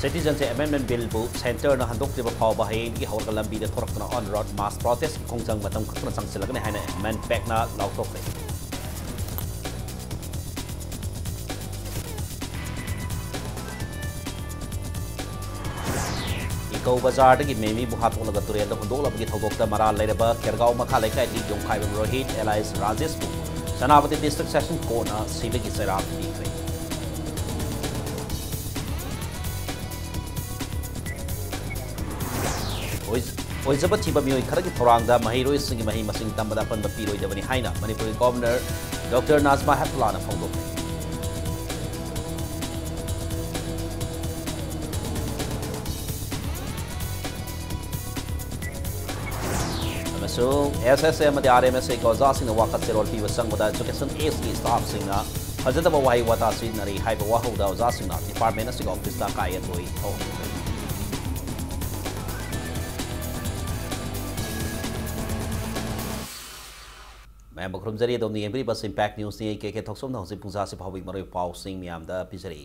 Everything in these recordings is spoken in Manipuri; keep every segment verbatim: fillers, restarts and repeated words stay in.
Citizenship Amendment Billꯕꯨ Centreꯅ ꯍꯟꯗꯣꯛꯇ꯭ꯔꯤꯕ ꯐꯥꯎꯕ ꯍꯌꯦꯡꯗꯒꯤ ꯍꯧꯔꯒ ꯂꯝꯕꯤꯗ ꯊꯣꯔꯛꯇꯨꯅ on road mass protestꯀꯤ ꯈꯣꯡꯖꯪ ꯃꯇꯝ ꯈꯛꯇꯅ ꯆꯪꯁꯤꯜꯂꯒꯅꯤ ꯍꯥꯏꯅ MANPACꯅ ꯂꯥꯎꯊꯣꯛꯈ꯭ꯔꯦ꯫ ꯏꯀꯧ ꯕꯖꯥꯔꯗꯒꯤ ꯃꯦꯃꯤꯕꯨ ꯍꯥꯠꯇꯣꯛꯂꯒ ꯇꯨꯔꯦꯜꯗ ꯍꯨꯟꯗꯣꯛꯂꯕꯒꯤ ꯊꯧꯗꯣꯛꯇ ꯃꯔꯥꯜ ꯂꯩꯔꯕ ꯈꯦꯔꯒꯥꯎ ꯃꯈꯥ ꯂꯩꯀꯥꯏꯒꯤ ꯌꯣꯡꯈꯥꯏꯕꯝ Rohit alias ꯔꯥꯖꯦꯁꯄꯨ Senapati District Session Courtꯅ ꯁꯤꯕꯒꯤ ꯆꯩꯔꯥꯛ ꯄꯤꯈ꯭ꯔꯦ꯫ ꯑꯣꯏ-, ꯑꯣꯏꯖꯕ ꯊꯤꯕ ꯃꯤꯑꯣꯏ ꯈꯔꯒꯤ ꯊꯧꯔꯥꯡꯗ ꯃꯍꯩꯔꯣꯏꯁꯤꯡꯒꯤ ꯃꯍꯩ ꯃꯁꯤꯡ ꯇꯝꯕꯗ ꯑꯄꯟꯕ ꯄꯤꯔꯣꯏꯗꯕꯅꯤ ꯍꯥꯏꯅ ꯃꯅꯤꯄꯨꯔꯒꯤ Governor Doctor ꯅꯥꯖꯃꯥ ꯍꯦꯞꯇꯨꯂꯥꯅ ꯐꯣꯡꯗꯣꯛꯈꯤ꯫ ꯑꯃꯁꯨꯡ SSA ꯑꯃꯗꯤ RMSAꯒꯤ ꯑꯣꯖꯥꯁꯤꯡꯅ ꯋꯥꯀꯠ ꯆꯦꯔꯣꯜ ꯄꯤꯕ ꯆꯪꯕꯗ Education Ageꯀꯤ staffꯁꯤꯡꯅ ꯐꯖꯗꯕ ꯋꯥꯍꯩ ꯋꯥꯇꯥ ꯁꯤꯖꯤꯟꯅꯔꯤ ꯍꯥꯏꯕ ꯋꯥꯍꯧꯗ ꯑꯣꯖꯥꯁꯤꯡꯅ department ꯑꯁꯤꯒꯤ officeꯇ ꯑꯀꯥꯏ ꯑꯇꯣꯏ ꯊꯣꯛꯍꯟꯈ꯭ꯔꯦ꯫ ꯃꯌꯥꯝꯕꯨ ꯈꯨꯔꯨꯝꯖꯔꯤ꯫ ꯑꯗꯣꯝꯅ ꯌꯦꯡꯕꯤꯔꯤꯕ ꯑꯁꯤ Impact Newsꯅꯤ꯫ ꯑꯩ ꯀꯦ ꯀꯦ ꯊꯣꯛꯆꯣꯝꯅ ꯍꯧꯖꯤꯛ ꯄꯨꯡ ꯇꯔꯥꯁꯤ ꯐꯥꯎꯕꯒꯤ ꯃꯔꯨꯑꯣꯏꯕ ꯄꯥꯎꯁꯤꯡ ꯃꯌꯥꯝꯗ ꯄꯤꯖꯔꯤ꯫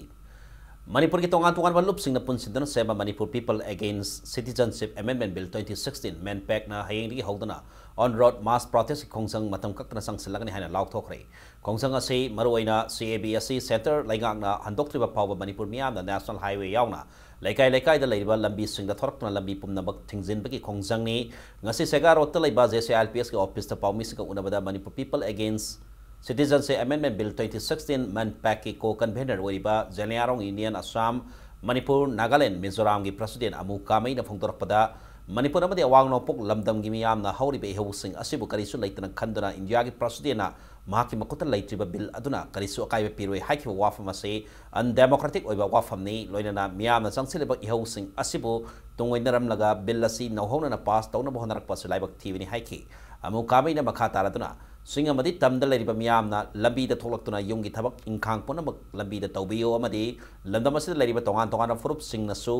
ꯃꯅꯤꯄꯨꯔꯒꯤ ꯇꯣꯉꯥꯟ ꯇꯣꯉꯥꯟꯕ ꯂꯨꯞꯁꯤꯡꯅ ꯄꯨꯟꯁꯤꯟꯗꯨꯅ ꯁꯦꯝꯕ Manipur People Against Citizenship Amendment Bill twenty sixteen, MANPACꯅ ꯍꯌꯦꯡꯗꯒꯤ ꯍꯧꯗꯨꯅ on road mass protestꯀꯤ ꯈꯣꯡꯖꯪ ꯃꯇꯝ ꯀꯛꯇꯅ ꯆꯪꯁꯤꯜꯂꯒꯅꯤ ꯍꯥꯏꯅ ꯂꯥꯎꯊꯣꯛꯈ꯭ꯔꯦ꯫ ꯈꯣꯡꯖꯪ ꯑꯁꯤ ꯃꯔꯨꯑꯣꯏꯅ CAB ꯑꯁꯤ centre ꯂꯩꯉꯥꯛꯅ ꯍꯟꯗꯣꯛꯇ꯭ꯔꯤꯕ ꯐꯥꯎꯕ ꯃꯅꯤꯄꯨꯔ ꯃꯤꯌꯥꯝꯅ National Highway ꯌꯥꯎꯅ ꯂꯩꯀꯥꯏ ꯂꯩꯀꯥꯏꯗ ꯂꯩꯔꯤꯕ ꯂꯝꯕꯤꯁꯤꯡꯗ ꯊꯣꯔꯛꯇꯨꯅ ꯂꯝꯕꯤ ꯄꯨꯝꯅꯃꯛ ꯊꯤꯡꯖꯤꯟꯕꯒꯤ ꯈꯣꯡꯖꯪꯅꯤ꯫ ꯉꯁꯤ ꯁꯦꯒꯥ ꯔꯣꯗꯇ ꯂꯩꯕ JCILPSꯀꯤ officeꯇ ꯄꯥꯎꯃꯤꯁꯤꯡꯒ ꯎꯅꯕꯗ Manipur People Against Citizenship Amendment Bill twenty sixteen, MANPACꯀꯤ co-convenor ꯑꯣꯏꯔꯤꯕ Zeliangrong Union Assam, Manipur, Nagaland, ꯃꯤꯖꯣꯔꯥꯝꯒꯤ president ꯑꯃꯨ ꯀꯥꯃꯩꯅ ꯐꯣꯡꯗꯣꯔꯛꯄꯗ, ꯃꯅꯤꯄꯨꯔ ꯑꯃꯗꯤ ꯑꯋꯥꯡ ꯅꯣꯡꯄꯣꯛ ꯂꯝꯗꯝꯒꯤ ꯃꯤꯌꯥꯝꯅ ꯍꯧꯔꯤꯕ ꯏꯍꯧꯁꯤꯡ ꯑꯁꯤꯕꯨ ꯀꯔꯤꯁꯨ ꯂꯩꯇꯅ ꯈꯟꯗꯨꯅ ꯏꯟꯗꯤꯌꯥꯒꯤ presidentꯅ ꯃꯍꯥꯛꯀꯤ ꯃꯈꯨꯠꯇ ꯂꯩꯇ꯭ꯔꯤꯕ bill ꯑꯗꯨꯅ ꯀꯔꯤꯁꯨ ꯑꯀꯥꯏꯕ ꯄꯤꯔꯣꯏ ꯍꯥꯏꯈꯤꯕ ꯋꯥꯐꯝ ꯑꯁꯤ undemocratic ꯑꯣꯏꯕ ꯋꯥꯐꯝꯅꯤ, ꯂꯣꯏꯅꯅ ꯃꯤꯌꯥꯝꯅ ꯆꯪꯁꯤꯜꯂꯤꯕ ꯏꯍꯧꯁꯤꯡ ꯑꯁꯤꯕꯨ ꯇꯨꯡꯑꯣꯏꯅꯔꯝꯂꯒ bill ꯑꯁꯤ ꯅꯧꯍꯧꯅꯅ pass ꯇꯧꯅꯕ ꯍꯣꯠꯅꯔꯛꯄ ꯑꯁꯤ ꯂꯥꯏꯕꯛ ꯊꯤꯕꯅꯤ ꯍꯥꯏꯈꯤ꯫ ꯑꯃꯨ ꯀꯥꯃꯩꯅ ꯃꯈꯥ ꯇꯥꯔꯗꯨꯅ, ꯆꯤꯡ ꯑꯃꯗꯤ ꯇꯝꯗ ꯂꯩꯔꯤꯕ ꯃꯤꯌꯥꯝꯅ ꯂꯝꯕꯤꯗ ꯊꯣꯛꯂꯛꯇꯨꯅ ꯌꯨꯝꯒꯤ ꯊꯕꯛ ꯏꯪꯈꯥꯡ ꯄꯨꯝꯅꯃꯛ ꯂꯝꯕꯤꯗ ꯇꯧꯕꯤꯌꯨ ꯑꯃꯗꯤ ꯂꯝꯗꯝ ꯑꯁꯤꯗ ꯂꯩꯔꯤꯕ ꯇꯣꯉꯥꯟ ꯇꯣꯉꯥꯟꯕ ꯐꯨꯔꯨꯞꯁꯤꯡꯅꯁꯨ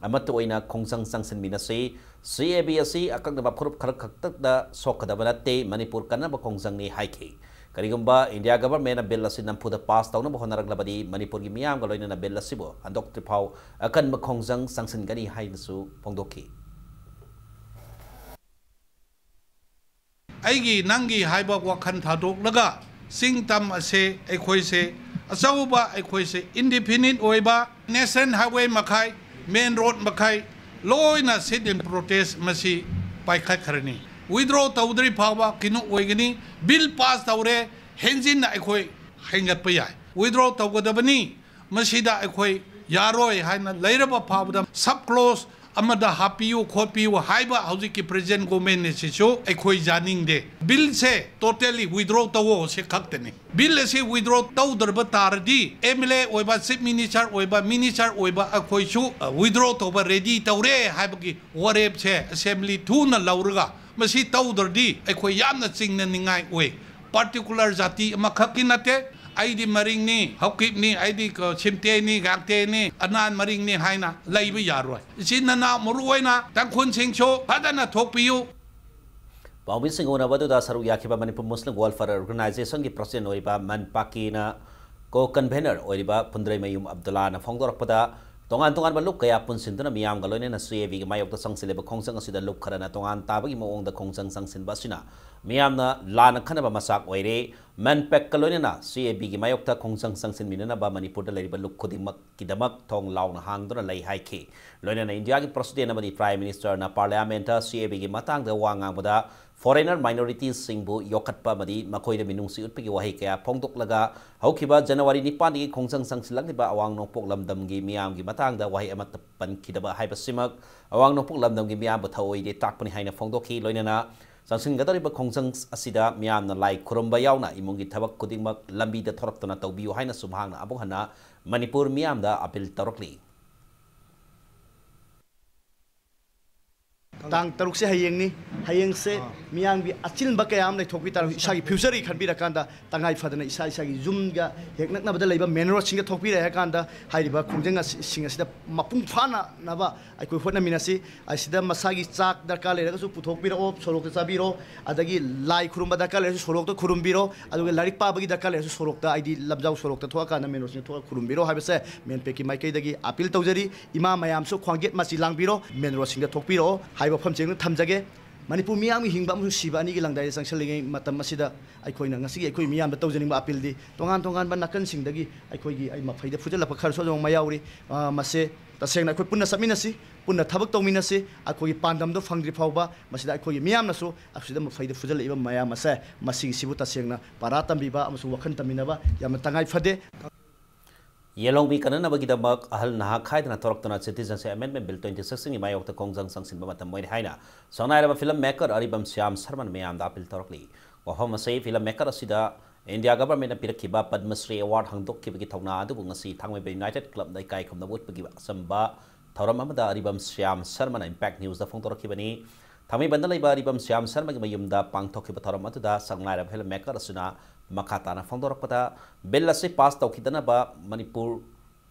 ꯑꯃꯠꯇ ꯑꯣꯏꯅ ꯈꯣꯡꯖꯪ ꯆꯪꯁꯤꯟꯃꯤꯟꯅꯁꯤ꯫ CAB ꯑꯁꯤ ꯑꯀꯛꯅꯕ ꯐꯨꯔꯨꯞ ꯈꯔ ꯈꯛꯇꯗ ꯁꯣꯛꯀꯗꯕ ꯅꯠꯇꯦ, ꯃꯅꯤꯄꯨꯔ ꯀꯟꯅꯕ ꯈꯣꯡꯖꯪꯅꯤ ꯍꯥꯏꯈꯤ꯫ ꯀꯔꯤꯒꯨꯝꯕ ꯏꯟꯗꯤꯌꯥ ꯒꯚꯔꯟꯃꯦꯟꯅ ꯕꯤꯜ ꯑꯁꯤ ꯅꯝꯐꯨꯗ ꯄꯥꯁ ꯇꯧꯅꯕ ꯍꯣꯠꯅꯔꯛꯂꯕꯗꯤ ꯃꯅꯤꯄꯨꯔꯒꯤ ꯃꯤꯌꯥꯝꯒ ꯂꯣꯏꯅꯅ ꯕꯤꯜ ꯑꯁꯤꯕꯨ ꯍꯟꯗꯣꯛꯇ꯭ꯔꯤꯐꯥꯎ ꯑꯀꯟꯕ ꯈꯣꯡꯖꯪ ꯆꯪꯁꯤꯟꯒꯅꯤ ꯍꯥꯏꯅꯁꯨ ꯐꯣꯡꯗꯣꯛꯈꯤ꯫ ꯑꯩꯒꯤ ꯅꯪꯒꯤ ꯍꯥꯏꯕ ꯋꯥꯈꯜ ꯊꯥꯗꯣꯛꯂꯒ ꯆꯤꯡ ꯇꯝ ꯑꯁꯦ ꯑꯩꯈꯣꯏꯁꯦ ꯑꯆꯧꯕ, ꯑꯩꯈꯣꯏꯁꯦ indefinite ꯑꯣꯏꯕ national highway ꯃꯈꯩ, main road ꯃꯈꯩ ꯂꯣꯏꯅ sit in protest ꯃꯁꯤ ꯄꯥꯏꯈꯠꯈ꯭ꯔꯅꯤ꯫ Withdraw ꯇꯧꯗ꯭ꯔꯤ ꯐꯥꯎꯕ ꯀꯩꯅꯣ ꯑꯣꯏꯒꯅꯤ꯫ ꯕꯤꯜ ꯄꯥꯁ ꯇꯧꯔꯦ, ꯍꯦꯟꯖꯤꯟꯅ ꯑꯩꯈꯣꯏ ꯍꯦꯟꯒꯠꯄ ꯌꯥꯏ꯫ Withdraw ꯇꯧꯒꯗꯕꯅꯤ꯫ ꯃꯁꯤꯗ ꯑꯩꯈꯣꯏ ꯌꯥꯔꯣꯏ ꯍꯥꯏꯅ ꯂꯩꯔꯕ ꯐꯥꯎꯕꯗ sub clause ꯑꯃꯗ ꯍꯥꯞꯄꯤꯌꯨ ꯈꯣꯠꯄꯤꯌꯨ ꯍꯥꯏꯕ ꯍꯧꯖꯤꯛꯀꯤ present government ꯑꯁꯤꯁꯨ ꯑꯩꯈꯣꯏ ꯌꯥꯅꯤꯡꯗꯦ꯫ ꯕꯤꯜꯁꯦ totally withdraw ꯇꯧꯑꯣ, ꯁꯤ ꯈꯛꯇꯅꯤ꯫ ꯕꯤꯜ ꯑꯁꯤ withdraw ꯇꯧꯗ꯭ꯔꯕ ꯇꯥꯔꯗꯤ M L A ꯑꯣꯏꯕ, chief minister ꯑꯣꯏꯕ, minister ꯑꯣꯏꯕ ꯑꯩꯈꯣꯏꯁꯨ, ꯑ, withdraw ꯇꯧꯕ ready ꯇꯧꯔꯦ ꯍꯥꯏꯕꯒꯤ ꯋꯥꯔꯦꯞꯁꯦ assembly ꯊꯨꯅ ꯂꯧꯔꯒ ꯃꯁꯤ ꯇꯧꯗ꯭ꯔꯗꯤ ꯑꯩꯈꯣꯏ ꯌꯥꯝꯅ ꯆꯤꯡꯅꯅꯤꯡꯉꯥꯏ ꯑꯣꯏ꯫ Particular ꯖꯥꯇꯤ ꯑꯃꯈꯛꯀꯤ ꯅꯠꯇꯦ, ꯑꯩꯗꯤ ꯃꯔꯤꯡꯅꯤ, ꯍꯧꯀꯤꯞꯅꯤ, ꯑꯩꯗꯤ ꯀ-, ꯁꯤꯝꯇꯦꯅꯤ, ꯒꯥꯡꯇꯦꯅꯤ, ꯑꯅꯥꯟ ꯃꯔꯤꯡꯅꯤ ꯍꯥꯏꯅ ꯂꯩꯕ ꯌꯥꯔꯣꯏ꯫ ꯏꯆꯤꯟ ꯏꯅꯥꯎ ꯃꯔꯨ ꯑꯣꯏꯅ ꯇꯥꯡꯈꯨꯜꯁꯤꯡꯁꯨ ꯐꯖꯅ ꯊꯣꯛꯄꯤꯌꯨ꯫ ꯄꯥꯎꯃꯤꯁꯤꯡ ꯎꯅꯕꯗꯨꯗ ꯁꯔꯨꯛ ꯌꯥꯈꯤꯕ ꯃꯅꯤꯄꯨꯔ ꯃꯨꯁꯂꯤꯝ ꯋꯦꯜꯐꯤꯌꯔ ꯑꯣꯔꯒꯅꯥꯏꯖꯦꯁꯟꯒꯤ ꯄ꯭ꯔꯁꯤꯗꯦꯟ ꯑꯣꯏꯔꯤꯕ ꯃꯟ ꯄꯥꯀꯤꯅ co-convener ꯑꯣꯏꯔꯤꯕ ꯐꯨꯟꯗ꯭ꯔꯩꯃꯌꯨꯝ ꯑꯕꯗꯨꯜꯂꯥꯅ ꯐꯣꯡꯗꯣꯔꯛꯄꯗ, ꯇꯣꯉꯥꯟ ꯇꯣꯉꯥꯟꯕ ꯂꯨꯞ ꯀꯌꯥ ꯄꯨꯟꯁꯤꯟꯗꯨꯅ ꯃꯤꯌꯥꯝꯒ ꯂꯣꯏꯅꯅ C A Bꯒꯤ ꯃꯥꯌꯣꯛꯇ ꯆꯪꯁꯤꯜꯂꯤꯕ ꯈꯣꯡꯖꯪ ꯑꯁꯤꯗ ꯂꯨꯞ ꯈꯔꯅ ꯇꯣꯉꯥꯟ ꯇꯥꯕꯒꯤ ꯃꯑꯣꯡꯗ ꯈꯣꯡꯖꯪ ꯆꯪꯁꯤꯟꯕ ꯑꯁꯤꯅ ꯃꯤꯌꯥꯝꯅ ꯂꯥꯟꯅ ꯈꯟꯅꯕ ꯃꯆꯥꯛ ꯑꯣꯏꯔꯦ꯫ ꯃꯟ ꯄꯦꯛꯀ ꯂꯣꯏꯅꯅ C A Bꯒꯤ ꯃꯥꯌꯣꯛꯇ ꯈꯣꯡꯖꯪ ꯆꯪꯁꯤꯟꯃꯤꯟꯅꯅꯕ ꯃꯅꯤꯄꯨꯔꯗ ꯂꯩꯔꯤꯕ ꯂꯨꯞ ꯈꯨꯗꯤꯡꯃꯛꯀꯤꯗꯃꯛ ꯊꯣꯡ ꯂꯥꯎꯅ ꯍꯥꯡꯗꯨꯅ ꯂꯩ ꯍꯥꯏꯈꯤ꯫ ꯂꯣꯏꯅꯅ ꯏꯟꯗꯤꯌꯥꯒꯤ ꯄ꯭ꯔꯁꯤꯗꯦꯟ ꯑꯃꯗꯤ ꯄ꯭ꯔꯥꯏꯝ ꯃꯤꯅꯤꯁꯇꯔꯅ ꯄꯥꯔꯂꯤꯌꯥꯃꯦꯟꯠꯇ C A Bꯒꯤ ꯃꯇꯥꯡꯗ ꯋꯥ ꯉꯥꯡꯕꯗ, foreigner minorities ꯁꯤꯡꯕꯨ ꯌꯣꯛꯈꯠꯄ ꯑꯃꯗꯤ ꯃꯈꯣꯏꯗ ꯃꯤꯅꯨꯡꯁꯤ ꯎꯠꯄꯒꯤ ꯋꯥꯍꯩ ꯀꯌꯥ ꯐꯣꯡꯗꯣꯛꯂꯒ, ꯍꯧꯈꯤꯕ ꯖꯅꯋꯥꯔꯤ ꯅꯤꯄꯥꯟꯗꯒꯤ ꯈꯣꯡꯖꯪ ꯆꯪꯁꯤꯜꯂꯛꯂꯤꯕ ꯑꯋꯥꯡ ꯅꯣꯡꯄꯣꯛ ꯂꯝꯗꯝꯒꯤ ꯃꯤꯌꯥꯝꯒꯤ ꯃꯇꯥꯡꯗ ꯋꯥꯍꯩ ꯑꯃꯠꯇ ꯄꯟꯈꯤꯗꯕ ꯍꯥꯏꯕꯁꯤꯃꯛ ꯑꯋꯥꯡ ꯅꯣꯡꯄꯣꯛ ꯂꯝꯗꯝꯒꯤ ꯃꯤꯌꯥꯝꯕꯨ ꯊꯑꯣꯏꯗꯦ ꯇꯥꯛꯄꯅꯤ ꯍꯥꯏꯅ ꯐꯣꯡꯗꯣꯛꯈꯤ꯫ ꯂꯣꯏꯅꯅ ꯆꯪꯁꯤꯟꯒꯗꯧꯔꯤꯕ ꯈꯣꯡꯖꯪ ꯑꯁꯤꯗ ꯃꯤꯌꯥꯝꯅ ꯂꯥꯏ ꯈꯨꯔꯨꯝꯕ ꯌꯥꯎꯅ ꯏꯃꯨꯡꯒꯤ ꯊꯕꯛ ꯈꯨꯗꯤꯡꯃꯛ ꯂꯝꯕꯤꯗ ꯊꯣꯔꯛꯇꯨꯅ ꯇꯧꯕꯤꯌꯨ ꯍꯥꯏꯅꯁꯨ ꯃꯍꯥꯛꯅ ꯑꯃꯨꯛ ꯍꯟꯅ ꯃꯅꯤꯄꯨꯔ ꯃꯤꯌꯥꯝꯗ ꯑꯄꯤꯜ ꯇꯧꯔꯛꯂꯤ꯫ ꯇꯥꯡ ꯇꯔꯨꯛꯁꯦ ꯍꯌꯦꯡꯅꯤ꯫ ꯍꯌꯦꯡꯁꯦ ꯃꯤꯌꯥꯝꯒꯤ ꯑꯆꯤꯟꯕ ꯀꯌꯥ ꯑꯃ ꯂꯩꯊꯣꯛꯄꯤ ꯇꯥꯔꯒꯁꯨ, ꯏꯁꯥꯒꯤ ꯐ꯭ꯌꯨꯆꯔꯒꯤ ꯈꯟꯕꯤꯔꯀꯥꯟꯗ, ꯇꯉꯥꯏ ꯐꯗꯅ ꯏꯁꯥ ꯏꯁꯥꯒꯤ ꯌꯨꯝꯒ ꯍꯦꯛ ꯅꯛꯅꯕꯗ ꯂꯩꯕ ꯃꯦꯟ ꯔꯣꯗꯁꯤꯡꯗ ꯊꯣꯛꯄꯤꯔꯦ ꯍꯥꯏ ꯀꯥꯟꯗ, ꯍꯥꯏꯔꯤꯕ ꯈꯣꯡꯖꯪ ꯑꯁꯤ, ꯁꯤꯡ ꯑꯁꯤꯗ ꯃꯄꯨꯡ ꯐꯥꯅꯅꯕ ꯑꯩꯈꯣꯏ ꯍꯣꯠꯅꯃꯤꯟꯅꯁꯤ꯫ ꯑꯁꯤꯗ ꯃꯁꯥꯒꯤ ꯆꯥꯛ ꯗꯔꯀꯥꯔ ꯂꯩꯔꯒꯁꯨ ꯄꯨꯊꯣꯛꯄꯤꯔꯛꯑꯣ, ꯁꯣꯔꯣꯛꯇ ꯆꯥꯕꯤꯔꯣ꯫ ꯑꯗꯒꯤ ꯂꯥꯏ ꯈꯨꯔꯨꯝꯕ ꯗꯔꯀꯥꯔ ꯂꯩꯔꯁꯨ ꯁꯣꯔꯣꯛꯇ ꯈꯨꯔꯨꯝꯕꯤꯔꯣ꯫ ꯑꯗꯨꯒ ꯂꯥꯏꯔꯤꯛ ꯄꯥꯕꯒꯤ ꯗꯔꯀꯥꯔ ꯂꯩꯔꯁꯨ ꯁꯣꯔꯣꯛꯇ, ꯍꯥꯏꯗꯤ ꯂꯝꯖꯥꯎ ꯁꯣꯔꯣꯛꯇ ꯊꯣꯛꯑꯀꯥꯟꯗ, ꯃꯦꯟ ꯔꯣꯗꯁꯤꯡꯗ ꯊꯣꯛꯑꯒ ꯈꯨꯔꯨꯝꯕꯤꯔꯣ ꯍꯥꯏꯕꯁꯦ ꯃꯦꯟꯄꯦꯛꯀꯤ ꯃꯥꯏꯀꯩꯗꯒꯤ ꯑꯥꯄꯤꯜ ꯇꯧꯖꯔꯤ꯫ ꯏꯃꯥ ꯃꯌꯥꯝꯁꯨ ꯈ꯭ꯋꯥꯡꯖꯦꯠ ꯃꯆꯤ ꯂꯥꯡꯕꯤꯔꯣ, ꯃꯦꯟ ꯔꯣꯗꯁꯤꯡꯗ ꯊꯣꯛꯄꯤꯔꯛꯑꯣ ꯍꯥꯏꯕ ꯋꯥꯐꯝꯁꯤꯡꯗꯨ ꯊꯝꯖꯒꯦ꯫ ꯃꯅꯤꯄꯨꯔ ꯃꯤꯌꯥꯝꯒꯤ ꯍꯤꯡꯕ ꯑꯃꯁꯨꯡ ꯁꯤꯕ ꯑꯅꯤꯒꯤ ꯂꯪꯗꯥꯏꯗ ꯆꯪꯁꯤꯜꯂꯤꯉꯩ ꯃꯇꯝ ꯑꯁꯤꯗ ꯑꯩꯈꯣꯏꯅ ꯉꯁꯤꯒꯤ ꯑꯩꯈꯣꯏ ꯃꯤꯌꯥꯝꯗ ꯇꯧꯖꯅꯤꯡꯕ ꯑꯥꯄꯤꯜꯗꯤ, ꯇꯣꯉꯥꯟ ꯇꯣꯉꯥꯟꯕ ꯅꯥꯀꯟꯁꯤꯡꯗꯒꯤ ꯑꯩꯈꯣꯏꯒꯤ, ꯑꯩ ꯃꯐꯩꯗ ꯐꯨꯖꯜꯂꯛꯄ ꯈꯔꯁꯨ ꯑꯗꯨꯝ ꯌꯥꯎꯔꯤ꯫ ꯑ, ꯃꯁꯦ ꯇꯁꯦꯡꯅ ꯑꯩꯈꯣꯏ ꯄꯨꯟꯅ ꯆꯠꯃꯤꯟꯅꯁꯤ, ꯄꯨꯟꯅ ꯊꯕꯛ ꯇꯧꯃꯤꯟꯅꯁꯤ꯫ ꯑꯩꯈꯣꯏꯒꯤ ꯄꯥꯟꯗꯝꯗꯣ ꯐꯪꯗ꯭ꯔꯤ ꯐꯥꯎꯕ ꯃꯁꯤꯗ ꯑꯩꯈꯣꯏꯒꯤ ꯃꯤꯌꯥꯝꯅꯁꯨ ꯑꯁꯤꯗ ꯃꯐꯩꯗ ꯐꯨꯖꯜꯂꯛꯏꯕ ꯃꯌꯥꯝ ꯑꯁꯦ, ꯃꯁꯤꯒꯤꯁꯤꯕꯨ ꯇꯁꯦꯡꯅ ꯄꯥꯔꯥ ꯇꯝꯕꯤꯕ ꯑꯃꯁꯨꯡ ꯋꯥꯈꯜ ꯇꯝꯃꯤꯟꯅꯕ ꯌꯥꯝꯅ ꯇꯉꯥꯏ ꯐꯗꯦ꯫ ꯌꯦꯜꯍꯧꯃꯤ ꯀꯟꯅꯅꯕꯒꯤꯗꯃꯛ ꯑꯍꯜ ꯅꯍꯥ ꯈꯥꯏꯗꯅ ꯊꯣꯔꯛꯇꯨꯅ Citizenship Amendment Bill twenty sixteen ꯒꯤ ꯃꯥꯌꯣꯛꯇ ꯈꯣꯡꯖꯪ ꯆꯪꯁꯤꯟꯕ ꯃꯇꯝ ꯑꯣꯏꯔꯦ ꯍꯥꯏꯅ ꯁꯛꯅꯥꯏꯔꯕ ꯐꯤꯂꯝ ꯃꯦꯀꯔ ꯑꯔꯤꯕꯝ ꯁ꯭ꯌꯥꯝ ꯁꯔꯃꯅ ꯃꯤꯌꯥꯝꯗ ꯑꯥꯄꯤꯜ ꯇꯧꯔꯛꯂꯤ꯫ ꯋꯥꯐꯝ ꯑꯁꯤ ꯐꯤꯂꯝ ꯃꯦꯀꯔ ꯑꯁꯤꯗ ꯏꯟꯗꯤꯌꯥ ꯒꯚꯔꯟꯃꯦꯟꯠꯅ ꯄꯤꯔꯛꯈꯤꯕ ꯄꯗꯃꯁ꯭ꯔꯤ ꯑꯦꯋꯥꯔꯗ ꯍꯥꯡꯗꯣꯛꯈꯤꯕꯒꯤ ꯊꯧꯅꯥ ꯑꯗꯨꯕꯨ ꯉꯁꯤ ꯊꯥꯡꯃꯩꯕꯟ ꯌꯨꯅꯥꯏꯇꯦꯗ ꯀ꯭ꯂꯕꯅ ꯏꯀꯥꯏ ꯈꯨꯝꯅꯕ ꯎꯠꯄꯒꯤ ꯑꯆꯝꯕ ꯊꯧꯔꯝ ꯑꯃꯗ ꯑꯔꯤꯕꯝ ꯁ꯭ꯌꯥꯝ ꯁꯔꯃꯅ Impact Newsꯇ ꯐꯣꯡꯗꯣꯔꯛꯈꯤꯕꯅꯤ꯫ ꯊꯥꯡꯃꯩꯕꯟꯗ ꯂꯩꯕ ꯑꯔꯤꯕꯝ ꯁ꯭ꯌꯥꯝ ꯁꯔꯃꯒꯤ ꯃꯌꯨꯝꯗ ꯄꯥꯡꯊꯣꯛꯈꯤꯕ ꯊꯧꯔꯝ ꯑꯗꯨꯗ ꯁꯛꯅꯥꯏꯔꯕ ꯐꯤꯂꯝ ꯃꯦꯀꯔ ꯑꯁꯤꯅ ꯃꯈꯥ ꯇꯥꯅ ꯐꯣꯡꯗꯣꯔꯛꯄꯗ, ꯕꯤꯜ ꯑꯁꯤ ꯄꯥꯁ ꯇꯧꯈꯤꯗꯅꯕ ꯃꯅꯤꯄꯨꯔ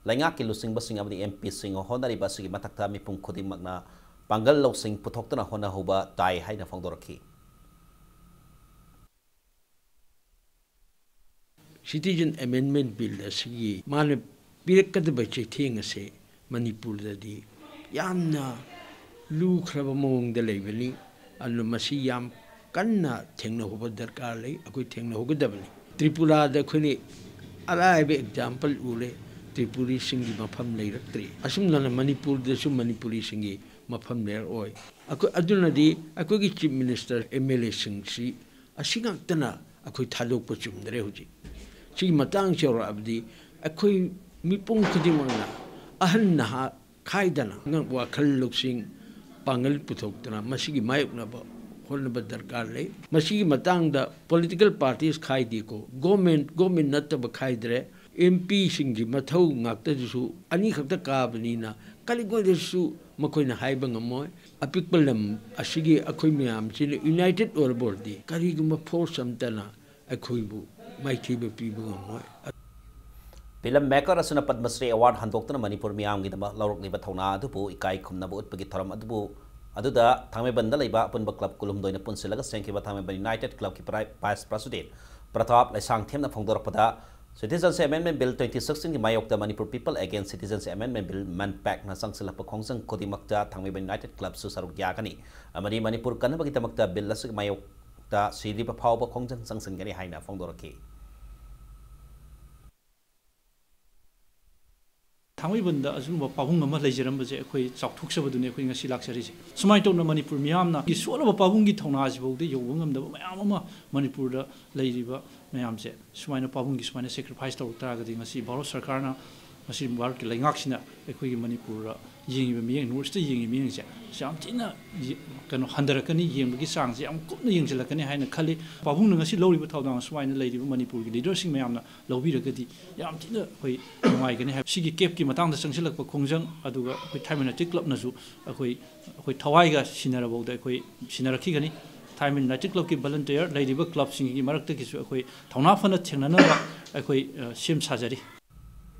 ꯂꯩꯉꯥꯛꯀꯤ ꯂꯨꯆꯤꯡꯕꯁꯤꯡ ꯑꯃꯗꯤ ꯑꯦꯝ ꯄꯤꯁꯤꯡ ꯍꯣꯠꯅꯔꯤꯕ ꯑꯁꯤꯒꯤ ꯃꯊꯛꯇ ꯃꯤꯄꯨꯝ ꯈꯨꯗꯤꯡꯃꯛꯅ ꯄꯥꯡꯒꯜ ꯂꯧꯁꯤꯡ ꯄꯨꯊꯣꯛꯇꯨꯅ ꯍꯣꯠꯅꯍꯧꯕ ꯇꯥꯏ ꯍꯥꯏꯅ ꯐꯣꯡꯗꯣꯔꯛꯈꯤ꯫ Citizen Amendment Bill ꯑꯁꯤꯒꯤ ꯃꯥꯅ ꯄꯤꯔꯛꯀꯗꯕ ꯆꯩꯊꯦꯡ ꯑꯁꯦ ꯃꯅꯤꯄꯨꯔꯗꯗꯤ ꯌꯥꯝꯅ ꯂꯨꯈ꯭ꯔꯕ ꯃꯑꯣꯡꯗ ꯂꯩꯕꯅꯤ꯫ ꯑꯗꯨꯅ ꯃꯁꯤ ꯌꯥꯝ ꯀꯟꯅ ꯊꯦꯡꯅꯍꯧꯕ ꯗꯔꯀꯥꯔ ꯂꯩ, ꯑꯩꯈꯣꯏ ꯊꯦꯡꯅꯍꯧꯒꯗꯕꯅꯤ꯫ ꯇ꯭ꯔꯤꯄꯨꯔꯥꯗ ꯑꯩꯈꯣꯏꯅ ꯑꯔꯥꯏꯕ ꯑꯦꯛꯖꯥꯝꯄꯜ ꯎꯔꯦ, ꯇ꯭ꯔꯤꯄꯨꯔꯤꯁꯤꯡꯒꯤ ꯃꯐꯝ ꯂꯩꯔꯛꯇ꯭ꯔꯤ꯫ ꯑꯁꯨꯝꯅ ꯃꯅꯤꯄꯨꯔꯗꯁꯨ ꯃꯅꯤꯄꯨꯔꯤꯁꯤꯡꯒꯤ ꯃꯐꯝ ꯂꯩꯔꯛꯑꯣꯏ꯫ ꯑꯩꯈꯣꯏ, ꯑꯗꯨꯅꯗꯤ ꯑꯩꯈꯣꯏꯒꯤ ꯆꯤꯐ ꯃꯤꯅꯤꯁꯇꯔ, ꯑꯦꯝ ꯑꯦꯜ ꯑꯦꯁꯤꯡꯁꯤ ꯑꯁꯤ ꯉꯥꯛꯇꯅ ꯑꯩꯈꯣꯏ ꯊꯥꯗꯣꯛꯄ ꯆꯨꯝꯗ꯭ꯔꯦ꯫ ꯍꯧꯖꯤꯛ ꯁꯤꯒꯤ ꯃꯇꯥꯡꯁꯤ ꯌꯧꯔꯛꯑꯕꯗꯤ ꯑꯩꯈꯣꯏ ꯃꯤꯄꯨꯝ ꯈꯨꯗꯤꯡꯃꯛꯅ, ꯑꯍꯟ ꯅꯍꯥ ꯈꯥꯏꯗꯅ, ꯋꯥꯈꯜ ꯂꯧꯁꯤꯡ ꯄꯥꯡꯒꯜ ꯄꯨꯊꯣꯛꯇꯨꯅ ꯃꯁꯤꯒꯤ ꯃꯥꯌꯣꯛꯅꯕ ꯍꯣꯠꯅꯕ ꯗꯔꯀꯥꯔ ꯂꯩ꯫ ꯃꯁꯤꯒꯤ ꯃꯇꯥꯡꯗ ꯄꯣꯂꯤꯇꯤꯀꯦꯜ ꯄꯥꯔꯇꯤꯁ ꯈꯥꯏꯗꯦꯀꯣ, ꯒꯣꯃꯦꯟ, ꯒꯣꯃꯦꯟ ꯅꯠꯇꯕ ꯈꯥꯏꯗ꯭ꯔꯦ, ꯑꯦꯝ ꯄꯤꯁꯤꯡꯒꯤ ꯃꯊꯧ ꯉꯥꯛꯇꯗꯨꯁꯨ ꯑꯅꯤꯈꯛꯇ ꯀꯥꯕꯅꯤꯅ ꯀꯔꯤꯒꯨꯝꯕꯗꯁꯨ ꯃꯈꯣꯏꯅ ꯍꯥꯏꯕ ꯉꯝꯃꯣꯏ꯫ ꯑꯄꯤꯛꯄ ꯂꯝ ꯑꯁꯤꯒꯤ ꯑꯩꯈꯣꯏ ꯃꯌꯥꯝꯁꯤꯅ ꯌꯨꯅꯥꯏꯇꯦꯠ ꯑꯣꯏꯔꯕ ꯑꯣꯏꯔꯗꯤ ꯀꯔꯤꯒꯨꯝꯕ ꯐꯣꯔꯁ ꯑꯃꯇꯅ ꯑꯩꯈꯣꯏꯕꯨ ꯃꯥꯏꯊꯤꯕ ꯄꯤꯕ ꯉꯝꯃꯣꯏ꯫ ꯐꯤꯂꯝ ꯃꯦꯀꯔ ꯑꯁꯤꯅ ꯄꯗꯃꯁ꯭ꯔꯤ ꯑꯦꯋꯥꯔꯗ ꯍꯟꯗꯣꯛꯇꯨꯅ ꯃꯅꯤꯄꯨꯔ ꯃꯤꯌꯥꯝꯒꯤꯗꯃꯛ ꯂꯧꯔꯛꯂꯤꯕ ꯊꯧꯅꯥ ꯑꯗꯨꯕꯨ ꯏꯀꯥꯏ ꯈꯨꯝꯅꯕ ꯎꯠꯄꯒꯤ ꯊꯧꯔꯝ ꯑꯗꯨꯕꯨ ꯑꯗꯨꯗ ꯊꯥꯡꯃꯩꯕꯟꯗ ꯂꯩꯕ ꯑꯄꯨꯟꯕ ꯀ꯭ꯂꯕ ꯀꯨꯟꯍꯨꯝꯗꯣꯏꯅ ꯄꯨꯟꯁꯤꯜꯂꯒ ꯁꯦꯝꯈꯤꯕ ꯊꯥꯡꯃꯩꯕꯟ ꯌꯨꯅꯥꯏꯇꯦꯠ ꯀ꯭ꯂꯕꯀꯤ ꯚꯥꯏꯁ ꯄ꯭ꯔꯁꯤꯗꯦꯟ ꯄ꯭ꯔꯇꯥꯞ ꯂꯩꯁꯥꯡꯊꯦꯝꯅ ꯐꯣꯡꯗꯣꯔꯛꯄꯗ, Citizens Amendment Bill twenty sixteen ꯒꯤ ꯃꯥꯌꯣꯛꯇ Manipur People Against Citizens Amendment Bill, ꯃꯦꯟꯄꯦꯛꯅ ꯆꯪꯁꯤꯜꯂꯛꯄ ꯈꯣꯡꯖꯪ ꯈꯨꯗꯤꯡꯃꯛꯇ ꯊꯥꯡꯃꯩꯕꯟ ꯌꯨꯅꯥꯏꯇꯦꯠ ꯀ꯭ꯂꯕꯁꯨ ꯁꯔꯨꯛ ꯌꯥꯒꯅꯤ ꯑꯃꯗꯤ ꯃꯅꯤꯄꯨꯔ ꯀꯟꯅꯕꯒꯤꯗꯃꯛꯇ ꯕꯤꯜ ꯑꯁꯤꯒꯤ ꯃꯥꯌꯣꯛꯇ ꯁꯤꯗ꯭ꯔꯤꯕ ꯐꯥꯎꯕ ꯈꯣꯡꯖꯪ ꯆꯪꯁꯤꯟꯒꯅꯤ ꯍꯥꯏꯅ ꯐꯣꯡꯗꯣꯔꯛꯈꯤ꯫ ꯊꯥꯡꯃꯩꯕꯟꯗ ꯑꯁꯤꯒꯨꯝꯕ ꯄꯥꯕꯨꯡ ꯑꯃ ꯂꯩꯖꯔꯝꯕꯁꯦ ꯑꯩꯈꯣꯏ ꯆꯥꯎꯊꯣꯛꯆꯕꯗꯨꯅꯤ ꯑꯩꯈꯣꯏ ꯉꯁꯤ ꯂꯥꯛꯆꯔꯤꯁꯦ꯫ ꯁꯨꯃꯥꯏꯅ ꯇꯧꯅ ꯃꯅꯤꯄꯨꯔ ꯃꯤꯌꯥꯝꯅ ꯁꯣꯜꯂꯕ ꯄꯥꯕꯨꯡꯒꯤ ꯊꯧꯅꯥꯁꯤꯐꯥꯎꯗ ꯌꯧꯕ ꯉꯝꯗꯕ ꯃꯌꯥꯝ ꯑꯃ ꯃꯅꯤꯄꯨꯔꯗ ꯂꯩꯔꯤꯕ ꯃꯌꯥꯝꯁꯦ ꯁꯨꯃꯥꯏꯅ ꯄꯥꯕꯨꯡꯒꯤ ꯁꯨꯃꯥꯏꯅ ꯁꯦꯀ꯭ꯔꯤꯐꯥꯏꯁ ꯇꯧꯔꯛ ꯇꯥꯔꯒꯗꯤ ꯉꯁꯤ ꯚꯥꯔꯠ ꯁꯔꯀꯥꯔꯅ, ꯉꯁꯤ ꯚꯥꯔꯠꯀꯤ ꯂꯩꯉꯥꯛꯁꯤꯅ ꯑꯩꯈꯣꯏꯒꯤ ꯃꯅꯤꯄꯨꯔꯗ ꯌꯦꯡꯉꯤꯕ ꯃꯤꯠꯌꯦꯡ, ꯅꯣꯔꯠ ꯏꯁꯇ ꯌꯦꯡꯉꯤꯕ ꯃꯤꯠꯌꯦꯡꯁꯦ ꯌꯥꯝ ꯊꯤꯅ ꯀꯩꯅꯣ ꯍꯟꯊꯔꯛꯀꯅꯤ, ꯌꯦꯡꯕꯒꯤ ꯆꯥꯡꯁꯦ ꯌꯥꯝ ꯀꯨꯞꯅ ꯌꯦꯡꯁꯤꯜꯂꯛꯀꯅꯤ ꯍꯥꯏꯅ ꯈꯜꯂꯤ꯫ ꯄꯥꯕꯨꯡꯅ ꯉꯁꯤ ꯂꯧꯔꯤꯕ ꯊꯧꯗꯥꯡ ꯁꯨꯃꯥꯏꯅ ꯂꯩꯔꯤꯕ ꯃꯅꯤꯄꯨꯔꯒꯤ ꯂꯤꯗꯔꯁꯤꯡ ꯃꯌꯥꯝꯅ ꯂꯧꯕꯤꯔꯒꯗꯤ ꯌꯥꯝ ꯊꯤꯅ ꯑꯩꯈꯣꯏ ꯅꯨꯡꯉꯥꯏꯒꯅꯤ ꯍꯥꯏꯕ꯫ ꯁꯤꯒꯤ ꯀꯦꯞꯀꯤ ꯃꯇꯥꯡꯗ ꯆꯪꯁꯤꯜꯂꯛꯄ ꯈꯣꯡꯖꯪ ꯑꯗꯨꯒ ꯑꯩꯈꯣꯏ ꯊꯥꯏꯃꯩ ꯌꯨꯅꯥꯏꯇꯦꯠ ꯀ꯭ꯂꯕꯅꯁꯨ ꯑꯩꯈꯣꯏ ꯑꯩꯈꯣꯏ ꯊꯋꯥꯏꯒ ꯁꯤꯟꯅꯔꯕꯧꯗ ꯑꯩꯈꯣꯏ ꯁꯤꯟꯅꯔꯛꯈꯤꯒꯅꯤ꯫ ꯊꯥꯏꯃꯩ ꯌꯨꯅꯥꯏꯇꯦꯠ ꯀ꯭ꯂꯕꯀꯤ ꯚꯣꯂꯨꯟꯇꯤꯌꯔ ꯂꯩꯔꯤꯕ ꯀ꯭ꯂꯕꯁꯤꯡꯒꯤ ꯃꯔꯛꯇꯒꯤꯁꯨ ꯑꯩꯈꯣꯏ ꯊꯧꯅꯥ ꯐꯅ ꯊꯦꯡꯅꯅꯕ ꯑꯩꯈꯣꯏ ꯁꯦꯝ ꯁꯥꯖꯔꯤ꯫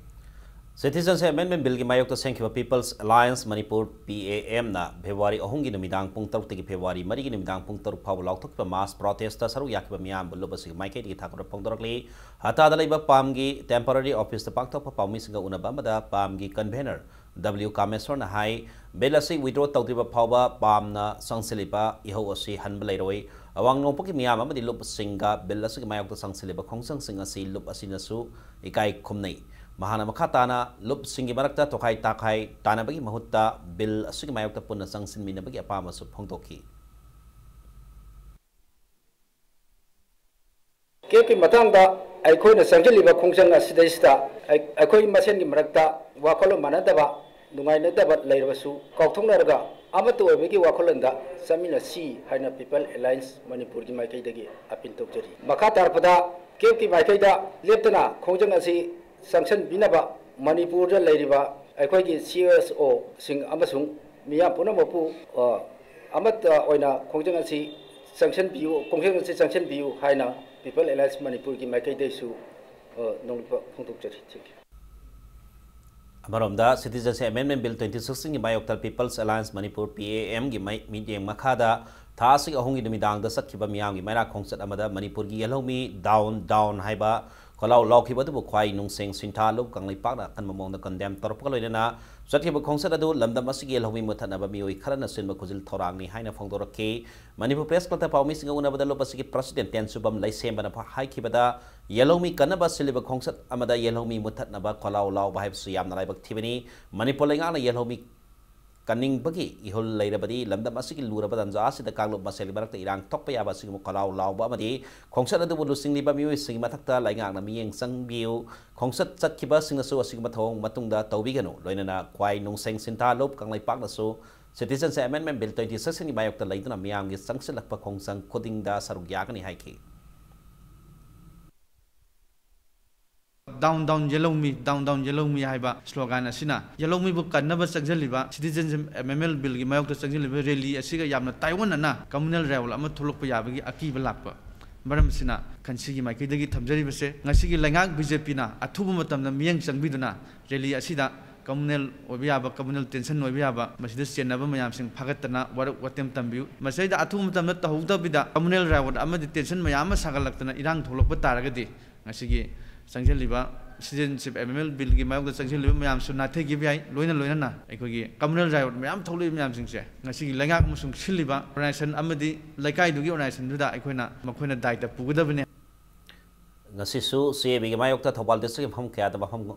Citizens Amendment Billꯒꯤ ꯃꯥꯌꯣꯛꯇ ꯁꯦꯝꯈꯤꯕ People's Alliance Manipur, P A M ꯅ ꯐꯦꯕ꯭ꯔꯨꯋꯥꯔꯤ ꯑꯍꯨꯝꯒꯤ ꯅꯨꯃꯤꯗꯥꯡ ꯄꯨꯡ ꯇꯔꯨꯛꯇꯒꯤ ꯐꯦꯕ꯭ꯔꯨꯋꯥꯔꯤ ꯃꯔꯤꯒꯤ ꯅꯨꯃꯤꯗꯥꯡ ꯄꯨꯡ ꯇꯔꯨꯛ ꯐꯥꯎꯕ ꯂꯥꯎꯊꯣꯛꯈꯤꯕ ꯃꯥꯁ ꯄ꯭ꯔꯣꯇꯦꯁꯇ ꯁꯔꯨꯛ ꯌꯥꯈꯤꯕ ꯃꯤꯌꯥꯝꯕꯨ ꯂꯨꯞ ꯑꯁꯤꯒꯤ ꯃꯥꯏꯀꯩꯗꯒꯤ ꯊꯥꯒꯠꯄ ꯐꯣꯡꯗꯣꯔꯛꯂꯤ꯫ ꯍꯇꯥꯗ ꯂꯩꯕ ꯄꯥꯝꯒꯤ ꯇꯦꯝꯄꯔꯔꯤ ꯑꯣꯐꯤꯁꯇ ꯄꯥꯡꯊꯣꯛꯄ ꯄꯥꯎꯃꯤꯁꯤꯡꯒ ꯎꯅꯕ ꯑꯃꯗ ꯄꯥꯝꯒꯤ ꯀꯟꯚꯦꯅꯔ ꯗꯕ꯭ꯂꯤꯎ ꯀꯥꯃꯦꯁꯣꯔꯅ ꯍꯥꯏ, ꯕꯤꯜ ꯑꯁꯤ ꯋꯤꯗ꯭ꯔꯣ ꯇꯧꯗ꯭ꯔꯤꯕ ꯐꯥꯎꯕ ꯄꯥꯝꯅ ꯆꯪꯁꯤꯜꯂꯤꯕ ꯏꯍꯧ ꯑꯁꯤ ꯍꯟꯕ ꯂꯩꯔꯣꯏ꯫ ꯑꯋꯥꯡ ꯅꯣꯡꯄꯣꯛꯀꯤ ꯃꯤꯌꯥꯝ ꯑꯃꯗꯤ ꯂꯨꯞꯁꯤꯡꯒ ꯕꯤꯜ ꯑꯁꯤꯒꯤ ꯃꯥꯌꯣꯛꯇ ꯆꯪꯁꯤꯜꯂꯤꯕ ꯈꯣꯡꯖꯪꯁꯤꯡ ꯑꯁꯤ ꯂꯨꯞ ꯑꯁꯤꯅꯁꯨ ꯏꯀꯥꯏ ꯈꯨꯝꯅꯩ꯫ ꯃꯍꯥꯛꯅ ꯃꯈꯥ ꯇꯥꯅ ꯂꯨꯞꯁꯤꯡꯒꯤ ꯃꯔꯛꯇ ꯇꯣꯈꯥꯏ ꯇꯥꯈꯥꯏ ꯇꯥꯅꯕꯒꯤ ꯃꯍꯨꯠꯇ ꯕꯤꯜ ꯑꯁꯤꯒꯤ ꯃꯥꯌꯣꯛꯇ ꯄꯨꯟꯅ ꯆꯪꯁꯤꯟꯃꯤꯟꯅꯕꯒꯤ ꯑꯄꯥꯝꯕꯁꯨ ꯐꯣꯡꯗꯣꯛꯈꯤ꯫ ꯀꯦꯞꯀꯤ ꯃꯇꯥꯡꯗ ꯑꯩꯈꯣꯏꯅ ꯆꯪꯁꯤꯜꯂꯤꯕ ꯈꯣꯡꯖꯪ ꯑꯁꯤꯗꯩꯁꯤꯗ ꯑꯩ-, ꯑꯩꯈꯣꯏ ꯃꯁꯦꯟꯒꯤ ꯃꯔꯛꯇ ꯋꯥꯈꯜꯂꯣꯟ ꯃꯥꯟꯅꯗꯕ, ꯅꯨꯡꯉꯥꯏꯅꯗꯕ ꯂꯩꯔꯕꯁꯨ ꯀꯥꯎꯊꯣꯛꯅꯔꯒ ꯑꯃꯠꯇ ꯑꯣꯏꯕꯒꯤ ꯋꯥꯈꯜꯂꯣꯟꯗ ꯆꯠꯃꯤꯟꯅꯁꯤ ꯍꯥꯏꯅ People Alliance ꯃꯅꯤꯄꯨꯔꯒꯤ ꯃꯥꯏꯀꯩꯗꯒꯤ ꯑꯄꯤꯜ ꯇꯧꯖꯔꯤ꯫ ꯃꯈꯥ ꯇꯥꯔꯛꯄꯗ ꯀꯦꯞꯀꯤ ꯃꯥꯏꯀꯩꯗ ꯂꯦꯞꯇꯅ ꯈꯣꯡꯖꯪ ꯑꯁꯤ ꯆꯪꯁꯤꯟꯕꯤꯅꯕ ꯃꯅꯤꯄꯨꯔꯗ ꯂꯩꯔꯤꯕ ꯑꯩꯈꯣꯏꯒꯤ ꯁꯤ ꯑꯦꯁ ꯑꯣꯁꯤꯡ ꯑꯃꯁꯨꯡ ꯃꯤꯌꯥꯝ ꯄꯨꯝꯅꯃꯛꯄꯨ, ꯑ, ꯑꯃꯠꯇ ꯑꯣꯏꯅ ꯈꯣꯡꯖꯪ ꯑꯁꯤ ꯆꯪꯁꯤꯟꯕꯤꯌꯨ, ꯈꯣꯡꯖꯪ ꯑꯁꯤ ꯆꯪꯁꯤꯟꯕꯤꯌꯨ ꯍꯥꯏꯅ People Alliance ꯃꯅꯤꯄꯨꯔꯒꯤ ꯃꯥꯏꯀꯩꯗꯒꯤꯁꯨ, ꯑ, ꯅꯣꯡꯂꯨꯛꯄ ꯐꯣꯡꯗꯣꯛꯆꯔꯤ꯫ Thank you꯫ ꯑꯃꯔꯣꯝꯗ, Citizenship Amendment Bill twenty sixteen ꯒꯤ ꯃꯥꯌꯣꯛꯇ People's Alliance Manipur, P A M ꯒꯤ ꯃꯥꯏ-, ꯃꯤꯠꯌꯦꯡ ꯃꯈꯥꯗ ꯊꯥ ꯑꯁꯤꯒꯤ ꯑꯍꯨꯝꯒꯤ ꯅꯨꯃꯤꯗꯥꯡꯗ ꯆꯠꯈꯤꯕ ꯃꯤꯌꯥꯝꯒꯤ ꯃꯩꯔꯥ ꯈꯣꯡꯆꯠ ꯑꯃꯗ ꯃꯅꯤꯄꯨꯔꯒꯤ ꯌꯦꯜꯍꯧꯃꯤ ꯗꯥꯎꯟ ꯗꯥꯎꯟ ꯍꯥꯏꯕ ꯈꯣꯜꯂꯥꯎ ꯂꯥꯎꯈꯤꯕ ꯑꯗꯨꯕꯨ ꯈ꯭ꯋꯥꯏ ꯅꯨꯡꯁꯦꯡ ꯁꯤꯟꯊꯥ ꯂꯨꯞ ꯀꯪꯂꯩꯄꯥꯛꯅ ꯑꯀꯟꯕ ꯃꯑꯣꯡꯗ ꯀꯟꯗꯦꯝ ꯇꯧꯔꯛꯄꯒ ꯂꯣꯏꯅꯅ ꯆꯠꯈꯤꯕ ꯈꯣꯡꯆꯠ ꯑꯗꯨ ꯂꯝꯗꯝ ꯑꯁꯤꯒꯤ ꯌꯦꯜꯍꯧꯃꯤ ꯃꯨꯊꯠꯅꯕ ꯃꯤꯑꯣꯏ ꯈꯔꯅ ꯁꯤꯟꯕ ꯈꯨꯖꯤꯜ ꯊꯧꯔꯥꯡꯅꯤ ꯍꯥꯏꯅ ꯐꯣꯡꯗꯣꯔꯛꯈꯤ꯫ ꯃꯅꯤꯄꯨꯔ Press Club ꯇ ꯄꯥꯎꯃꯤꯁꯤꯡꯒ ꯎꯅꯕꯗ ꯂꯨꯞ ꯑꯁꯤꯒꯤ President ꯇꯦꯟꯁꯨꯕꯝ ꯂꯩꯁꯦꯝꯕꯅ ꯐ-, ꯍꯥꯏꯈꯤꯕꯗ, ꯌꯦꯜꯍꯧꯃꯤ ꯀꯟꯅꯕ ꯁꯤꯜꯂꯤꯕ ꯈꯣꯡꯆꯠ ꯑꯃꯗ ꯌꯦꯜꯍꯧꯃꯤ ꯃꯨꯊꯠꯅꯕ ꯈꯣꯜꯂꯥꯎ ꯂꯥꯎꯕ ꯍꯥꯏꯕꯁꯤ ꯌꯥꯝꯅ ꯂꯥꯏꯕꯛ ꯊꯤꯕꯅꯤ꯫ ꯃꯅꯤꯄꯨꯔ ꯂꯩꯉꯥꯛꯅ ꯌꯦꯜꯍꯧꯃꯤ ꯀꯟꯅꯤꯡꯕꯒꯤ ꯏꯍꯨꯜ ꯂꯩꯔꯕꯗꯤ, ꯂꯝꯗꯝ ꯑꯁꯤꯒꯤ ꯂꯨꯔꯕ ꯇꯥꯟꯖꯥ ꯑꯁꯤꯗ ꯀꯥꯡꯂꯨꯞ ꯃꯁꯦꯜꯒꯤ ꯃꯔꯛꯇ ꯏꯔꯥꯡ ꯊꯣꯛꯄ ꯌꯥꯕ ꯑꯁꯤꯒꯨꯝꯕ ꯈꯣꯜꯂꯥꯎ ꯂꯥꯎꯕ ꯑꯃꯗꯤ ꯈꯣꯡꯆꯠ ꯑꯗꯨꯕꯨ ꯂꯨꯆꯤꯡꯂꯤꯕ ꯃꯤꯑꯣꯏꯁꯤꯡꯒꯤ ꯃꯊꯛꯇ ꯂꯩꯉꯥꯛꯅ ꯃꯤꯠꯌꯦꯡ ꯆꯪꯕꯤꯌꯨ꯫ ꯈꯣꯡꯆꯠ ꯆꯠꯈꯤꯕꯁꯤꯡꯅꯁꯨ ꯑꯁꯤꯒꯨꯝꯕ ꯊꯧꯑꯣꯡ ꯃꯇꯨꯡꯗ ꯇꯧꯕꯤꯒꯅꯨ꯫ ꯂꯣꯏꯅꯅ ꯈ꯭ꯋꯥꯏ ꯅꯨꯡꯁꯦꯡ ꯁꯤꯟꯊꯥ ꯂꯨꯞ ꯀꯪꯂꯩꯄꯥꯛꯅꯁꯨ Citizenship Amendment Bill twenty six ꯒꯤ ꯃꯥꯌꯣꯛꯇ ꯂꯩꯗꯨꯅ ꯃꯤꯌꯥꯝꯒꯤ ꯆꯪꯁꯤꯜꯂꯛꯄ ꯈꯣꯡꯖꯪ ꯈꯨꯗꯤꯡꯗ ꯁꯔꯨꯛ ꯌꯥꯒꯅꯤ ꯍꯥꯏꯈꯤ꯫ Down down ꯌꯦꯜꯍꯧꯃꯤ, down down ꯌꯦꯜꯍꯧꯃꯤ ꯍꯥꯏꯕ slogan ꯑꯁꯤꯅ ꯌꯦꯜꯍꯧꯃꯤꯕꯨ ꯀꯟꯅꯕ ꯆꯪꯁꯤꯜꯂꯤꯕ Citizenship Amendment Bill ꯒꯤ ꯃꯥꯌꯣꯛꯇ ꯆꯪꯁꯤꯜꯂꯤꯕ rally ꯑꯁꯤꯒ ꯌꯥꯝꯅ ꯇꯥꯏꯑꯣꯟꯅꯅ communal riot ꯑꯃ ꯊꯣꯛꯂꯛꯄ ꯌꯥꯕꯒꯤ ꯑꯀꯤꯕ ꯂꯥꯛꯄ ꯃꯔꯝ ꯑꯁꯤꯅ ꯈꯟꯁꯤꯒꯤ ꯃꯥꯏꯀꯩꯗꯒꯤ ꯊꯝꯖꯔꯤꯕꯁꯦ꯫ ꯉꯁꯤꯒꯤ ꯂꯩꯉꯥꯛ B J P ꯅ ꯑꯊꯨꯕ ꯃꯇꯝꯗ ꯃꯤꯠꯌꯦꯡ ꯆꯪꯕꯤꯗꯨꯅ rally ꯑꯁꯤꯗ communal ꯑꯣꯏꯕ ꯌꯥꯕ, communal tension ꯑꯣꯏꯕ ꯌꯥꯕ, ꯃꯁꯤꯗ ꯆꯦꯟꯅꯕ ꯃꯌꯥꯝꯁꯤꯡ ꯐꯥꯒꯠꯇꯅ ꯋꯥꯔꯛ ꯋꯥꯇꯦꯝ ꯇꯝꯕꯤꯌꯨ꯫ ꯃꯁꯤꯗ ꯑꯊꯨꯕ ꯃꯇꯝꯗ ꯇꯧꯍꯧꯗꯕꯤꯗ communal riot ꯑꯃꯗꯤ tension ꯃꯌꯥꯝ ꯑꯃ ꯁꯥꯒꯠꯂꯛꯇꯅ ꯏꯔꯥꯡ ꯊꯣꯛꯂꯛꯄ ꯇꯥꯔꯒꯗꯤ ꯉꯁꯤꯒꯤ ꯆꯪꯁꯤꯜꯂꯤꯕ Citizenship Amendment Bill ꯒꯤ ꯃꯥꯌꯣꯛꯇ ꯆꯪꯁꯤꯜꯂꯤꯕ ꯃꯌꯥꯝꯁꯨ ꯅꯥꯊꯩꯈꯤꯕ ꯌꯥꯏ꯫ ꯂꯣꯏꯅ ꯂꯣꯏꯅꯅ ꯑꯩꯈꯣꯏꯒꯤ communal riot ꯃꯌꯥꯝ ꯊꯣꯛꯂꯛꯏꯕ ꯃꯌꯥꯝꯁꯤꯡꯁꯦ ꯉꯁꯤꯒꯤ ꯂꯩꯉꯥꯛ ꯑꯃꯁꯨꯡ ꯁꯤꯜꯂꯤꯕ organization ꯑꯃꯗꯤ ꯂꯩꯀꯥꯏꯗꯨꯒꯤ organization ꯗꯨꯗ ꯑꯩꯈꯣꯏꯅ, ꯃꯈꯣꯏꯅ ꯗꯥꯏꯇ ꯄꯨꯒꯗꯕꯅꯤ꯫ ꯉꯁꯤꯁꯨ C A B ꯒꯤ ꯃꯥꯌꯣꯛꯇ ꯊꯧꯕꯥꯜ district ꯀꯤ ꯃꯐꯝ ꯀꯌꯥꯗ ꯃꯐꯝ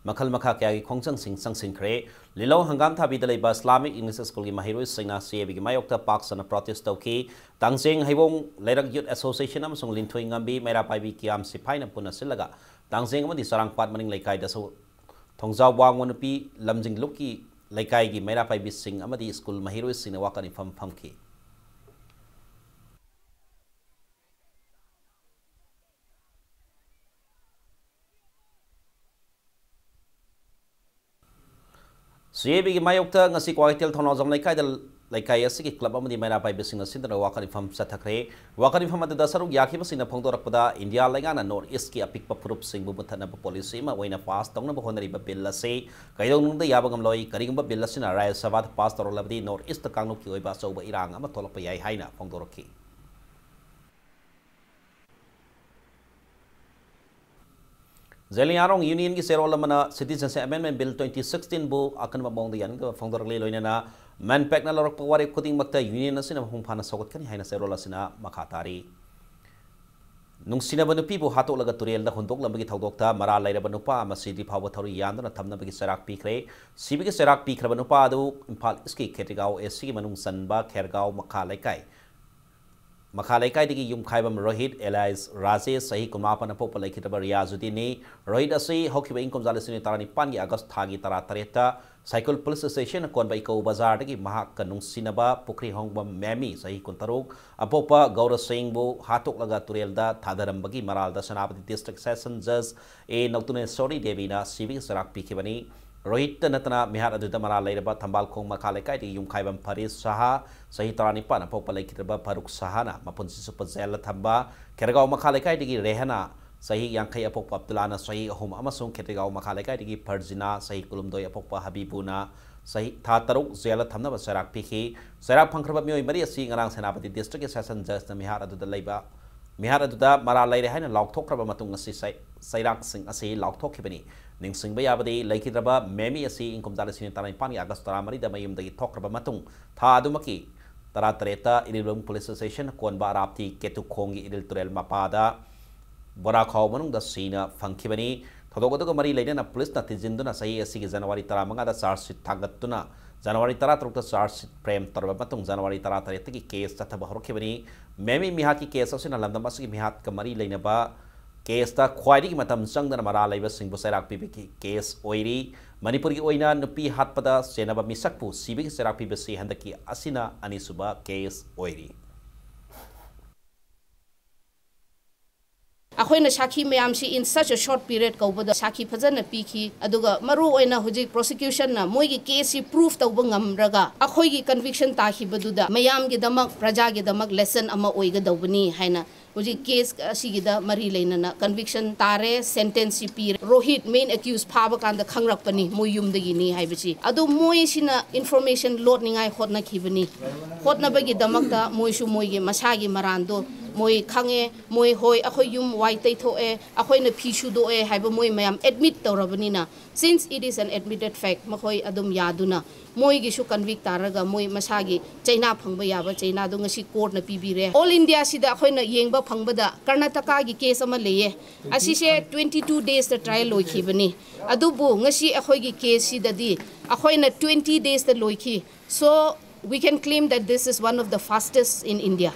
ꯃꯈꯜ ꯃꯈꯥ ꯀꯌꯥꯒꯤ ꯈꯣꯡꯖꯪꯁꯤꯡ ꯆꯪꯁꯤꯟꯈ꯭ꯔꯦ꯫ ꯂꯤꯂꯣꯡ ꯍꯪꯒꯥꯝ ꯊꯥꯕꯤꯗ ꯂꯩꯕ Islamic English School ꯒꯤ ꯃꯍꯩꯔꯣꯏꯁꯤꯡꯅ C A B ꯒꯤ ꯃꯥꯌꯣꯛꯇ ꯄꯥꯛ ꯁꯟꯅ protest ꯇꯧꯈꯤ꯫ ꯇꯥꯡꯖꯦꯡ ꯍꯩꯕꯣꯡ ꯂꯩꯔꯛ Youth Association ꯑꯃꯁꯨꯡ ꯂꯤꯟꯊꯣꯏ ꯉꯝꯕꯤ ꯃꯩꯔꯥ ꯄꯥꯏꯕꯤ ꯀꯤꯌꯥꯝ ꯁꯤꯐꯥꯏꯅ ꯄꯨꯟꯅ ꯁꯤꯜꯂꯒ ꯇꯥꯡꯖꯦꯡ ꯑꯃꯗꯤ ꯆꯔꯥꯡꯄꯥꯠ ꯃꯅꯤꯡ ꯂꯩꯀꯥꯏꯗꯁꯨ ꯊꯣꯡꯖꯥꯎ ꯋꯥꯡꯃ ꯅꯨꯄꯤ ꯂꯝꯖꯤꯡ ꯂꯨꯞꯀꯤ ꯂꯩꯀꯥꯏꯒꯤ ꯃꯩꯔꯥ ꯄꯥꯏꯕꯤꯁꯤꯡ ꯑꯃꯗꯤ school ꯃꯍꯩꯔꯣꯏꯁꯤꯡꯅ ꯋꯥꯀꯠ ꯃꯤꯐꯝ ꯐꯝꯈꯤ꯫ ꯖꯦ ꯑꯦ ꯕꯤꯒꯤ ꯃꯥꯌꯣꯛꯇ ꯉꯁꯤ ꯀ꯭ꯋꯥꯀꯩꯊꯦꯜ ꯊꯧꯅꯥꯎꯖꯝ ꯂꯩꯀꯥꯏꯗ, ꯂꯩꯀꯥꯏ ꯑꯁꯤꯒꯤ ꯀ꯭ꯂꯕ ꯑꯃꯗꯤ ꯃꯩꯔꯥ ꯄꯥꯏꯕꯤꯁꯤꯡꯅ ꯁꯤꯟꯗꯨꯅ ꯋꯥꯀꯠ ꯃꯤꯐꯝ ꯆꯠꯊꯈ꯭ꯔꯦ꯫ ꯋꯥꯀꯠ ꯃꯤꯐꯝ ꯑꯗꯨꯗ ꯁꯔꯨꯛ ꯌꯥꯈꯤꯕꯁꯤꯡꯅ ꯐꯣꯡꯗꯣꯔꯛꯄꯗ, ꯏꯟꯗꯤꯌꯥ ꯂꯩꯉꯥꯛꯅ ꯅꯣꯔꯠ ꯏꯁꯀꯤ ꯑꯄꯤꯛꯄ ꯐꯨꯔꯨꯞꯁꯤꯡꯕꯨ ꯃꯨꯠꯊꯠꯅꯕ ꯄꯣꯂꯤꯁꯤ ꯑꯃ ꯑꯣꯏꯅ ꯄꯥꯁ ꯇꯧꯅꯕ ꯍꯣꯠꯅꯔꯤꯕ ꯕꯤꯜ ꯑꯁꯤ ꯀꯩꯗꯧꯅꯨꯡꯗ ꯌꯥꯕ ꯉꯝꯂꯣꯏ꯫ ꯀꯔꯤꯒꯨꯝꯕ ꯕꯤꯜ ꯑꯁꯤꯅ ꯔꯥꯖ꯭ꯌ ꯁꯚꯥꯗ ꯄꯥꯁ ꯇꯧꯔꯛꯂꯕꯗꯤ ꯅꯣꯔꯠ ꯏꯁꯇ ꯀꯥꯡꯂꯨꯞꯀꯤ ꯑꯣꯏꯕ ꯑꯆꯧꯕ ꯏꯔꯥꯡ ꯑꯃ ꯊꯣꯛꯂꯛꯄ ꯌꯥꯏ ꯍꯥꯏꯅ ꯐꯣꯡꯗꯣꯔꯛꯈꯤ꯫ ꯖꯦꯂꯤꯌꯥꯡꯔꯣꯡ ꯌꯨꯅꯤꯌꯟꯒꯤ ꯆꯦꯔꯣꯜ ꯑꯃꯅ Citizenship Amendment Bill twenty sixteen ꯕꯨ ꯑꯀꯟꯕ ꯃꯑꯣꯡꯗ ꯌꯥꯅꯤꯡꯗꯕ ꯐꯣꯡꯗꯣꯔꯛꯂꯤ꯫ ꯂꯣꯏꯅꯅ ꯃꯦꯟꯄꯦꯛꯅ ꯂꯧꯔꯛꯄ ꯋꯥꯔꯦꯞ ꯈꯨꯗꯤꯡꯃꯛꯇ ꯌꯨꯅꯤꯌꯟ ꯑꯁꯤꯅ ꯃꯄꯨꯡ ꯐꯥꯅ ꯁꯧꯒꯠꯀꯅꯤ ꯍꯥꯏꯅ ꯆꯦꯔꯣꯜ ꯑꯁꯤꯅ ꯃꯈꯥ ꯇꯥꯔꯤ꯫ ꯅꯨꯡꯁꯤꯅꯕ ꯅꯨꯄꯤꯕꯨ ꯍꯥꯠꯇꯣꯛꯂꯒ ꯇꯨꯔꯦꯜꯗ ꯍꯨꯟꯗꯣꯛꯂꯝꯕꯒꯤ ꯊꯧꯗꯣꯛꯇ ꯃꯔꯥꯜ ꯂꯩꯔꯕ ꯅꯨꯄꯥ ꯑꯃ ꯁꯤꯗ꯭ꯔꯤ ꯐꯥꯎꯕ ꯊꯧꯔꯤ ꯌꯥꯟꯗꯨꯅ ꯊꯝꯅꯕꯒꯤ ꯆꯩꯔꯥꯛ ꯄꯤꯈ꯭ꯔꯦ꯫ ꯁꯤꯕꯒꯤ ꯆꯩꯔꯥꯛ ꯄꯤꯈ꯭ꯔꯕ ꯅꯨꯄꯥ ꯑꯗꯨ ꯏꯝꯐꯥꯜ ꯏꯁꯀꯤ ꯈꯦꯇ꯭ꯔꯤꯒꯥꯎ ꯑꯦ ꯁꯤꯒꯤ ꯃꯅꯨꯡ ꯆꯟꯕ ꯈꯦꯔꯒꯥꯎ ꯃꯈꯥ ꯂꯩꯀꯥꯏ ꯃꯈꯥ ꯂꯩꯀꯥꯏꯗꯒꯤ ꯌꯨꯝꯈꯥꯏꯕꯝ ꯔꯣꯍꯤꯠ alias ꯔꯥꯖꯦꯁ, ꯆꯍꯤ ꯀꯨꯟꯃꯥꯄꯟ, ꯑꯄꯣꯛꯄ ꯂꯩꯈꯤꯗ꯭ꯔꯕ ꯔꯤꯌꯥꯖꯨꯗꯤꯟꯅꯤ꯫ ꯔꯣꯍꯤꯠ ꯑꯁꯤ ꯍꯧꯈꯤꯕ ꯏꯪ ꯀꯨꯝꯖꯥ ꯂꯤꯁꯤꯡ ꯑꯅꯤ ꯇꯔꯥꯅꯤꯄꯥꯟꯒꯤ ꯑꯥꯒꯁ ꯊꯥꯒꯤ ꯇꯔꯥꯇꯔꯦꯠꯇ ꯁꯥꯏꯀꯨꯜ ꯄꯨꯂꯤꯁ ꯁ꯭ꯇꯦꯁꯟ ꯀꯣꯟꯕ ꯏꯀꯣ ꯕꯖꯥꯔꯗꯒꯤ ꯃꯍꯥꯛꯀ ꯅꯨꯡꯁꯤꯅꯕ ꯄꯨꯈ꯭ꯔꯤꯍꯣꯡꯕꯝ ꯃꯦꯃꯤ, ꯆꯍꯤ ꯀꯨꯟꯇꯔꯨꯛ, ꯑꯄꯣꯛꯄ ꯒꯧꯔ ꯁꯤꯡꯕꯨ ꯍꯥꯠꯇꯣꯛꯂꯒ ꯇꯨꯔꯦꯜꯗ ꯊꯥꯗꯔꯝꯕꯒꯤ ꯃꯔꯥꯜꯗ ꯁꯦꯅꯥꯄꯇꯤ ꯗꯤꯁꯇ꯭ꯔꯤꯛ ꯁꯦꯁꯟ ꯖꯖ ꯑꯦ ꯅꯧꯇꯨꯅꯦꯁꯣꯔꯤ ꯗꯦꯕꯤꯅ ꯁꯤꯕꯒꯤ ꯆꯩꯔꯥꯛ ꯄꯤꯈꯤꯕꯅꯤ꯫ ꯔꯣꯍꯤꯠꯇ ꯅꯠꯇꯅ ꯃꯤꯍꯥꯠ ꯑꯗꯨꯗ ꯃꯔꯥꯜ ꯂꯩꯔꯕ ꯊꯝꯕꯥꯜꯈꯣꯡ ꯃꯈꯥ ꯂꯩꯀꯥꯏꯗꯒꯤ ꯌꯨꯝꯈꯥꯏꯕꯝ ꯐꯔꯤꯁ ꯁꯍꯥ, ꯆꯍꯤ ꯇꯔꯥꯅꯤꯄꯥꯟ, ꯑꯄꯣꯛꯄ ꯂꯩꯈꯤꯗ꯭ꯔꯕ ꯐꯔꯨꯛ ꯁꯍꯥꯅ ꯃꯄꯨꯟꯁꯤ ꯆꯨꯞꯄ ꯖꯦꯜꯗ ꯊꯝꯕ, ꯈꯦꯔꯒꯥꯎ ꯃꯈꯥ ꯂꯩꯀꯥꯏꯗꯒꯤ ꯔꯦꯍꯅꯥ, ꯆꯍꯤ ꯌꯥꯡꯈꯩ, ꯑꯄꯣꯛꯄ ꯑꯕꯗꯨꯜꯂꯥꯅ ꯆꯍꯤ ꯑꯍꯨꯝ ꯑꯃꯁꯨꯡ ꯈꯦꯇ꯭ꯔꯤꯒꯥꯎ ꯃꯈꯥ ꯂꯩꯀꯥꯏꯗꯒꯤ ꯐꯔꯖꯤꯅꯥ, ꯆꯍꯤ ꯀꯨꯟꯍꯨꯝꯗꯣꯏ, ꯑꯄꯣꯛꯄ ꯍꯕꯤꯕꯨꯅ ꯆꯍꯤ, ꯊꯥ ꯇꯔꯨꯛ ꯖꯦꯜꯗ ꯊꯝꯅꯕ ꯆꯩꯔꯥꯛ ꯄꯤꯈꯤ꯫ ꯆꯩꯔꯥꯛ ꯐꯪꯈ꯭ꯔꯕ ꯃꯤꯑꯣꯏ ꯃꯔꯤ ꯑꯁꯤ ꯉꯔꯥꯡ ꯁꯦꯅꯥꯄꯇꯤ ꯗꯤꯁꯇ꯭ꯔꯤꯛꯀꯤ ꯁꯦꯁꯟ ꯖꯖꯅ ꯃꯤꯍꯥꯠ ꯑꯗꯨꯗ ꯂꯩꯕ, ꯃꯤꯍꯥꯠ ꯑꯗꯨꯗ ꯃꯔꯥꯜ ꯂꯩꯔꯦ ꯍꯥꯏꯅ ꯂꯥꯎꯊꯣꯛꯈ꯭ꯔꯕ ꯃꯇꯨꯡ ꯑꯁꯤ ꯆꯩ-, ꯆꯩꯔꯥꯛꯁꯤꯡ ꯑꯁꯤ ꯂꯥꯎꯊꯣꯛꯈꯤꯕꯅꯤ꯫ ꯅꯤꯡꯁꯤꯡꯕ ꯌꯥꯕꯗꯤ, ꯂꯩꯈꯤꯗ꯭ꯔꯕ ꯃꯦꯃꯤ ꯑꯁꯤ ꯏꯪ ꯀꯨꯝꯖꯥ ꯂꯤꯁꯤꯡ ꯑꯅꯤ ꯇꯔꯥꯅꯤꯄꯥꯟꯒꯤ ꯑꯥꯒꯁ ꯇꯔꯥꯃꯔꯤꯗ ꯃꯌꯨꯝꯗꯒꯤ ꯊꯣꯛꯈ꯭ꯔꯕ ꯃꯇꯨꯡ, ꯊꯥ ꯑꯗꯨꯃꯛꯀꯤ ꯇꯔꯥꯇꯔꯦꯠꯇ ꯏꯔꯤꯜꯕꯨꯡ ꯄꯨꯂꯤꯁ ꯁ꯭ꯇꯦꯁꯟ ꯀꯣꯟꯕ ꯑꯔꯥꯞꯇꯤ ꯀꯦꯇꯨꯈꯣꯡꯒꯤ ꯏꯔꯤꯜ ꯇꯨꯔꯦꯜ ꯃꯄꯥꯗ ꯕꯣꯔꯥꯈꯥꯎ ꯃꯅꯨꯡꯗ ꯁꯤꯅ ꯐꯪꯈꯤꯕꯅꯤ꯫ ꯊꯧꯗꯣꯛ ꯑꯗꯨꯒ ꯃꯔꯤ ꯂꯩꯅꯅ ꯄꯨꯂꯤꯁꯅ ꯊꯤꯖꯤꯟꯗꯨꯅ ꯆꯍꯤ ꯑꯁꯤꯒꯤ ꯖꯅꯋꯥꯔꯤ ꯇꯔꯥꯃꯉꯥꯗ ꯆꯥꯔꯖ ꯁꯤꯠ ꯊꯥꯡꯒꯠꯇꯨꯅ ꯖꯅꯋꯥꯔꯤ ꯇꯔꯥꯇꯔꯨꯛꯇ ꯆꯥꯔꯖ ꯁꯤꯠ ꯐ꯭ꯔꯦꯝ ꯇꯧꯔꯕ ꯃꯇꯨꯡ ꯖꯅꯋꯥꯔꯤ ꯇꯔꯥꯇꯔꯦꯠꯇꯒꯤ ꯀꯦꯁ ꯆꯠꯊꯕ ꯍꯧꯔꯛꯈꯤꯕꯅꯤ꯫ ꯃꯦꯃꯤ ꯃꯤꯍꯥꯠꯀꯤ ꯀꯦꯁ ꯑꯁꯤꯅ ꯂꯝꯗꯝ ꯑꯁꯤꯒꯤ ꯃꯤꯍꯥꯠꯀ ꯃꯔꯤ ꯂꯩꯅꯕ ꯀꯦꯁꯇ ꯈ꯭ꯋꯥꯏꯗꯒꯤ ꯃꯇꯝ ꯆꯪꯗꯅ ꯃꯔꯥꯜ ꯂꯩꯕꯁꯤꯡꯕꯨ ꯆꯩꯔꯥꯛ ꯄꯤꯕꯒꯤ ꯀꯦꯁ ꯑꯣꯏꯔꯤ꯫ ꯃꯅꯤꯄꯨꯔꯒꯤ ꯑꯣꯏꯅ ꯅꯨꯄꯤ ꯍꯥꯠꯄꯗ ꯆꯦꯟꯅꯕ ꯃꯤꯁꯛꯄꯨ ꯁꯤꯕꯒꯤ ꯆꯩꯔꯥꯛ ꯄꯤꯕꯁꯤ ꯍꯟꯗꯛꯀꯤ ꯑꯁꯤꯅ ꯑꯅꯤꯁꯨꯕ ꯀꯦꯁ ꯑꯣꯏꯔꯤ꯫ ꯑꯩꯈꯣꯏꯅ ꯁꯥꯈꯤ ꯃꯌꯥꯝꯁꯤ in such a short period ꯀꯧꯕꯗ ꯁꯥꯈꯤ ꯐꯖꯅ ꯄꯤꯈꯤ꯫ ꯑꯗꯨꯒ ꯃꯔꯨ ꯑꯣꯏꯅ ꯍꯧꯖꯤꯛ prosecution ꯅ ꯃꯣꯏꯒꯤ case ꯁꯤ prove ꯇꯧꯕ ꯉꯝꯔꯒ ꯑꯩꯈꯣꯏꯒꯤ conviction ꯇꯥꯈꯤꯕꯗꯨꯗ ꯃꯌꯥꯝꯒꯤꯗꯃꯛ, ꯄ꯭ꯔꯖꯥꯒꯤꯗꯃꯛ lesson ꯑꯃ ꯑꯣꯏꯒꯗꯧꯕꯅꯤ ꯍꯥꯏꯅ ꯍꯧꯖꯤꯛ case ꯑꯁꯤꯒꯤꯗ ꯃꯔꯤ ꯂꯩꯅꯅ conviction ꯇꯥꯔꯦ, sentence ꯁꯤ ꯄꯤꯔꯦ꯫ ꯔꯣꯍꯤꯠ main accused ꯐꯥꯕ ꯀꯥꯟꯗ ꯈꯪꯔꯛꯄꯅꯤ ꯃꯣꯏ ꯌꯨꯝꯗꯒꯤꯅꯤ ꯍꯥꯏꯕꯁꯤ꯫ ꯑꯗꯨ ꯃꯣꯏꯁꯤꯅ information ꯂꯣꯠꯅꯤꯡꯉꯥꯏ ꯍꯣꯠꯅꯈꯤꯕꯅꯤ꯫ ꯍꯣꯠꯅꯕꯒꯤꯗꯃꯛꯇ ꯃꯣꯏꯁꯨ ꯃꯣꯏꯒꯤ ꯃꯁꯥꯒꯤ ꯃꯔꯥꯟꯗꯣ ꯃꯣꯏ ꯈꯪꯉꯦ, ꯃꯣꯏ ꯍꯣꯏ ꯑꯩꯈꯣꯏ ꯌꯨꯝ ꯋꯥꯏ ꯇꯩꯊꯣꯛꯑꯦ, ꯑꯩꯈꯣꯏꯅ ꯐꯤ ꯁꯨꯗꯣꯛꯑꯦ ꯍꯥꯏꯕ ꯃꯣꯏ ꯃꯌꯥꯝ admit ꯇꯧꯔꯕꯅꯤꯅ, since it is an admitted fact, ꯃꯈꯣꯏ ꯑꯗꯨꯝ ꯌꯥꯗꯨꯅ ꯃꯣꯏꯒꯤꯁꯨ convict ꯇꯥꯔꯒ ꯃꯣꯏ ꯃꯁꯥꯒꯤ ꯆꯩꯅꯥ ꯐꯪꯕ ꯌꯥꯕ ꯆꯩꯅꯥꯗꯣ ꯉꯁꯤ court ꯅ ꯄꯤꯕꯤꯔꯦ꯫ All India ꯁꯤꯗ ꯑꯩꯈꯣꯏꯅ ꯌꯦꯡꯕ ꯐꯪꯕꯗ ꯀꯔꯅꯥꯇꯀꯥꯒꯤ case ꯑꯃ ꯂꯩꯌꯦ, ꯑꯁꯤꯁꯦ twenty two days ꯇ trial ꯂꯣꯏꯈꯤꯕꯅꯤ꯫ ꯑꯗꯨꯕꯨ ꯉꯁꯤ ꯑꯩꯈꯣꯏꯒꯤ case ꯁꯤꯗꯗꯤ ꯑꯩꯈꯣꯏꯅ twenty days ꯇ ꯂꯣꯏꯈꯤ꯫ So we can claim that this is one of the fastest in India.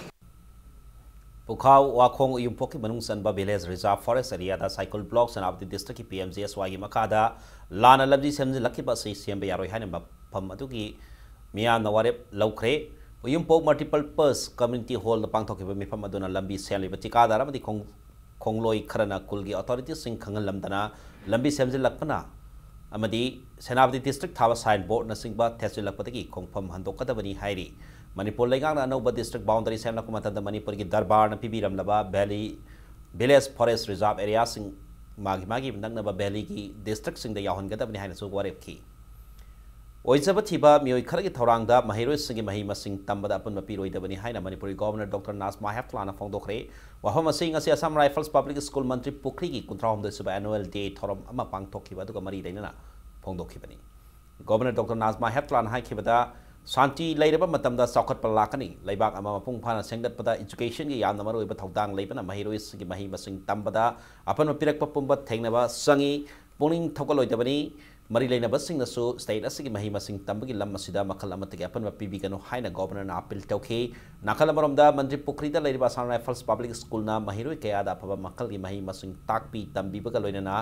ꯄꯨꯈꯥꯎ ꯋꯥꯈꯣꯡ ꯎꯌꯨꯝꯄꯣꯛꯀꯤ ꯃꯅꯨꯡ ꯆꯟꯕ village reserve forest area ꯗ ꯁꯥꯏꯀꯨꯜ block ꯁꯦꯅꯥꯄꯇꯤ district ꯀꯤ P M G S Y ꯒꯤ ꯃꯈꯥꯗ ꯂꯥꯟꯅ ꯂꯝꯕꯤ ꯁꯦꯝꯖꯤꯜꯂꯛꯈꯤꯕ ꯑꯁꯤ ꯁꯦꯝꯕ ꯌꯥꯔꯣꯏ ꯍꯥꯏꯅ ꯃꯐꯝ ꯑꯗꯨꯒꯤ ꯃꯤꯌꯥꯝꯅ ꯋꯥꯔꯦꯞ ꯂꯧꯈ꯭ꯔꯦ꯫ ꯎꯌꯨꯝꯄꯣꯛ multipurpose community hall ꯗ ꯄꯥꯡꯊꯣꯛꯈꯤꯕ ꯃꯤꯐꯝ ꯑꯗꯨꯅ ꯂꯝꯕꯤ ꯁꯦꯝꯂꯤꯕ ꯊꯤꯀꯥꯗꯥꯔ ꯑꯃꯗꯤ ꯈꯣꯡ-, ꯈꯣꯡꯂꯣꯏ ꯈꯔꯅ ꯈꯨꯜꯒꯤ authority ꯁꯤꯡ ꯈꯪꯍꯜꯂꯝꯗꯅ ꯂꯝꯕꯤ ꯁꯦꯝꯖꯤꯜꯂꯛꯄꯅ ꯑꯃꯗꯤ ꯁꯦꯅꯥꯄꯇꯤ district ꯊꯥꯕ sign board ꯅꯆꯤꯡꯕ ꯊꯦꯠꯆꯤꯜꯂꯛꯄꯗꯒꯤ ꯈꯣꯡꯐꯝ ꯍꯟꯗꯣꯛꯀꯗꯕꯅꯤ ꯍꯥꯏꯔꯤ꯫ ꯃꯅꯤꯄꯨꯔ ꯂꯩꯉꯥꯛꯅ ꯑꯅꯧꯕ district boundary ꯁꯦꯝꯂꯛꯄ ꯃꯇꯝꯗ ꯃꯅꯤꯄꯨꯔꯒꯤ ꯗꯔꯕꯥꯔꯅ ꯄꯤꯕꯤꯔꯝꯂꯕ valley, village forest reserve area ꯁꯤꯡ ꯃꯥꯒꯤ ꯃꯥꯒꯤ ꯅꯛꯅꯕ valley ꯒꯤ district ꯁꯤꯡꯗ ꯌꯥꯎꯍꯟꯒꯗꯕꯅꯤ ꯍꯥꯏꯅꯁꯨ ꯋꯥꯔꯦꯞꯈꯤ꯫ ꯑꯣꯏꯖꯕ ꯊꯤꯕ ꯃꯤꯑꯣꯏ ꯈꯔꯒꯤ ꯊꯧꯔꯥꯡꯗ ꯃꯍꯩꯔꯣꯏꯁꯤꯡꯒꯤ ꯃꯍꯩ ꯃꯁꯤꯡ ꯇꯝꯕꯗ ꯑꯄꯨꯟꯕ ꯄꯤꯔꯣꯏꯗꯕꯅꯤ ꯍꯥꯏꯅ ꯃꯅꯤꯄꯨꯔꯒꯤ Governor Doctor ꯅꯥꯖꯃꯥ ꯍꯦꯞꯇꯨꯂꯥꯅ ꯐꯣꯡꯗꯣꯛꯈ꯭ꯔꯦ꯫ ꯋꯥꯐꯝ ꯑꯁꯤ ꯉꯁꯤ Assam Rifles Public School ꯃꯟꯇ꯭ꯔꯤ ꯄꯨꯈ꯭ꯔꯤꯒꯤ ꯀꯨꯟꯊ꯭ꯔꯥ ꯍꯨꯝꯗꯣꯏ ꯁꯨꯕ annual day ꯊꯧꯔꯝ ꯑꯃ ꯄꯥꯡꯊꯣꯛꯈꯤꯕ ꯑꯗꯨꯒ ꯃꯔꯤ ꯂꯩꯅꯅ ꯐꯣꯡꯗꯣꯛꯈꯤꯕꯅꯤ꯫ Governor Doctor ꯅꯥꯖꯃꯥ ꯍꯦꯞꯇꯨꯂꯥꯅ ꯍꯥꯏꯈꯤꯕꯗ, ꯁꯥꯟꯇꯤ ꯂꯩꯔꯕ ꯃꯇꯝꯗ ꯆꯥꯎꯈꯠꯄ ꯂꯥꯛꯀꯅꯤ꯫ ꯂꯩꯕꯥꯛ ꯑꯃ ꯃꯄꯨꯡ ꯐꯥꯅ ꯁꯦꯝꯒꯠꯄꯗ education ꯒꯤ ꯌꯥꯝꯅ ꯃꯔꯨꯑꯣꯏꯕ ꯊꯧꯗꯥꯡ ꯂꯩꯕꯅ ꯃꯍꯩꯔꯣꯏꯁꯤꯡꯒꯤ ꯃꯍꯩ ꯃꯁꯤꯡ ꯇꯝꯕꯗ ꯑꯄꯟꯕ ꯄꯤꯔꯛꯄ ꯄꯨꯝꯕ ꯊꯦꯡꯅꯕ ꯆꯪꯏ꯫ ꯄꯨꯛꯅꯤꯡ ꯊꯧꯒꯠꯂꯣꯏꯗꯕꯅꯤ꯫ ꯃꯔꯤ ꯂꯩꯅꯕꯁꯤꯡꯅꯁꯨ state ꯑꯁꯤꯒꯤ ꯃꯍꯩ ꯃꯁꯤꯡ ꯇꯝꯕꯒꯤ ꯂꯝ ꯑꯁꯤꯗ ꯃꯈꯜ ꯑꯃꯠꯇꯒꯤ ꯑꯄꯟꯕ ꯄꯤꯕꯤꯒꯅꯨ ꯍꯥꯏꯅ Governor ꯅ appeal ꯇꯧꯈꯤ꯫ ꯅꯥꯀꯜ ꯑꯃꯔꯣꯝꯗ ꯃꯟꯇ꯭ꯔꯤ ꯄꯨꯈ꯭ꯔꯤꯗ ꯂꯩꯔꯤꯕ Assam Rifles Public School ꯅ ꯃꯍꯩꯔꯣꯏ ꯀꯌꯥꯗ ꯑꯐꯕ ꯃꯈꯜꯒꯤ ꯃꯍꯩ ꯃꯁꯤꯡ ꯇꯥꯛꯄꯤ ꯇꯝꯕꯤꯕꯒ ꯂꯣꯏꯅꯅ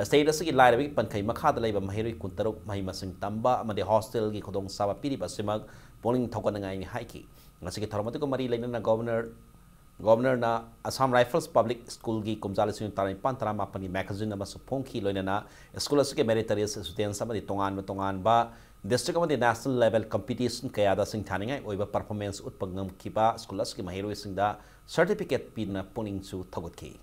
state ꯑꯁꯤꯒꯤ ꯂꯥꯏꯔꯕꯒꯤ ꯄꯟꯈꯩ ꯃꯈꯥꯗ ꯂꯩꯕ ꯃꯍꯩꯔꯣꯏ ꯀꯨꯟꯇꯔꯨꯛ ꯃꯍꯩ ꯃꯁꯤꯡ ꯇꯝꯕ ꯑꯃꯗꯤ hostel ꯒꯤ ꯈꯨꯗꯣꯡꯆꯥꯕ ꯄꯤꯔꯤꯕ ꯑꯁꯤꯃꯛ ꯄꯨꯛꯅꯤꯡ ꯊꯧꯒꯠꯅꯤꯡꯉꯥꯏꯅꯤ ꯍꯥꯏꯈꯤ꯫ ꯉꯁꯤꯒꯤ ꯊꯧꯔꯝ ꯑꯗꯨꯒ ꯃꯔꯤ ꯂꯩꯅꯅ Governor ꯒꯣꯕꯔꯅꯔꯅ ꯑꯁꯥꯝ ꯔꯥꯏꯐꯜꯁ ꯄꯕ꯭ꯂꯤꯛ ꯁ꯭ꯀꯨꯜꯒꯤ ꯀꯨꯝꯖꯥ ꯂꯤꯁꯤꯡ ꯇꯔꯥꯅꯤꯄꯥꯟ ꯇꯔꯥꯃꯥꯄꯟꯒꯤ ꯃꯦꯒꯥꯖꯤꯟ ꯑꯃꯁꯨ ꯐꯣꯡꯈꯤ꯫ ꯂꯣꯏꯅꯅ ꯁ꯭ꯀꯨꯜ ꯑꯁꯤꯒꯤ ꯃꯦꯔꯤꯇꯣꯔꯤꯌꯁ ꯁ꯭ꯇꯨꯗꯦꯟꯠꯁ ꯑꯃꯗꯤ ꯇꯣꯉꯥꯟꯕ ꯇꯣꯉꯥꯟꯕ ꯗꯤꯁꯇ꯭ꯔꯤꯛ ꯑꯃꯗꯤ ꯅꯦꯁꯅꯦꯜ ꯂꯦꯚꯦꯜ ꯀꯝꯄꯤꯇꯤꯁꯟ ꯀꯌꯥꯗ ꯁꯤꯡꯊꯥꯅꯤꯡꯉꯥꯏ ꯑꯣꯏꯕ ꯄꯔꯐꯣꯔꯃꯦꯟꯁ ꯎꯠꯄ ꯉꯝꯈꯤꯕ ꯁ꯭ꯀꯨꯜ ꯑꯁꯤꯒꯤ ꯃꯍꯩꯔꯣꯏꯁꯤꯡꯗ ꯁꯔꯇꯤꯐꯤꯀꯦꯠ ꯄꯤꯗꯨꯅ ꯄꯨꯛꯅꯤꯡꯁꯨ ꯊꯧꯒꯠꯈꯤ꯫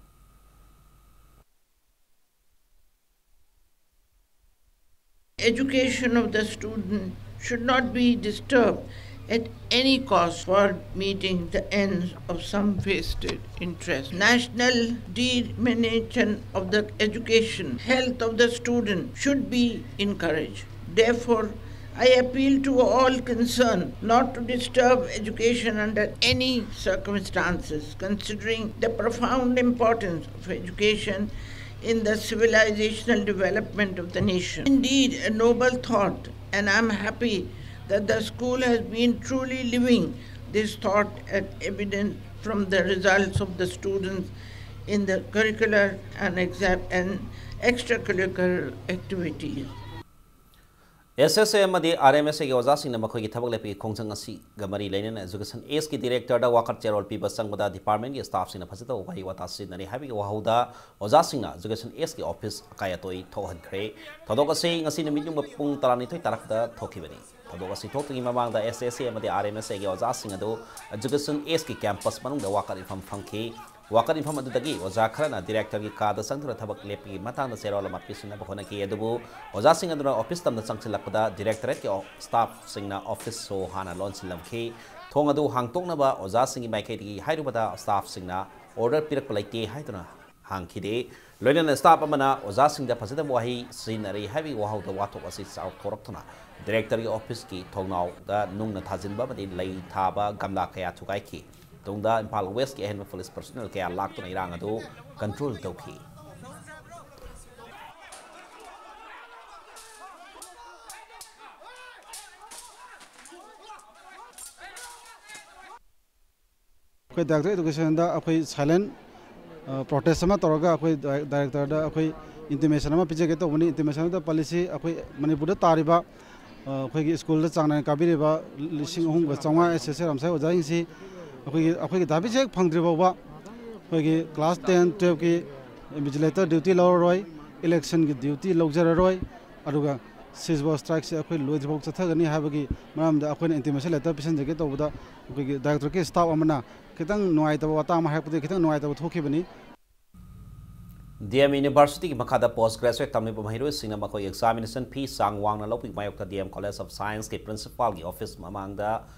Education of the student should not be disturbed at any cost for meeting the ends of some vested interest. National diminution of the education health of the student should be encouraged. Therefore, I appeal to all concerned not to disturb education under any circumstances, considering the profound importance of education in the civilizational development of the nation. Indeed, a noble thought, and I am happy that the school has been truly living this thought as evident from the results of the students in the curricular and exam and extracurricular activities. ꯑꯦꯁ ꯑꯦꯁ ꯑꯦ ꯑꯃꯗꯤ ꯑꯥꯔ ꯑꯦꯝ ꯑꯦꯁ ꯑꯦꯒꯤ ꯑꯣꯖꯥꯁꯤꯡꯅ ꯃꯈꯣꯏꯒꯤ ꯊꯕꯛ ꯂꯦꯞꯄꯒꯤ ꯈꯣꯡꯖꯪ ꯑꯁꯤꯒ ꯃꯔꯤ ꯂꯩꯅꯅ ꯑꯦꯖꯨꯀꯦꯁꯟ ꯑꯦꯁꯀꯤ ꯗꯤꯔꯦꯛꯇꯔꯗ ꯋꯥꯀꯠ ꯆꯦꯔꯣꯜ ꯄꯤꯕ ꯆꯪꯕꯗ ꯗꯤꯄꯥꯔꯠꯃꯦꯟꯒꯤ ꯁ꯭ꯇꯥꯐꯁꯤꯡꯅ ꯐꯖꯗꯕ ꯋꯥꯍꯩ ꯋꯥꯇꯥ ꯁꯤꯖꯤꯟꯅꯔꯤ ꯍꯥꯏꯕꯒꯤ ꯋꯥꯍꯧꯗ ꯑꯣꯖꯥꯁꯤꯡꯅ ꯑꯦꯖꯨꯀꯦꯁꯟ ꯑꯦꯁꯀꯤ ꯑꯣꯐꯤꯁ ꯑꯀꯥꯏ ꯑꯇꯣꯏ ꯊꯣꯛꯍꯟꯈ꯭ꯔꯦ꯫ ꯊꯧꯗꯣꯛ ꯑꯁꯤ ꯉꯁꯤ ꯅꯨꯃꯤꯠ ꯌꯨꯡꯕ ꯄꯨꯡ ꯇꯔꯥꯅꯤꯊꯣꯏ ꯇꯥꯔꯛꯄꯗ ꯊꯣꯛꯈꯤꯕꯅꯤ꯫ ꯊꯧꯗꯣꯛ ꯑꯁꯤ ꯊꯣꯛꯇ꯭ꯔꯤꯉꯩ ꯃꯃꯥꯡꯗ ꯑꯦꯁ ꯑꯦꯁ ꯑꯦ ꯑꯃꯗꯤ ꯑꯥꯔ ꯑꯦꯝ ꯑꯦꯁ ꯑꯦꯒꯤ ꯑꯣꯖꯥꯁꯤꯡ ꯑꯗꯨ ꯑꯦꯖꯨꯀꯦꯁꯟ ꯑꯦꯁꯀꯤ ꯀꯦꯝꯄꯁ ꯃꯅꯨꯡꯗ ꯋꯥꯀꯠ ꯏꯐꯝ ꯐꯝꯈꯤ꯫ ꯋꯥꯀꯠ ꯏꯐꯝ ꯑꯗꯨꯗꯒꯤ ꯑꯣꯖꯥ ꯈꯔꯅ ꯗꯤꯔꯦꯛꯇꯔꯒꯤ ꯀꯥꯗ ꯆꯪꯗꯨꯅ ꯊꯕꯛ ꯂꯦꯞꯄꯒꯤ ꯃꯇꯥꯡꯗ ꯆꯦꯔꯣꯜ ꯑꯃ ꯄꯤꯁꯤꯟꯅꯕ ꯍꯣꯠꯅꯈꯤ꯫ ꯑꯗꯨꯕꯨ ꯑꯣꯖꯥꯁꯤꯡ ꯑꯗꯨꯅ ꯑꯣꯐꯤꯁ ꯇꯝꯅ ꯆꯪꯁꯤꯜꯂꯛꯄꯗ ꯗꯤꯔꯦꯛꯇꯣꯔꯦꯠꯀꯤ ꯑꯣ-, ꯁ꯭ꯇꯥꯐꯁꯤꯡꯅ ꯑꯣꯐꯤꯁ ꯁꯣ ꯍꯥꯟꯅ ꯂꯣꯟꯁꯤꯜꯂꯝꯈꯤ꯫ ꯊꯣꯡ ꯑꯗꯨ ꯍꯥꯡꯗꯣꯛꯅꯕ ꯑꯣꯖꯥꯁꯤꯡꯒꯤ ꯃꯥꯏꯀꯩꯗꯒꯤ ꯍꯥꯏꯔꯨꯕꯗ ꯁ꯭ꯇꯥꯐꯁꯤꯡꯅ ꯑꯣꯔꯗꯔ ꯄꯤꯔꯛꯄ ꯂꯩꯇꯦ ꯍꯥꯏꯗꯨꯅ ꯍꯥꯡꯈꯤꯗꯦ꯫ ꯂꯣꯏꯅꯅ ꯁ꯭ꯇꯥꯐ ꯑꯃꯅ ꯑꯣꯖꯥꯁꯤꯡꯗ ꯐꯖꯗꯕ ꯋꯥꯍꯩ ꯁꯤꯖꯤꯟꯅꯔꯤ ꯍꯥꯏꯕꯒꯤ ꯋꯥꯍꯧꯗ ꯋꯥꯊꯣꯛ ꯑꯁꯤ ꯆꯥꯎꯊꯣꯔꯛꯇꯨꯅ ꯗꯤꯔꯦꯛꯇꯔꯒꯤ ꯑꯣꯐꯤꯁꯀꯤ ꯊꯣꯡꯅꯥꯎꯗ ꯅꯨꯡꯅ ꯊꯥꯖꯤꯟꯕ ꯑꯃꯗꯤ ꯂꯩ ꯊꯥꯕ ꯒꯝꯂꯥ ꯀꯌꯥ ꯊꯨꯒꯥꯏꯈꯤ꯫ ꯇꯨꯡꯗ ꯏꯝꯐꯥꯜ ꯋꯦꯁꯀꯤ ꯑꯍꯦꯟꯕ ꯄꯨꯂꯤꯁ ꯄꯔꯁꯣꯅꯦꯜ ꯀꯌꯥ ꯂꯥꯛꯇꯨꯅ ꯏꯔꯥꯡ ꯑꯗꯨ ꯀꯟꯇ꯭ꯔꯣꯜ ꯇꯧꯈꯤ꯫ ꯑꯩꯈꯣꯏ ꯗꯥꯏꯔꯦꯛꯇꯔ ꯑꯦꯖꯨꯀꯦꯁꯟꯗ ꯑꯩꯈꯣꯏ ꯁꯥꯏꯂꯦꯟ ꯄ꯭ꯔꯣꯇꯦꯁ ꯑꯃ ꯇꯧꯔꯒ ꯑꯩꯈꯣꯏ ꯗꯥꯏ-, ꯗꯥꯏꯔꯦꯛꯇꯔꯗ ꯑꯩꯈꯣꯏ ꯏꯟꯇꯤꯃꯦꯁꯟ ꯑꯃ ꯄꯤꯖꯒꯦ ꯇꯧꯕꯅꯤ꯫ ꯏꯟꯇꯤꯃꯦꯁꯟ ꯑꯗꯨꯗ ꯄꯜꯂꯤꯁꯤ ꯑꯩꯈꯣꯏ ꯃꯅꯤꯄꯨꯔꯗ ꯇꯥꯔꯤꯕ, ꯑ, ꯑꯩꯈꯣꯏꯒꯤ ꯁ꯭ꯀꯨꯜꯗ ꯆꯥꯡ ꯅꯥꯏꯅ ꯀꯥꯕꯤꯔꯤꯕ ꯂꯤꯁꯤꯡ ꯑꯍꯨꯝꯒ ꯆꯥꯝꯃꯉꯥ ꯑꯦꯁ ꯑꯦꯁ ꯑꯦ ꯔꯥꯝꯁꯥꯏ ꯑꯣꯖꯥꯁꯤꯡꯁꯤ ꯑꯩꯈꯣꯏꯒꯤ ꯑꯩꯈꯣꯏꯒꯤ ꯗꯥꯕꯤꯁꯦ ꯍꯦꯛ ꯐꯪꯗ꯭ꯔꯤ ꯐꯥꯎꯕ ꯑꯩꯈꯣꯏꯒꯤ ꯀ꯭ꯂꯥꯁ ꯇꯦꯟ ꯇꯨꯌꯦꯜꯞꯀꯤ ꯏꯟꯚꯤꯖꯤꯂꯦꯇꯔ ꯗ꯭ꯌꯨꯇꯤ ꯂꯧꯔꯔꯣꯏ, ꯏꯂꯦꯛꯁꯟꯒꯤ ꯗ꯭ꯌꯨꯇꯤ ꯂꯧꯖꯔꯔꯣꯏ꯫ ꯑꯗꯨꯒ ꯁꯤꯖꯕꯧ ꯁ꯭ꯇ꯭ꯔꯥꯏꯛꯁꯦ ꯑꯩꯈꯣꯏ ꯂꯣꯏꯗ꯭ꯔꯤꯐꯥꯎ ꯆꯠꯊꯒꯅꯤ ꯍꯥꯏꯕꯒꯤ ꯃꯔꯝꯗ ꯑꯩꯈꯣꯏꯅ ꯏꯟꯇꯤꯃꯦꯁꯟ ꯂꯦꯇꯔ ꯄꯤꯁꯤꯟꯖꯒꯦ ꯇꯧꯕꯗ ꯑꯩꯈꯣꯏꯒꯤ ꯗꯥꯏꯔꯦꯛꯇꯣꯔꯦꯠꯀꯤ ꯁ꯭ꯇꯥꯐ ꯑꯃꯅ ꯈꯤꯇꯪ ꯅꯨꯡꯉꯥꯏꯇꯕ ꯋꯥꯇꯥ ꯑꯃ ꯍꯥꯏꯔꯛꯄꯗꯒꯤ ꯈꯤꯇꯪ ꯅꯨꯡꯉꯥꯏꯇꯕ ꯊꯣꯛꯈꯤꯕꯅꯤ꯫ ꯗꯤ ꯑꯦꯝ ꯌꯨꯅꯤꯚꯔꯁꯤꯇꯤꯒꯤ ꯃꯈꯥꯗ ꯄꯣꯁ ꯒ꯭ꯔꯦꯖꯨꯑꯦꯠ ꯇꯝꯂꯤꯕ ꯃꯍꯩꯔꯣꯏꯁꯤꯡꯅ ꯃꯈꯣꯏꯒꯤ ꯑꯦꯛꯖꯥꯃꯤꯅꯦꯁꯟ ꯐꯤ ꯆꯥꯡ ꯋꯥꯡꯅ ꯂꯧꯕꯒꯤ ꯃꯥꯌꯣꯛꯇ ꯗꯤ ꯑꯦꯝ ꯀꯣꯂꯦꯖ ꯑꯣꯐ ꯁꯥꯏꯟꯁꯀꯤ ꯄ꯭ꯔꯤꯟꯁꯤꯄꯥꯜꯒꯤ ꯑꯣꯐꯤꯁ ꯃꯃꯥꯡꯗ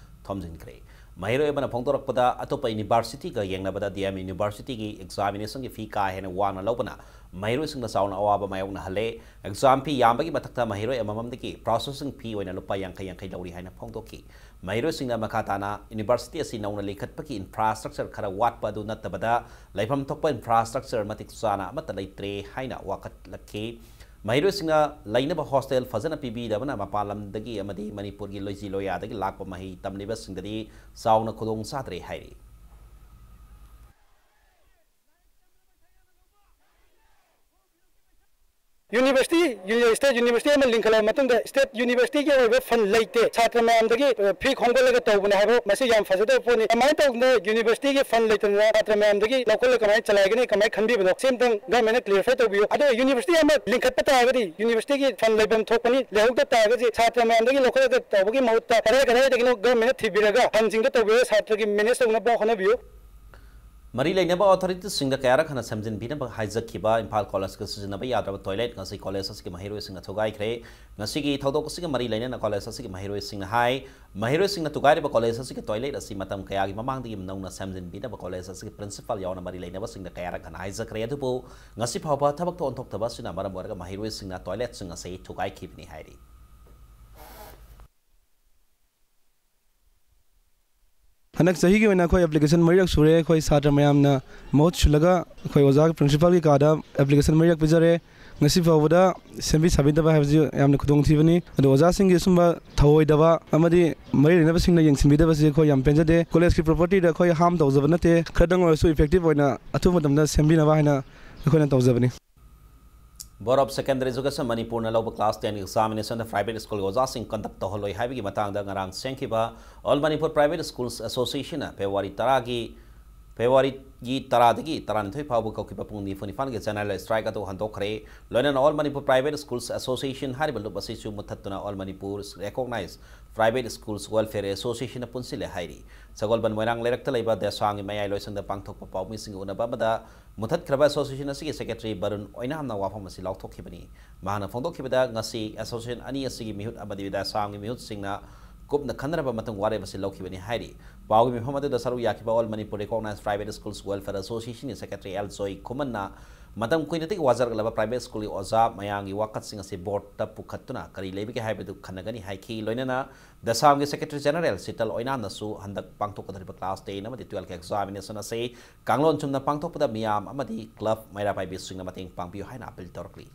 ꯊꯣꯝꯖꯤꯟꯈ꯭ꯔꯦ꯫ ꯃꯍꯩꯔꯣꯏ ꯑꯃꯅ ꯐꯣꯡꯗꯣꯔꯛꯄꯗ, ꯑꯇꯣꯞꯄ ꯌꯨꯅꯤꯚꯔꯁꯤꯇꯤꯒ ꯌꯦꯡꯅꯕꯗ ꯗꯤ ꯑꯦꯝ ꯌꯨꯅꯤꯚꯔꯁꯤꯇꯤꯒꯤ ꯑꯦꯛꯖꯥꯃꯤꯅꯦꯁꯟꯒꯤ ꯐꯤ ꯀꯥ ꯍꯦꯟꯅ ꯋꯥꯡꯅ ꯂꯧꯕꯅ ꯃꯍꯩꯔꯣꯏꯁꯤꯡꯗ ꯆꯥꯎꯅ ꯑꯋꯥꯕ ꯃꯥꯌꯣꯛꯅꯍꯜꯂꯦ꯫ ꯑꯦꯛꯖꯥꯝ ꯐꯤ ꯌꯥꯝꯕꯒꯤ ꯃꯊꯛꯇ ꯃꯍꯩꯔꯣꯏ ꯑꯃꯃꯝꯗꯒꯤ ꯄ꯭ꯔꯣꯁꯦꯁꯤꯡ ꯐꯤ ꯑꯣꯏꯅ ꯂꯨꯄꯥ ꯌꯥꯡꯈꯩ ꯌꯥꯡꯈꯩ ꯂꯧꯔꯤ ꯍꯥꯏꯅ ꯐꯣꯡꯗꯣꯛꯈꯤ꯫ ꯃꯍꯩꯔꯣꯏꯁꯤꯡꯅ ꯃꯈꯥ ꯇꯥꯅ ꯌꯨꯅꯤꯚꯔꯁꯤꯇꯤ ꯑꯁꯤ ꯅꯧꯅ ꯂꯤꯡꯈꯠꯄꯒꯤ ꯏꯟꯐ꯭ꯔꯥꯁ꯭ꯇ꯭ꯔꯛꯆꯔ ꯈꯔ ꯋꯥꯠꯄ ꯑꯗꯨ ꯅꯠꯇꯕꯗ ꯂꯩꯐꯝ ꯊꯣꯛꯄ ꯏꯟꯐ꯭ꯔꯥꯁ꯭ꯇ꯭ꯔꯛꯆꯔ ꯃꯇꯤꯛ ꯆꯥꯅ ꯑꯃꯠꯇ ꯂꯩꯇ꯭ꯔꯦ ꯍꯥꯏꯅ ꯋꯥꯀꯠꯂꯛꯈꯤ꯫ ꯃꯍꯩꯔꯣꯏꯁꯤꯡꯅ ꯂꯩꯅꯕ ꯍꯣꯁꯇꯦꯜ ꯐꯖꯅ ꯄꯤꯕꯤꯗꯕꯅ ꯃꯄꯥꯟ ꯂꯝꯗꯒꯤ ꯑꯃꯗꯤ ꯃꯅꯤꯄꯨꯔꯒꯤ ꯂꯣꯏꯖꯤ ꯂꯣꯌꯥꯗꯒꯤ ꯂꯥꯛꯄ ꯃꯍꯩ ꯇꯝꯂꯤꯕꯁꯤꯡꯗꯗꯤ ꯆꯥꯎꯅ ꯈꯨꯗꯣꯡ ꯆꯥꯗ꯭ꯔꯦ ꯍꯥꯏꯔꯤ꯫ ꯌꯨꯅꯤꯚꯔꯁꯤꯇꯤ ꯁ꯭ꯇꯦꯠ ꯌꯨꯅꯤꯚꯔꯁꯤꯇꯤ ꯑꯃ ꯂꯤꯡꯈꯠꯂꯕ ꯃꯇꯨꯡꯗ ꯁ꯭ꯇꯦꯠ ꯌꯨꯅꯤꯚꯔꯁꯤꯇꯤꯒꯤ ꯑꯣꯏꯕ ꯐꯟ ꯂꯩꯇꯦ, ꯁꯥꯇ꯭ꯔ ꯃꯌꯥꯝꯗꯒꯤ ꯐꯤ ꯈꯣꯝꯒꯠꯂꯒ ꯇꯧꯕꯅꯦ ꯍꯥꯏꯕ ꯃꯁꯤ ꯌꯥꯝ ꯐꯖꯗꯕ ꯄꯣꯠꯅꯤ꯫ ꯀꯃꯥꯏꯅ ꯇꯧꯗꯅ ꯌꯨꯅꯤꯚꯔꯁꯤꯇꯤꯒꯤ ꯐꯟ ꯂꯩꯇꯗꯅ ꯁꯥꯇ꯭ꯔ ꯃꯌꯥꯝꯗꯒꯤ ꯂꯧꯈꯠꯂꯒ ꯀꯃꯥꯏꯅ ꯆꯂꯥꯏꯒꯅꯤ, ꯀꯃꯥꯏꯅ ꯈꯟꯕꯤꯕꯅꯣ, ꯁꯤ ꯑꯝꯇꯪ ꯒꯃꯦꯟꯅ ꯀ꯭ꯂꯦꯔꯤꯐꯥꯏ ꯇꯧꯕꯤꯌꯨ꯫ ꯑꯗꯣ ꯌꯨꯅꯤꯚꯔꯁꯤꯇꯤ ꯑꯃ ꯂꯤꯡꯈꯠꯄ ꯇꯥꯔꯒꯗꯤ ꯌꯨꯅꯤꯚꯔꯁꯤꯇꯤꯒꯤ ꯐꯟ ꯂꯩꯐꯝ ꯊꯣꯛꯄꯅꯤ, ꯂꯩꯍꯧꯗ ꯇꯥꯔꯒꯗꯤ ꯁꯥꯇ꯭ꯔ ꯃꯌꯥꯝꯗꯒꯤ ꯂꯧꯈꯠꯂꯒ ꯇꯧꯕꯒꯤ ꯃꯍꯨꯠꯇ ꯀꯗꯥꯏ ꯀꯗꯥꯏꯗꯒꯤꯅꯣ ꯒꯃꯦꯟꯅ ꯊꯤꯕꯤꯔꯒ ꯐꯟꯁꯤꯡꯗꯣ ꯇꯧꯕꯤꯔꯒ ꯁꯥꯇ꯭ꯔꯒꯤ ꯃꯦꯅꯦꯖ ꯇꯧꯅꯕ ꯍꯣꯠꯅꯕꯤꯌꯨ꯫ ꯃꯔꯤ ꯂꯩꯅꯕ ꯑꯣꯊꯣꯔꯤꯇꯤꯁꯤꯡꯗ ꯀꯌꯥꯔꯛ ꯍꯟꯅ ꯁꯦꯝꯖꯤꯟꯕꯤꯅꯕ ꯍꯥꯏꯖꯈꯤꯕ ꯏꯝꯐꯥꯜ ꯀꯣꯂꯦꯖꯀ ꯁꯤꯖꯤꯟꯅꯕ ꯌꯥꯗ꯭ꯔꯕ ꯇꯣꯏꯂꯦꯠ ꯉꯁꯤ ꯀꯣꯂꯦꯖ ꯑꯁꯤꯒꯤ ꯃꯍꯩꯔꯣꯏꯁꯤꯡꯅ ꯊꯨꯒꯥꯏꯈ꯭ꯔꯦ꯫ ꯉꯁꯤꯒꯤ ꯊꯧꯗꯣꯛ ꯑꯁꯤꯒ ꯃꯔꯤ ꯂꯩꯅꯅ ꯀꯣꯂꯦꯖ ꯑꯁꯤꯒꯤ ꯃꯍꯩꯔꯣꯏꯁꯤꯡꯅ ꯍꯥꯏ, ꯃꯍꯩꯔꯣꯏꯁꯤꯡꯅ ꯊꯨꯒꯥꯏꯔꯤꯕ ꯀꯣꯂꯦꯖ ꯑꯁꯤꯒꯤ ꯇꯣꯏꯂꯦꯠ ꯑꯁꯤ ꯃꯇꯝ ꯀꯌꯥꯒꯤ ꯃꯃꯥꯡꯗꯒꯤ ꯅꯧꯅ ꯁꯦꯝꯖꯤꯟꯕꯤꯅꯕ ꯀꯣꯂꯦꯖ ꯑꯁꯤꯒꯤ ꯄ꯭ꯔꯤꯟꯁꯤꯄꯥꯜ ꯌꯥꯎꯅ ꯃꯔꯤ ꯂꯩꯅꯕꯁꯤꯡꯗ ꯀꯌꯥꯔꯛ ꯍꯟꯅ ꯍꯥꯏꯖꯈ꯭ꯔꯦ, ꯑꯗꯨꯕꯨ ꯉꯁꯤ ꯐꯥꯎꯕ ꯊꯕꯛꯇ ꯑꯣꯟꯊꯣꯛꯇꯕ ꯑꯁꯤꯅ ꯃꯔꯝ ꯑꯣꯏꯔꯒ ꯃꯍꯩꯔꯣꯏꯁꯤꯡꯅ ꯇꯣꯏꯂꯦꯠꯁꯤꯡ ꯑꯁꯤ ꯊꯨꯒꯥꯏꯈꯤꯕꯅꯤ ꯍꯥꯏꯔꯤ꯫ ꯍꯟꯗꯛ ꯆꯍꯤꯒꯤ ꯑꯣꯏꯅ ꯑꯩꯈꯣꯏ ꯑꯦꯄ꯭ꯂꯤꯀꯦꯁꯟ ꯃꯔꯤꯔꯛ ꯁꯨꯔꯦ꯫ ꯑꯩꯈꯣꯏ ꯁꯥꯇ꯭ꯔ ꯃꯌꯥꯝꯅ ꯃꯍꯨꯠ ꯁꯤꯜꯂꯒ ꯑꯩꯈꯣꯏ ꯑꯣꯖꯥꯒꯤ ꯄ꯭ꯔꯤꯟꯁꯤꯄꯥꯜꯒꯤ ꯀꯥꯗ ꯑꯦꯄ꯭ꯂꯤꯀꯦꯁꯟ ꯃꯔꯤꯔꯛ ꯄꯤꯖꯔꯦ꯫ ꯉꯁꯤ ꯐꯥꯎꯕꯗ ꯁꯦꯝꯕꯤ ꯁꯥꯕꯤꯗꯕ ꯍꯥꯏꯕꯁꯤ ꯌꯥꯝꯅ ꯈꯨꯗꯣꯡꯊꯤꯕꯅꯤ꯫ ꯑꯗꯣ ꯑꯣꯖꯥꯁꯤꯡꯒꯤ ꯁꯨꯝꯕ ꯊꯧꯑꯣꯏꯗꯕ ꯑꯃꯗꯤ ꯃꯔꯤ ꯂꯩꯅꯕꯁꯤꯡꯅ ꯌꯦꯡꯁꯤꯟꯕꯤꯗꯕꯁꯤ ꯑꯩꯈꯣꯏ ꯌꯥꯝ ꯄꯦꯟꯖꯗꯦ꯫ ꯀꯣꯂꯦꯖꯀꯤ ꯄ꯭ꯔꯣꯄꯔꯇꯤꯗ ꯑꯩꯈꯣꯏ ꯍꯥꯔꯝ ꯇꯧꯖꯕ ꯅꯠꯇꯦ꯫ ꯈꯔꯗꯪ ꯑꯣꯏꯔꯁꯨ ꯏꯐꯦꯛꯇꯤꯞ ꯑꯣꯏꯅ ꯑꯊꯨꯕ ꯃꯇꯝꯗ ꯁꯦꯝꯕꯤꯅꯕ ꯍꯥꯏꯅ ꯑꯩꯈꯣꯏꯅ ꯇꯧꯖꯕꯅꯤ꯫ Board of Secondary Education ꯃꯅꯤꯄꯨꯔꯅ ꯂꯧꯕ class ten examination private school ꯑꯣꯖꯥꯁꯤꯡ conduct ꯇꯧꯍꯜꯂꯣꯏ ꯍꯥꯏꯕꯒꯤ ꯃꯇꯥꯡꯗ ꯉꯔꯥꯡ ꯁꯦꯝꯈꯤꯕ All Manipur Private Schools Association ꯅ February ꯇꯔꯥꯒꯤ February ꯒꯤ ꯇꯔꯥꯗꯒꯤ ꯇꯔꯥꯅꯤꯊꯣꯏ ꯐꯥꯎꯕ ꯀꯧꯈꯤꯕ ꯄꯨꯡ ꯅꯤꯐꯨ ꯅꯤꯄꯥꯟꯒꯤ general strike ꯑꯗꯨ ꯍꯟꯗꯣꯛꯈ꯭ꯔꯦ꯫ ꯂꯣꯏꯅꯅ All Manipur Private Schools Association ꯍꯥꯏꯔꯤꯕ ꯂꯨꯞ ꯑꯁꯤꯁꯨ ꯃꯨꯠꯊꯠꯇꯨꯅ All Manipur Recognized Private Schools Welfare Association ꯅ ꯄꯨꯟꯁꯤꯜꯂꯦ ꯍꯥꯏꯔꯤ꯫ ꯁꯒꯣꯜꯕꯟ ꯃꯣꯏꯔꯥꯡ ꯂꯩꯔꯛꯇ ꯂꯩꯕ ꯗꯦꯁꯥꯝꯒꯤ ꯃꯌꯥꯏ ꯂꯣꯏꯁꯪꯗ ꯄꯥꯡꯊꯣꯛꯄ ꯄꯥꯎꯃꯤꯁꯤꯡꯒ ꯎꯅꯕ ꯑꯃꯗ ꯃꯨꯠꯊꯠꯈ꯭ꯔꯕ association ꯑꯁꯤꯒꯤ secretary ꯕꯔꯨꯟ ꯑꯣꯏꯅꯥꯝꯅ ꯋꯥꯐꯝ ꯑꯁꯤ ꯂꯥꯎꯊꯣꯛꯈꯤꯕꯅꯤ꯫ ꯃꯍꯥꯛꯅ ꯐꯣꯡꯗꯣꯛꯈꯤꯕꯗ, ꯉꯁꯤ association ꯑꯅꯤ ꯑꯁꯤꯒꯤ ꯃꯤꯍꯨꯠ ꯑꯃꯗꯤ ꯗꯦꯁꯥꯝꯒꯤ ꯃꯤꯍꯨꯠꯁꯤꯡꯅ ꯀꯨꯞꯅ ꯈꯟꯅꯔꯕ ꯃꯇꯨꯡ ꯋꯥꯔꯦꯞ ꯑꯁꯤ ꯂꯧꯈꯤꯕꯅꯤ ꯍꯥꯏꯔꯤ꯫ ꯄꯥꯎꯒꯤ ꯃꯤꯐꯝ ꯑꯗꯨꯗ ꯁꯔꯨꯛ ꯌꯥꯈꯤꯕ All Manipur Recognized Private Schools Welfare Association ꯒꯤ secretary ꯑꯦꯜ ꯖꯣꯏ ꯈꯨꯃꯟꯅ ꯃꯇꯝ ꯀꯨꯏꯅꯗꯒꯤ ꯋꯥꯖꯔꯛꯂꯕ private school ꯒꯤ ꯑꯣꯖꯥ ꯃꯌꯥꯝꯒꯤ ꯋꯥꯀꯠꯁꯤꯡ ꯑꯁꯤ board ꯇ ꯄꯨꯈꯠꯇꯨꯅ ꯀꯔꯤ ꯂꯩꯕꯒꯦ ꯍꯥꯏꯕꯗꯨ ꯈꯟꯅꯒꯅꯤ ꯍꯥꯏꯈꯤ꯫ ꯂꯣꯏꯅꯅ ꯗꯦꯁꯥꯝꯒꯤ secretary general ꯁꯤꯇꯜ ꯑꯣꯏꯅꯥꯝꯅꯁꯨ ꯍꯟꯗꯛ ꯄꯥꯡꯊꯣꯛꯀꯗꯧꯔꯤꯕ class ten ꯑꯃꯗꯤ twelve ꯀꯤ examination ꯑꯁꯤ ꯀꯥꯡꯂꯣꯟ ꯆꯨꯝꯅ ꯄꯥꯡꯊꯣꯛꯄꯗ ꯃꯤꯌꯥꯝ ꯑꯃꯗꯤ club ꯃꯩꯔꯥ ꯄꯥꯏꯕꯤꯁꯤꯡꯅ ꯃꯇꯦꯡ ꯄꯥꯡꯕꯤꯌꯨ ꯍꯥꯏꯅ appeal ꯇꯧꯔꯛꯂꯤ꯫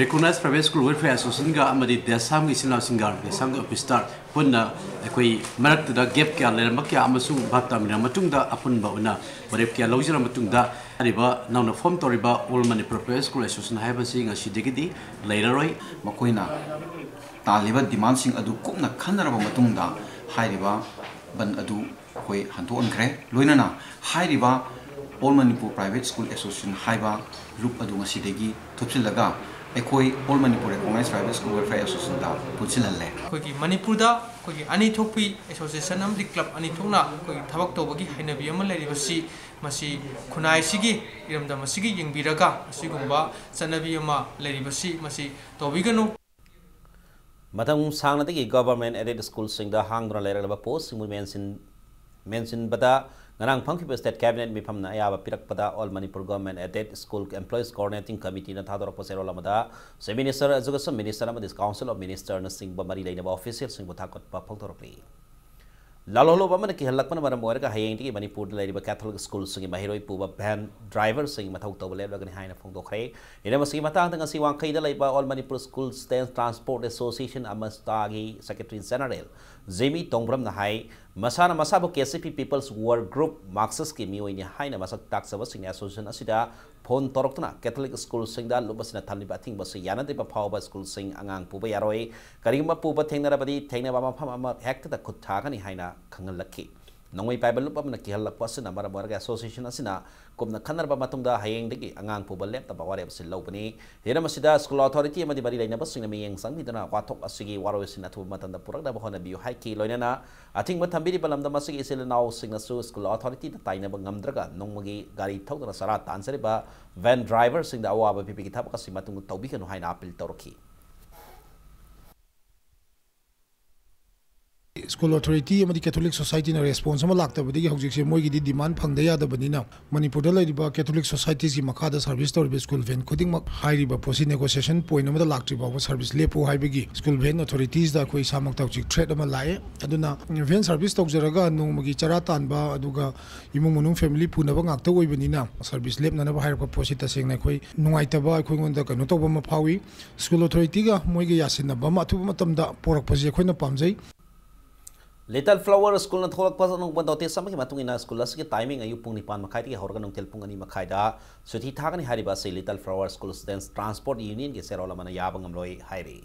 Recognized Private School Welfare Association ꯒ ꯑꯃꯗꯤ ꯗꯦꯁꯥꯝꯒꯤ ꯏꯆꯤꯟ ꯏꯅꯥꯎꯁꯤꯡꯒ, ꯗꯦꯁꯥꯝꯒꯤ office staff ꯄꯨꯟꯅ ꯑꯩꯈꯣꯏ ꯃꯔꯛꯇꯨꯗ gap ꯀꯌꯥ ꯂꯩꯔꯝꯕ ꯀꯌꯥ ꯑꯃꯁꯨ ꯚꯥꯞ ꯇꯥꯃꯤꯟꯅꯔ ꯃꯇꯨꯡꯗ, ꯑꯄꯨꯟꯕ ꯑꯣꯏꯅ ꯋꯥꯔꯦꯞ ꯀꯌꯥ ꯂꯧꯖꯔ ꯃꯇꯨꯡꯗ, ꯍꯥꯏꯔꯤꯕ ꯅꯧꯅ form ꯇꯧꯔꯤꯕ All Manipur Private School Association ꯍꯥꯏꯕꯁꯤ ꯉꯁꯤꯗꯒꯤꯗꯤ ꯂꯩꯔꯔꯣꯏ꯫ ꯃꯈꯣꯏꯅ ꯇꯥꯜꯂꯤꯕ demandꯁꯤꯡ ꯑꯗꯨ ꯀꯨꯞꯅ ꯈꯟꯅꯔꯕ ꯃꯇꯨꯡꯗ, ꯍꯥꯏꯔꯤꯕ ꯕꯟ ꯑꯗꯨ ꯑꯩꯈꯣꯏ ꯍꯟꯗꯣꯛꯍꯟꯈ꯭ꯔꯦ꯫ ꯂꯣꯏꯅꯅ ꯍꯥꯏꯔꯤꯕ All Manipur Private School Association ꯍꯥꯏꯕ ꯂꯨꯞ ꯑꯗꯨ ꯉꯁꯤꯗꯒꯤ ꯊꯨꯞꯆꯤꯜꯂꯒ ꯑꯩꯈꯣꯏ All Manipur Recognized Private School Welfare Associationꯗ ꯄꯨꯟꯁꯤꯜꯍꯜꯂꯦ꯫ ꯑꯩꯈꯣꯏꯒꯤ ꯃꯅꯤꯄꯨꯔꯗ ꯑꯩꯈꯣꯏꯒꯤ ꯑꯅꯤ ꯊꯣꯛꯄꯤ association ꯑꯃꯗꯤ club ꯑꯅꯤ ꯊꯣꯛꯅ ꯑꯩꯈꯣꯏꯒꯤ ꯊꯕꯛ ꯇꯧꯕꯒꯤ ꯍꯩꯅꯕꯤ ꯑꯃ ꯂꯩꯔꯤꯕꯁꯤ, ꯃꯁꯤ ꯈꯨꯟꯅꯥꯏꯁꯤꯒꯤ ꯏꯔꯝꯗꯝ ꯑꯁꯤꯒꯤ ꯌꯦꯡꯕꯤꯔꯒ ꯑꯁꯤꯒꯨꯝꯕ ꯆꯠꯅꯕꯤ ꯑꯃ ꯂꯩꯔꯤꯕꯁꯤ ꯃꯁꯤ ꯇꯧꯕꯤꯒꯅꯨ꯫ ꯃꯇꯝ ꯁꯥꯡꯅꯗꯒꯤ government aided schoolꯁꯤꯡꯗ ꯍꯥꯡꯗꯨꯅ ꯂꯩꯔꯛꯂꯕ postꯁꯤꯡꯕꯨ ꯃꯦꯟꯁꯤꯟ-, ꯃꯦꯟꯁꯤꯟꯕꯗ ꯉꯔꯥꯡ ꯐꯝꯈꯤꯕ state cabinet ꯃꯤꯐꯝꯅ ꯑꯌꯥꯕ ꯄꯤꯔꯛꯄꯗ All Manipur Government Aided School Employees Coordinating Committeeꯅ ꯊꯥꯗꯣꯔꯛꯄ ꯆꯦꯔꯣꯜ ꯑꯃꯗ Chief Minister, Education Minister ꯑꯃꯗꯤ Council of Ministerꯅꯆꯤꯡꯕ ꯃꯔꯤ ꯂꯩꯅꯕ officialꯁꯤꯡꯕꯨ ꯊꯥꯒꯠꯄ ꯐꯣꯡꯗꯣꯔꯛꯂꯤ꯫ ꯂꯥꯜꯍꯧꯂꯨꯞ ꯑꯃꯅ ꯀꯤꯍꯜꯂꯛꯄꯅ ꯃꯔꯝ ꯑꯣꯏꯔꯒ ꯍꯌꯦꯡꯗꯒꯤ ꯃꯅꯤꯄꯨꯔꯗ ꯂꯩꯔꯤꯕ Catholic schoolꯁꯤꯡꯒꯤ ꯃꯍꯩꯔꯣꯏ ꯄꯨꯕ van driverꯁꯤꯡ ꯃꯊꯧ ꯇꯧꯕ ꯂꯦꯞꯂꯒꯅꯤ ꯍꯥꯏꯅ ꯐꯣꯡꯗꯣꯛꯈ꯭ꯔꯦ꯫ ꯍꯤꯔꯝ ꯑꯁꯤꯒꯤ ꯃꯇꯥꯡꯗ ꯉꯁꯤ ꯋꯥꯡꯈꯩꯗ ꯂꯩꯕ All Manipur School Students Transport Association, ꯑꯃꯁꯇꯥꯒꯤ secretary general ꯖꯦꯃꯤ ꯇꯣꯡꯕ꯭ꯔꯝꯅ ꯍꯥꯏ, ꯃꯁꯥꯅ ꯃꯁꯥꯕꯨ K C P People's War Group Marxistꯀꯤ ꯃꯤꯑꯣꯏꯅꯤ ꯍꯥꯏꯅ ꯃꯁꯛ ꯇꯥꯛꯆꯕꯁꯤꯡꯅ association ꯑꯁꯤꯗ ꯐꯣꯟ ꯇꯧꯔꯛꯇꯨꯅ Catholic schoolꯁꯤꯡꯗ ꯂꯨꯞ ꯑꯁꯤꯅ ꯊꯝꯂꯤꯕ ꯑꯊꯤꯡꯕ ꯑꯁꯤ ꯌꯥꯅꯗ꯭ꯔꯤꯕ ꯐꯥꯎꯕ schoolꯁꯤꯡ ꯑꯉꯥꯡ ꯄꯨꯕ ꯌꯥꯔꯣꯏ꯫ ꯀꯔꯤꯒꯨꯝꯕ ꯄꯨꯕ ꯊꯦꯡꯅꯔꯕꯗꯤ ꯊꯦꯡꯅꯕ ꯃꯐꯝ ꯑꯃ ꯍꯦꯛꯇꯗ ꯈꯨꯠ ꯊꯥꯒꯅꯤ ꯍꯥꯏꯅ ꯈꯪꯍꯜꯂꯛꯈꯤ꯫ ꯅꯣꯡꯃꯩ ꯄꯥꯏꯕ ꯂꯨꯞ ꯑꯃꯅ ꯀꯤꯍꯜꯂꯛꯄ ꯑꯁꯤꯅ ꯃꯔꯝ ꯑꯣꯏꯔꯒ association ꯑꯁꯤꯅ ꯀꯨꯞꯅ ꯈꯟꯅꯔꯕ ꯃꯇꯨꯡꯗ ꯍꯌꯦꯡꯗꯒꯤ ꯑꯉꯥꯡ ꯄꯨꯕ ꯂꯦꯞꯅꯕ ꯋꯥꯔꯦꯞ ꯑꯁꯤ ꯂꯧꯕꯅꯤ꯫ ꯍꯤꯔꯝ ꯑꯁꯤꯗ school authority ꯑꯃꯗꯤ ꯃꯔꯤ ꯂꯩꯅꯕꯁꯤꯡꯅ ꯃꯤꯠꯌꯦꯡ ꯆꯪꯕꯤꯗꯨꯅ ꯋꯥꯊꯣꯛ ꯑꯁꯤꯒꯤ ꯋꯥꯔꯣꯏꯁꯤꯟ ꯑꯊꯨꯕ ꯃꯇꯝꯗ ꯄꯨꯔꯛꯅꯕ ꯍꯣꯠꯅꯕꯤꯌꯨ ꯍꯥꯏꯈꯤ꯫ ꯂꯣꯏꯅꯅ ꯑꯊꯤꯡꯕ ꯊꯝꯕꯤꯔꯤꯕ ꯂꯝꯗꯝ ꯑꯁꯤꯒꯤ ꯏꯆꯤꯜ ꯏꯅꯥꯎꯁꯤꯡꯅꯁꯨ school authorityꯗ ꯇꯥꯏꯅꯕ ꯉꯝꯗ꯭ꯔꯒ ꯅꯣꯡꯃꯒꯤ ꯒꯥꯔꯤ ꯊꯧꯗꯨꯅ ꯆꯔꯥ ꯇꯥꯟꯖꯔꯤꯕ van driverꯁꯤꯡꯗ ꯑꯋꯥꯕ ꯄꯤꯕꯒꯤ ꯊꯕꯛ ꯑꯁꯤ ꯃꯇꯨꯡꯗ ꯇꯧꯕꯤꯒꯅꯨ ꯍꯥꯏꯅ appeal ꯇꯧꯔꯛꯈꯤ꯫ School authority ꯑꯃꯗꯤ Catholic Societyꯅ response ꯑꯃ ꯂꯥꯛꯇꯕꯗꯒꯤ ꯍꯧꯖꯤꯛꯁꯦ ꯃꯣꯏꯒꯤꯗꯤ demand ꯐꯪꯗ ꯌꯥꯗꯕꯅꯤꯅ ꯃꯅꯤꯄꯨꯔꯗ ꯂꯩꯔꯤꯕ Catholic Societiesꯀꯤ ꯃꯈꯥꯗ service ꯇꯧꯔꯤꯕ school van ꯈꯨꯗꯤꯡꯃꯛ ꯍꯥꯏꯔꯤꯕ ꯄꯣꯠꯁꯤ negotiation point ꯑꯃꯗ ꯂꯥꯛꯇ꯭ꯔꯤ ꯐꯥꯎꯕ service ꯂꯦꯞꯄꯨ ꯍꯥꯏꯕꯒꯤ school van authoritiesꯇ ꯑꯩꯈꯣꯏ ꯏꯁꯥꯃꯛꯇ ꯍꯧꯖꯤꯛ threat ꯑꯃ ꯂꯥꯛꯑꯦ꯫ ꯑꯗꯨꯅ van service ꯇꯧꯖꯔꯒ ꯅꯣꯡꯃꯒꯤ ꯆꯔꯥ ꯇꯥꯟꯕ ꯑꯗꯨꯒ ꯏꯃꯨꯡ ꯃꯅꯨꯡ family ꯄꯨꯅꯕ ꯉꯥꯛꯇ ꯑꯣꯏꯕꯅꯤꯅ service ꯂꯦꯞꯅꯅꯕ ꯍꯥꯏꯔꯛꯄ ꯄꯣꯠꯁꯤ ꯇꯁꯦꯡꯅ ꯑꯩꯈꯣꯏ ꯅꯨꯡꯉꯥꯏꯇꯕ ꯑꯩꯈꯣꯏꯉꯣꯟꯗ ꯀꯩꯅꯣ ꯇꯧꯕ ꯑꯃ ꯐꯥꯎꯏ꯫ School authorityꯒ ꯃꯣꯏꯒ ꯌꯥꯁꯤꯟꯅꯕ ꯑꯃ ꯑꯊꯨꯕ ꯃꯇꯝꯗ ꯄꯣꯔꯛꯄꯁꯤ ꯑꯩꯈꯣꯏꯅ ꯄꯥꯝꯖꯩ꯫ Little Flower Schoolꯅ ꯊꯣꯛꯂꯛꯄ ꯑꯅꯧꯕ notice ꯑꯃꯒꯤ ꯃꯇꯨꯡ ꯏꯟꯅ school ꯑꯁꯤꯒꯤ timing ꯑꯌꯨꯛ ꯄꯨꯡ ꯅꯤꯄꯥꯟ ꯃꯈꯥꯏꯗꯒꯤ ꯍꯧꯔꯒ ꯅꯨꯡꯊꯤꯜ ꯄꯨꯡ ꯑꯅꯤ ꯃꯈꯥꯏꯗ ꯁꯨꯇꯤ ꯊꯥꯒꯅꯤ ꯍꯥꯏꯔꯤꯕ ꯑꯁꯤ Little Flower School Students Transport Unionꯒꯤ ꯆꯦꯔꯣꯜ ꯑꯃꯅ ꯌꯥꯕ ꯉꯝꯂꯣꯏ ꯍꯥꯏꯔꯤ꯫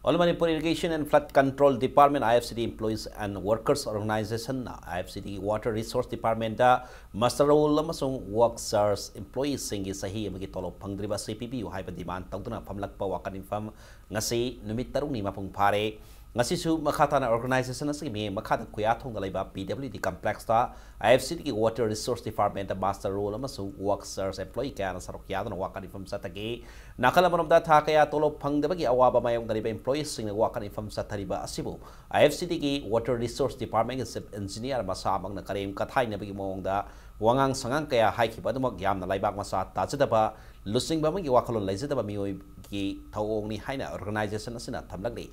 All Manipur Irrigation and Flood Control Department, I F C D, employees and workers organizationꯅ I F C D Water Resource Departmentꯇ muster roll ꯑꯃꯁꯨꯡ work charge employeeꯁꯤꯡꯒꯤ ꯆꯍꯤ ꯑꯃꯒꯤ ꯇꯣꯂꯣꯞ ꯐꯪꯗ꯭ꯔꯤꯕ ꯑꯁꯤ ꯄꯤꯕꯤꯌꯨ ꯍꯥꯏꯕ demand ꯇꯧꯗꯨꯅ ꯐꯝꯂꯛꯄ ꯋꯥꯀꯠ ꯃꯤꯐꯝ ꯉꯁꯤ ꯅꯨꯃꯤꯠ ꯇꯔꯨꯛꯅꯤ ꯃꯄꯨꯡ ꯐꯥꯔꯦ꯫ ꯉꯁꯤꯁꯨ ꯃꯈꯥ ꯇꯥꯅ organization ꯑꯁꯤꯒꯤ ꯃꯤꯠꯌꯦꯡ ꯃꯈꯥꯗ ꯈꯨꯌꯥꯊꯣꯡꯗ ꯂꯩꯕ P W D complexꯇ I F C Dꯒꯤ Water Resource Departmentꯇ muster roll ꯑꯃꯁꯨꯡ work charge employee ꯀꯌꯥꯅ ꯁꯔꯨꯛ ꯌꯥꯗꯨꯅ ꯋꯥꯀꯠ ꯃꯤꯐꯝ ꯆꯠꯊꯈꯤ꯫ ꯅꯥꯀꯜ ꯑꯃꯔꯣꯝꯗ ꯊꯥ ꯀꯌꯥ ꯇꯣꯂꯣꯞ ꯐꯪꯗꯕꯒꯤ ꯑꯋꯥꯕ ꯃꯥꯌꯣꯛꯅꯔꯤꯕ employeeꯁꯤꯡꯅ ꯋꯥꯀꯠ ꯃꯤꯐꯝ ꯆꯠꯊꯔꯤꯕ ꯑꯁꯤꯕꯨ I F C Dꯒꯤ Water Resource Departmentꯀꯤ Chief Engineer ꯃꯁꯥꯃꯛꯅ ꯀꯔꯦꯝ ꯀꯊꯥꯏꯅꯕꯒꯤ ꯃꯑꯣꯡꯗ ꯋꯥꯉꯥꯡ ꯁꯉꯥꯡ ꯀꯌꯥ ꯍꯥꯏꯈꯤꯕ ꯑꯗꯨꯃꯛ ꯌꯥꯝꯅ ꯂꯩꯕꯥꯛ ꯃꯆꯥ ꯇꯥꯖꯗꯕ, ꯂꯨꯆꯤꯡꯕ ꯑꯃꯒꯤ ꯋꯥꯈꯜꯂꯣꯟ ꯂꯩꯖꯗꯕ ꯃꯤꯑꯣꯏꯒꯤ ꯊꯧꯑꯣꯡꯅꯤ ꯍꯥꯏꯅ organization ꯑꯁꯤꯅ ꯊꯝꯂꯛꯂꯤ꯫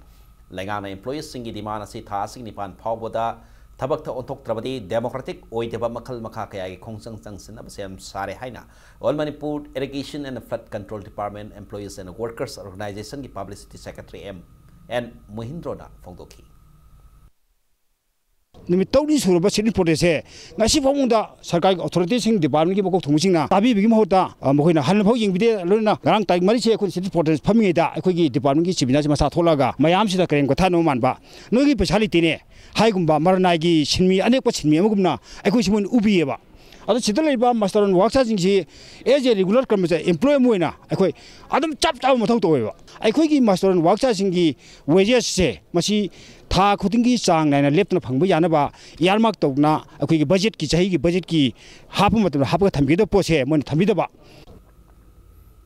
ꯂꯩꯉꯥꯛꯅ employeeꯁꯤꯡꯒꯤ demand ꯑꯁꯤ ꯊꯥ ꯑꯁꯤꯒꯤ ꯅꯤꯄꯥꯟ ꯐꯥꯎꯕꯗ ꯊꯕꯛꯇ ꯑꯣꯟꯊꯣꯛꯇ꯭ꯔꯕꯗꯤ democratic ꯑꯣꯏꯗꯕ ꯃꯈꯜ ꯃꯈꯥ ꯀꯌꯥꯒꯤ ꯈꯣꯡꯖꯪ ꯆꯪꯁꯤꯟꯅꯕ ꯁꯦꯝ ꯁꯥꯔꯦ ꯍꯥꯏꯅ All Manipur Irrigation and Flood Control Department Employees and Workers Organizationꯒꯤ Publicity Secretary M N ꯃꯣꯍꯤꯟꯗ꯭ꯔꯣꯅ ꯐꯣꯡꯗꯣꯛꯈꯤ꯫ ꯅꯨꯃꯤꯠ ꯇꯔꯨꯛꯅꯤ ꯁꯨꯔꯕ ꯁꯤꯠ ꯔꯤꯄꯣꯔꯇꯦꯁꯦ ꯉꯁꯤ ꯐꯥꯎꯕꯗ ꯁꯔꯀꯥꯔꯒꯤ ꯑꯣꯊꯣꯔꯤꯇꯤꯁꯤꯡ, ꯗꯤꯄꯥꯔꯠꯃꯦꯟꯒꯤ ꯃꯀꯣꯛ ꯊꯣꯡꯕꯁꯤꯡꯅ ꯇꯥꯕꯤꯕꯒꯤ ꯃꯍꯨꯠꯇ, ꯑ, ꯃꯈꯣꯏꯅ ꯍꯟꯅ ꯐꯥꯎ ꯌꯦꯡꯕꯤꯗꯦ꯫ ꯂꯣꯏꯅꯅ ꯉꯔꯥꯡ ꯇꯥꯔꯤꯛ ꯃꯔꯤꯁꯦ ꯑꯩꯈꯣꯏꯅ ꯁꯤꯠ ꯔꯤꯄꯣꯔꯇꯦꯁ ꯐꯝꯃꯤꯉꯩꯗ ꯑꯩꯈꯣꯏꯒꯤ ꯗꯤꯄꯥꯔꯠꯃꯦꯟꯒꯤ ꯆꯤꯞ ꯏꯟꯖꯤꯅꯤꯌꯥꯔꯁꯦ ꯃꯁꯥ ꯊꯣꯛꯂꯛꯑꯒ ꯃꯌꯥꯝꯁꯤꯗ ꯀꯔꯦꯝ ꯀꯊꯥꯅꯕ ꯃꯥꯟꯕ, "ꯅꯣꯏꯒꯤ ꯄꯩꯁꯥ ꯂꯩꯇꯦꯅꯦ" ꯍꯥꯏꯒꯨꯝꯕ, ꯃꯔꯅꯥꯏꯒꯤ ꯁꯤꯟꯃꯤ, ꯑꯅꯦꯛꯄ ꯁꯤꯟꯃꯤ ꯑꯃꯒꯨꯝꯅ ꯑꯩꯈꯣꯏꯁꯤ ꯃꯣꯏꯅ ꯎꯕꯤꯌꯦꯕ꯫ ꯑꯗꯣ ꯁꯤꯗ ꯂꯩꯔꯤꯕ ꯃꯥꯁꯇꯔ ꯑꯣꯟ ꯋꯥꯔꯛꯁꯥꯁꯤꯡꯁꯤ as a regular ꯀꯔꯃꯆꯥꯔꯤ, employee ꯑꯃ ꯑꯣꯏꯅ ꯑꯩꯈꯣꯏ ꯑꯗꯨꯝ ꯆꯞ ꯆꯥꯕ ꯃꯊꯧ ꯇꯧꯋꯦꯕ꯫ ꯑꯩꯈꯣꯏꯒꯤ ꯃꯥꯁꯇꯔ ꯑꯣꯟ ꯋꯥꯔꯛꯁꯥꯁꯤꯡꯒꯤ wages ꯁꯦ ꯃꯁꯤ ꯊꯥ ꯈꯨꯗꯤꯡꯒꯤ ꯆꯥꯡ ꯅꯥꯏꯅ ꯂꯦꯞꯇꯅ ꯐꯪꯕ ꯌꯥꯅꯕ earmark ꯇꯧꯗꯅ ꯑꯩꯈꯣꯏꯒꯤ ꯕꯖꯦꯠꯀꯤ, ꯆꯍꯤꯒꯤ ꯕꯖꯦꯠꯀꯤ ꯍꯥꯞꯄ ꯃꯇꯝꯗ ꯍꯥꯞꯄꯒ ꯊꯝꯒꯗꯕ ꯄꯣꯠꯁꯦ ꯃꯣꯏꯅ ꯊꯝꯕꯤꯗꯕ꯫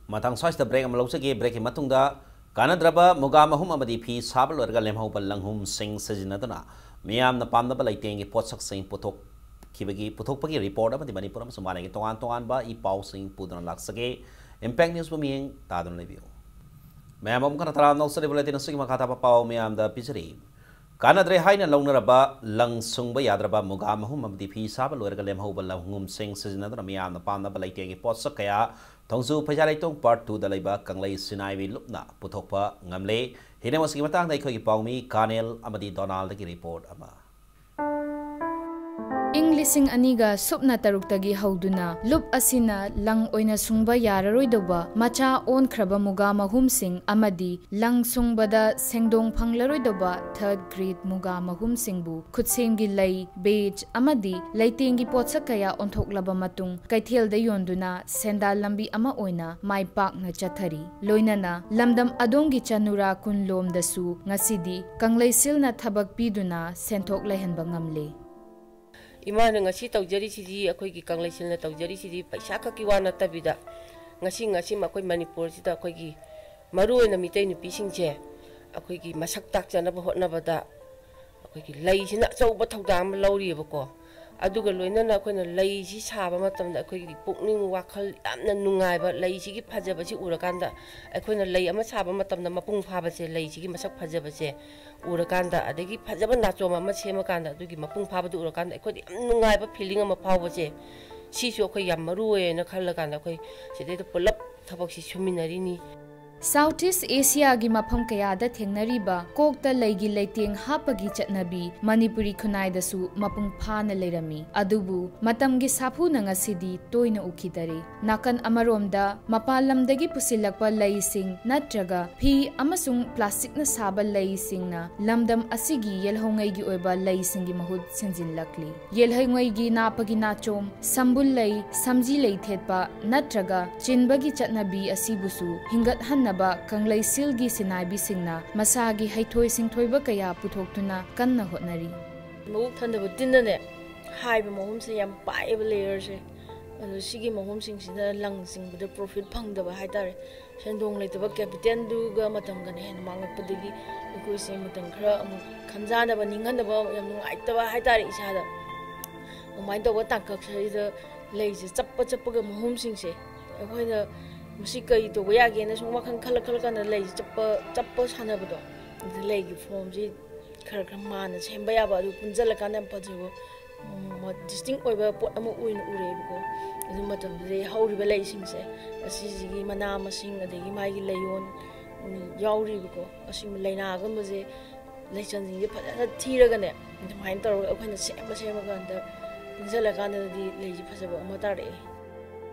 ꯃꯊꯪ ꯁ꯭ꯋꯥꯏꯁꯤꯗ break ꯑꯃ ꯂꯧꯖꯒꯦ꯫ Breakꯀꯤ ꯃꯇꯨꯡꯗ ꯀꯥꯟꯅꯗ꯭ꯔꯕ ꯃꯨꯒꯥ ꯃꯍꯨꯝ ꯑꯃꯗꯤ ꯐꯤ ꯁꯥꯕ ꯂꯣꯏꯔꯒ ꯂꯦꯝꯍꯧꯕ ꯂꯪꯍꯨꯝꯁꯤꯡ ꯁꯤꯖꯤꯟꯅꯗꯨꯅ ꯃꯤꯌꯥꯝꯅ ꯄꯥꯝꯅꯕ ꯂꯩꯇꯦꯡꯒꯤ ꯄꯣꯠꯁꯛꯁꯤꯡ ꯄꯨꯊꯣꯛꯈꯤꯕꯒꯤ, ꯄꯨꯊꯣꯛꯄꯒꯤ report ꯑꯃꯗꯤ ꯃꯅꯤꯄꯨꯔ ꯑꯃꯁꯨꯡ ꯃꯥꯂꯦꯝꯒꯤ ꯇꯣꯉꯥꯟ ꯇꯣꯉꯥꯟꯕ ꯏ ꯄꯥꯎꯁꯤꯡ ꯄꯨꯗꯨꯅ ꯂꯥꯛꯆꯒꯦ꯫ Impact Newsꯕꯨ ꯃꯤꯠꯌꯦꯡ ꯇꯥꯗꯨꯅ ꯂꯩꯕꯤꯌꯨ꯫ ꯃꯌꯥꯝ ꯑꯃꯨꯛ ꯍꯟꯅ ꯇꯔꯥꯝꯅ ꯑꯣꯛꯆꯔꯤ꯫ Bulletin ꯑꯁꯤꯒꯤ ꯃꯈꯥ ꯇꯥꯕ ꯄꯥꯎ ꯃꯌꯥꯝꯗ ꯄꯤꯖꯔꯤ꯫ ꯀꯥꯟꯅꯗ꯭ꯔꯦ ꯍꯥꯏꯅ ꯂꯧꯅꯔꯕ ꯂꯪ ꯁꯨꯡꯕ ꯌꯥꯗ꯭ꯔꯕ ꯃꯨꯒꯥ ꯃꯍꯨꯝ ꯑꯃꯗꯤ ꯐꯤ ꯁꯥꯕ ꯂꯣꯏꯔꯒ ꯂꯦꯝꯍꯧꯕ ꯂꯪꯍꯨꯝꯁꯤꯡ ꯁꯤꯖꯤꯟꯅꯗꯨꯅ ꯃꯤꯌꯥꯝꯅ ꯄꯥꯝꯅꯕ ꯂꯩꯇꯦꯡꯒꯤ ꯄꯣꯠꯁꯛ ꯀꯌꯥ ꯊꯣꯡꯖꯨ ꯐꯩꯖꯥ ꯂꯩꯇꯣꯡ Part Twoꯗ ꯂꯩꯕ ꯀꯪꯂꯩ ꯁꯤꯅꯥꯏꯕꯤ ꯂꯨꯞꯅ ꯄꯨꯊꯣꯛꯄ ꯉꯝꯂꯦ꯫ ꯍꯤꯔꯝ ꯑꯁꯤꯒꯤ ꯃꯇꯥꯡꯗ ꯑꯩꯈꯣꯏꯒꯤ ꯄꯥꯎꯃꯤ ꯀꯥꯅꯦꯜ ꯑꯃꯗꯤ ꯗꯣꯅꯥꯜꯗꯒꯤ report ꯑꯃ꯫ ꯏꯪ ꯂꯤꯁꯤꯡ ꯑꯅꯤꯒ ꯁꯨꯞꯅ ꯇꯔꯨꯛꯇꯒꯤ ꯍꯧꯗꯨꯅ ꯂꯨꯞ ꯑꯁꯤꯅ ꯂꯪ ꯑꯣꯏꯅ ꯁꯨꯡꯕ ꯌꯥꯔꯔꯣꯏꯗꯧꯕ ꯃꯆꯥ ꯑꯣꯟꯈ꯭ꯔꯕ ꯃꯨꯒꯥ ꯃꯍꯨꯝꯁꯤꯡ ꯑꯃꯗꯤ ꯂꯪ ꯁꯨꯡꯕꯗ ꯁꯦꯡꯗꯣꯡ ꯐꯪꯂꯔꯣꯏꯗꯧꯕ third grade ꯃꯨꯒꯥ ꯃꯍꯨꯝꯁꯤꯡꯕꯨ ꯈꯨꯠꯁꯦꯝꯒꯤ ꯂꯩ, badge ꯑꯃꯗꯤ ꯂꯩꯇꯦꯡꯒꯤ ꯄꯣꯠꯁꯛ ꯀꯌꯥ ꯑꯣꯟꯊꯣꯛꯂꯕ ꯃꯇꯨꯡ ꯀꯩꯊꯦꯜꯗ ꯌꯣꯟꯗꯨꯅ ꯁꯦꯟꯗꯥꯜ ꯂꯝꯕꯤ ꯑꯃ ꯑꯣꯏꯅ ꯃꯥꯏ ꯄꯥꯛꯅ ꯆꯠꯊꯔꯤ꯫ ꯂꯣꯏꯅꯅ ꯂꯝꯗꯝ ꯑꯗꯣꯝꯒꯤ ꯆꯅꯨꯔꯥ ꯀꯨꯟꯂꯣꯝꯗꯁꯨ ꯉꯁꯤꯗꯤ ꯀꯪꯂꯩꯁꯤꯜꯅ ꯊꯕꯛ ꯄꯤꯗꯨꯅ ꯁꯦꯟꯊꯣꯛ ꯂꯩꯍꯟꯕ ꯉꯝꯂꯦ꯫ ꯏꯃꯥꯅ ꯉꯁꯤ ꯇꯧꯖꯔꯤꯁꯤꯗꯤ, ꯑꯩꯈꯣꯏꯒꯤ ꯀꯪꯂꯩꯁꯤꯜꯅ ꯇꯧꯖꯔꯤꯁꯤꯗꯤ ꯄꯩꯁꯥ ꯈꯛꯀꯤ ꯋꯥ ꯅꯠꯇꯕꯤꯗ, ꯉꯁꯤ, ꯉꯁꯤ ꯑꯩꯈꯣꯏ ꯃꯅꯤꯄꯨꯔꯁꯤꯗ ꯑꯩꯈꯣꯏꯒꯤ ꯃꯔꯨꯑꯣꯏꯅ ꯃꯤꯇꯩ ꯅꯨꯄꯤꯁꯤꯡꯁꯦ ꯑꯩꯈꯣꯏꯒꯤ ꯃꯁꯛ ꯇꯥꯛꯆꯅꯕ ꯍꯣꯠꯅꯕꯗ ꯑꯩꯈꯣꯏꯒꯤ ꯂꯩꯁꯤꯅ ꯑꯆꯧꯕ ꯊꯧꯗꯥꯡ ꯑꯃ ꯂꯧꯔꯤꯑꯕꯀꯣ꯫ ꯑꯗꯨꯒ ꯂꯣꯏꯅꯅ ꯑꯩꯈꯣꯏꯅ ꯂꯩꯁꯤ ꯁꯥꯕ ꯃꯇꯝꯗ ꯑꯩꯈꯣꯏꯒꯤ ꯄꯨꯛꯅꯤꯡ ꯋꯥꯈꯜ ꯌꯥꯝꯅ ꯅꯨꯡꯉꯥꯏꯕ, ꯂꯩꯁꯤꯒꯤ ꯐꯖꯕꯁꯤ ꯎꯔꯀꯥꯟꯗ, ꯑꯩꯈꯣꯏꯅ ꯂꯩ ꯑꯃ ꯁꯥꯕ ꯃꯇꯝꯗ ꯃꯄꯨꯡ ꯐꯥꯕꯁꯦ, ꯂꯩꯁꯤꯒꯤ ꯃꯁꯛ ꯐꯖꯕꯁꯦ ꯎꯔꯀꯥꯟꯗ, ꯑꯗꯒꯤ ꯐꯖꯕ ꯅꯥꯆꯣꯝ ꯑꯃ ꯁꯦꯝꯃꯀꯥꯟꯗ ꯑꯗꯨꯒꯤ ꯃꯄꯨꯡ ꯐꯥꯕꯗꯨ ꯎꯔꯀꯥꯟꯗ ꯑꯩꯈꯣꯏꯗ ꯌꯥꯝ ꯅꯨꯡꯉꯥꯏꯕ feeling ꯑꯃ ꯐꯥꯎꯕꯁꯦ, ꯁꯤꯁꯨ ꯑꯩꯈꯣꯏ ꯌꯥꯝ ꯃꯔꯨ ꯑꯣꯏꯌꯦꯅ ꯈꯜꯂꯀꯥꯟꯗ ꯑꯩꯈꯣꯏ ꯁꯤꯗꯩꯗ ꯄꯨꯂꯞ ꯊꯕꯛꯁꯤ ꯁꯨꯃꯤꯟꯅꯔꯤꯅꯤ꯫ South East Asiaꯒꯤ ꯃꯐꯝ ꯀꯌꯥꯗ ꯊꯦꯡꯅꯔꯤꯕ ꯀꯣꯛꯇ ꯂꯩꯒꯤ ꯂꯩꯇꯦꯡ ꯍꯥꯞꯄꯒꯤ ꯆꯠꯅꯕꯤ ꯃꯅꯤꯄꯨꯔꯤ ꯈꯨꯟꯅꯥꯏꯗꯁꯨ ꯃꯄꯨꯡ ꯐꯥꯅ ꯂꯩꯔꯝꯃꯤ꯫ ꯑꯗꯨꯕꯨ ꯃꯇꯝꯒꯤ ꯁꯥꯐꯨꯅ ꯉꯁꯤꯗꯤ ꯇꯣꯏꯅ ꯎꯈꯤꯗꯔꯦ꯫ ꯅꯥꯀꯟ ꯑꯃꯔꯣꯝꯗ ꯃꯄꯥꯟ ꯂꯝꯗꯒꯤ ꯄꯨꯁꯤꯜꯂꯛꯄ ꯂꯩꯁꯤꯡ ꯅꯠꯇ꯭ꯔꯒ ꯐꯤ ꯑꯃꯁꯨꯡ plasticꯅ ꯁꯥꯕ ꯂꯩꯁꯤꯡꯅ ꯂꯝꯗꯝ ꯑꯁꯤꯒꯤ ꯌꯦꯜꯍꯧꯉꯩꯒꯤ ꯑꯣꯏꯕ ꯂꯩꯁꯤꯡꯒꯤ ꯃꯍꯨꯠ ꯁꯤꯟꯖꯤꯜꯂꯛꯂꯤ꯫ ꯌꯦꯜꯍꯩꯉꯩꯒꯤ ꯅꯥꯄꯒꯤ ꯅꯥꯆꯣꯝ, ꯁꯝꯕꯨꯜ ꯂꯩ, ꯁꯝꯖꯤ ꯂꯩ ꯊꯦꯠꯄ ꯅꯠꯇ꯭ꯔꯒ ꯆꯤꯟꯕꯒꯤ ꯆꯠꯅꯕꯤ ꯑꯁꯤꯕꯨꯁꯨ ꯍꯤꯡꯒꯠꯍꯟꯅꯕ ꯀꯪꯂꯩꯁꯤꯜꯒꯤ ꯁꯤꯟꯅꯥꯏꯕꯤꯁꯤꯡꯅ ꯃꯁꯥꯒꯤ ꯍꯩꯊꯣꯏ ꯁꯤꯡꯊꯣꯏꯕ ꯀꯌꯥ ꯄꯨꯊꯣꯛꯇꯨꯅ ꯀꯟꯅ ꯍꯣꯠꯅꯔꯤ꯫ ꯃꯕꯨꯛ ꯊꯟꯗꯕ ꯇꯤꯟꯅꯅꯦ ꯍꯥꯏꯕ ꯃꯍꯨꯝꯁꯦ ꯌꯥꯝ ꯄꯥꯛꯑꯦꯕ layerꯁꯦ꯫ ꯑꯗꯣ ꯁꯤꯒꯤ ꯃꯍꯨꯝꯁꯤꯡꯁꯤꯅ ꯂꯪ ꯆꯤꯡꯕꯗ profit ꯐꯪꯗꯕ ꯍꯥꯏꯇꯥꯔꯦ꯫ ꯁꯦꯟꯗꯣꯡ ꯂꯩꯇꯕ capitalꯗꯨꯒ ꯃꯇꯝꯒꯅ ꯍꯦꯟꯅ ꯃꯥꯡꯉꯛꯄꯗꯒꯤ ꯑꯩꯈꯣꯏꯁꯦ ꯃꯇꯝ ꯈꯔ ꯑꯃꯨꯛ ꯈꯟꯖꯥꯟꯅꯕ, ꯅꯤꯡꯍꯟꯅꯕ, ꯌꯥꯝ ꯅꯨꯡꯉꯥꯏꯇꯕ ꯍꯥꯏꯇꯥꯔꯦ ꯏꯁꯥꯗ꯫ ꯑꯗꯨꯃꯥꯏꯅ ꯇꯧꯕ ꯇꯥꯡꯀꯛꯁꯤꯗ ꯂꯩꯁꯦ ꯆꯞꯄ ꯆꯞꯄꯒ ꯃꯍꯨꯝꯁꯤꯡꯁꯦ ꯑꯩꯈꯣꯏꯅ ꯃꯁꯤ ꯀꯔꯤ ꯇꯧꯕ ꯌꯥꯒꯦꯅ ꯁꯨꯝ ꯋꯥꯈꯜ ꯈꯜꯂ ꯈꯜꯂ ꯀꯥꯟꯗ ꯂꯩꯁꯦ ꯆꯞꯄ ꯆꯞꯄ ꯁꯥꯟꯅꯕꯗꯣ, ꯑꯗꯨ ꯂꯩꯒꯤ formꯁꯤ ꯈꯔ ꯈꯔ ꯃꯥꯟꯅ ꯁꯦꯝꯕ ꯌꯥꯕ, ꯑꯗꯨ ꯄꯨꯟꯁꯤꯜꯂꯀꯥꯟꯗ ꯌꯥꯝ ꯐꯖꯕ, ꯎꯝ, distinct ꯑꯣꯏꯕ ꯄꯣꯠ ꯑꯃ ꯑꯣꯏꯅ ꯎꯔꯛꯑꯦꯕꯀꯣ꯫ ꯑꯗꯨ ꯃꯇꯝꯗꯨꯗꯩ ꯍꯧꯔꯤꯕ ꯂꯩꯁꯤꯡꯁꯦ, ꯑꯁꯤꯁꯤꯒꯤ ꯃꯅꯥ ꯃꯁꯤꯡ, ꯑꯗꯒꯤ ꯃꯥꯒꯤ ꯂꯩꯌꯣꯟ, ꯎꯝ, ꯌꯥꯎꯔꯤꯕꯀꯣ꯫ ꯑꯁꯤꯒꯨꯝꯕ ꯂꯩꯅꯥꯒꯨꯝꯕꯁꯦ, ꯂꯩꯆꯟꯁꯤꯡꯁꯦ ꯐꯖꯅ ꯊꯤꯔꯒꯅꯦ, ꯑꯗꯨꯃꯥꯏꯅ ꯇꯧꯔꯒ ꯑꯩꯈꯣꯏꯅ ꯁꯦꯝꯕ ꯁꯦꯝꯃꯀꯥꯟꯗ ꯄꯨꯟꯁꯤꯜꯂꯀꯥꯟꯗꯗꯤ ꯂꯩꯁꯦ ꯐꯖꯕ ꯑꯃ ꯇꯥꯔꯛꯑꯦ꯫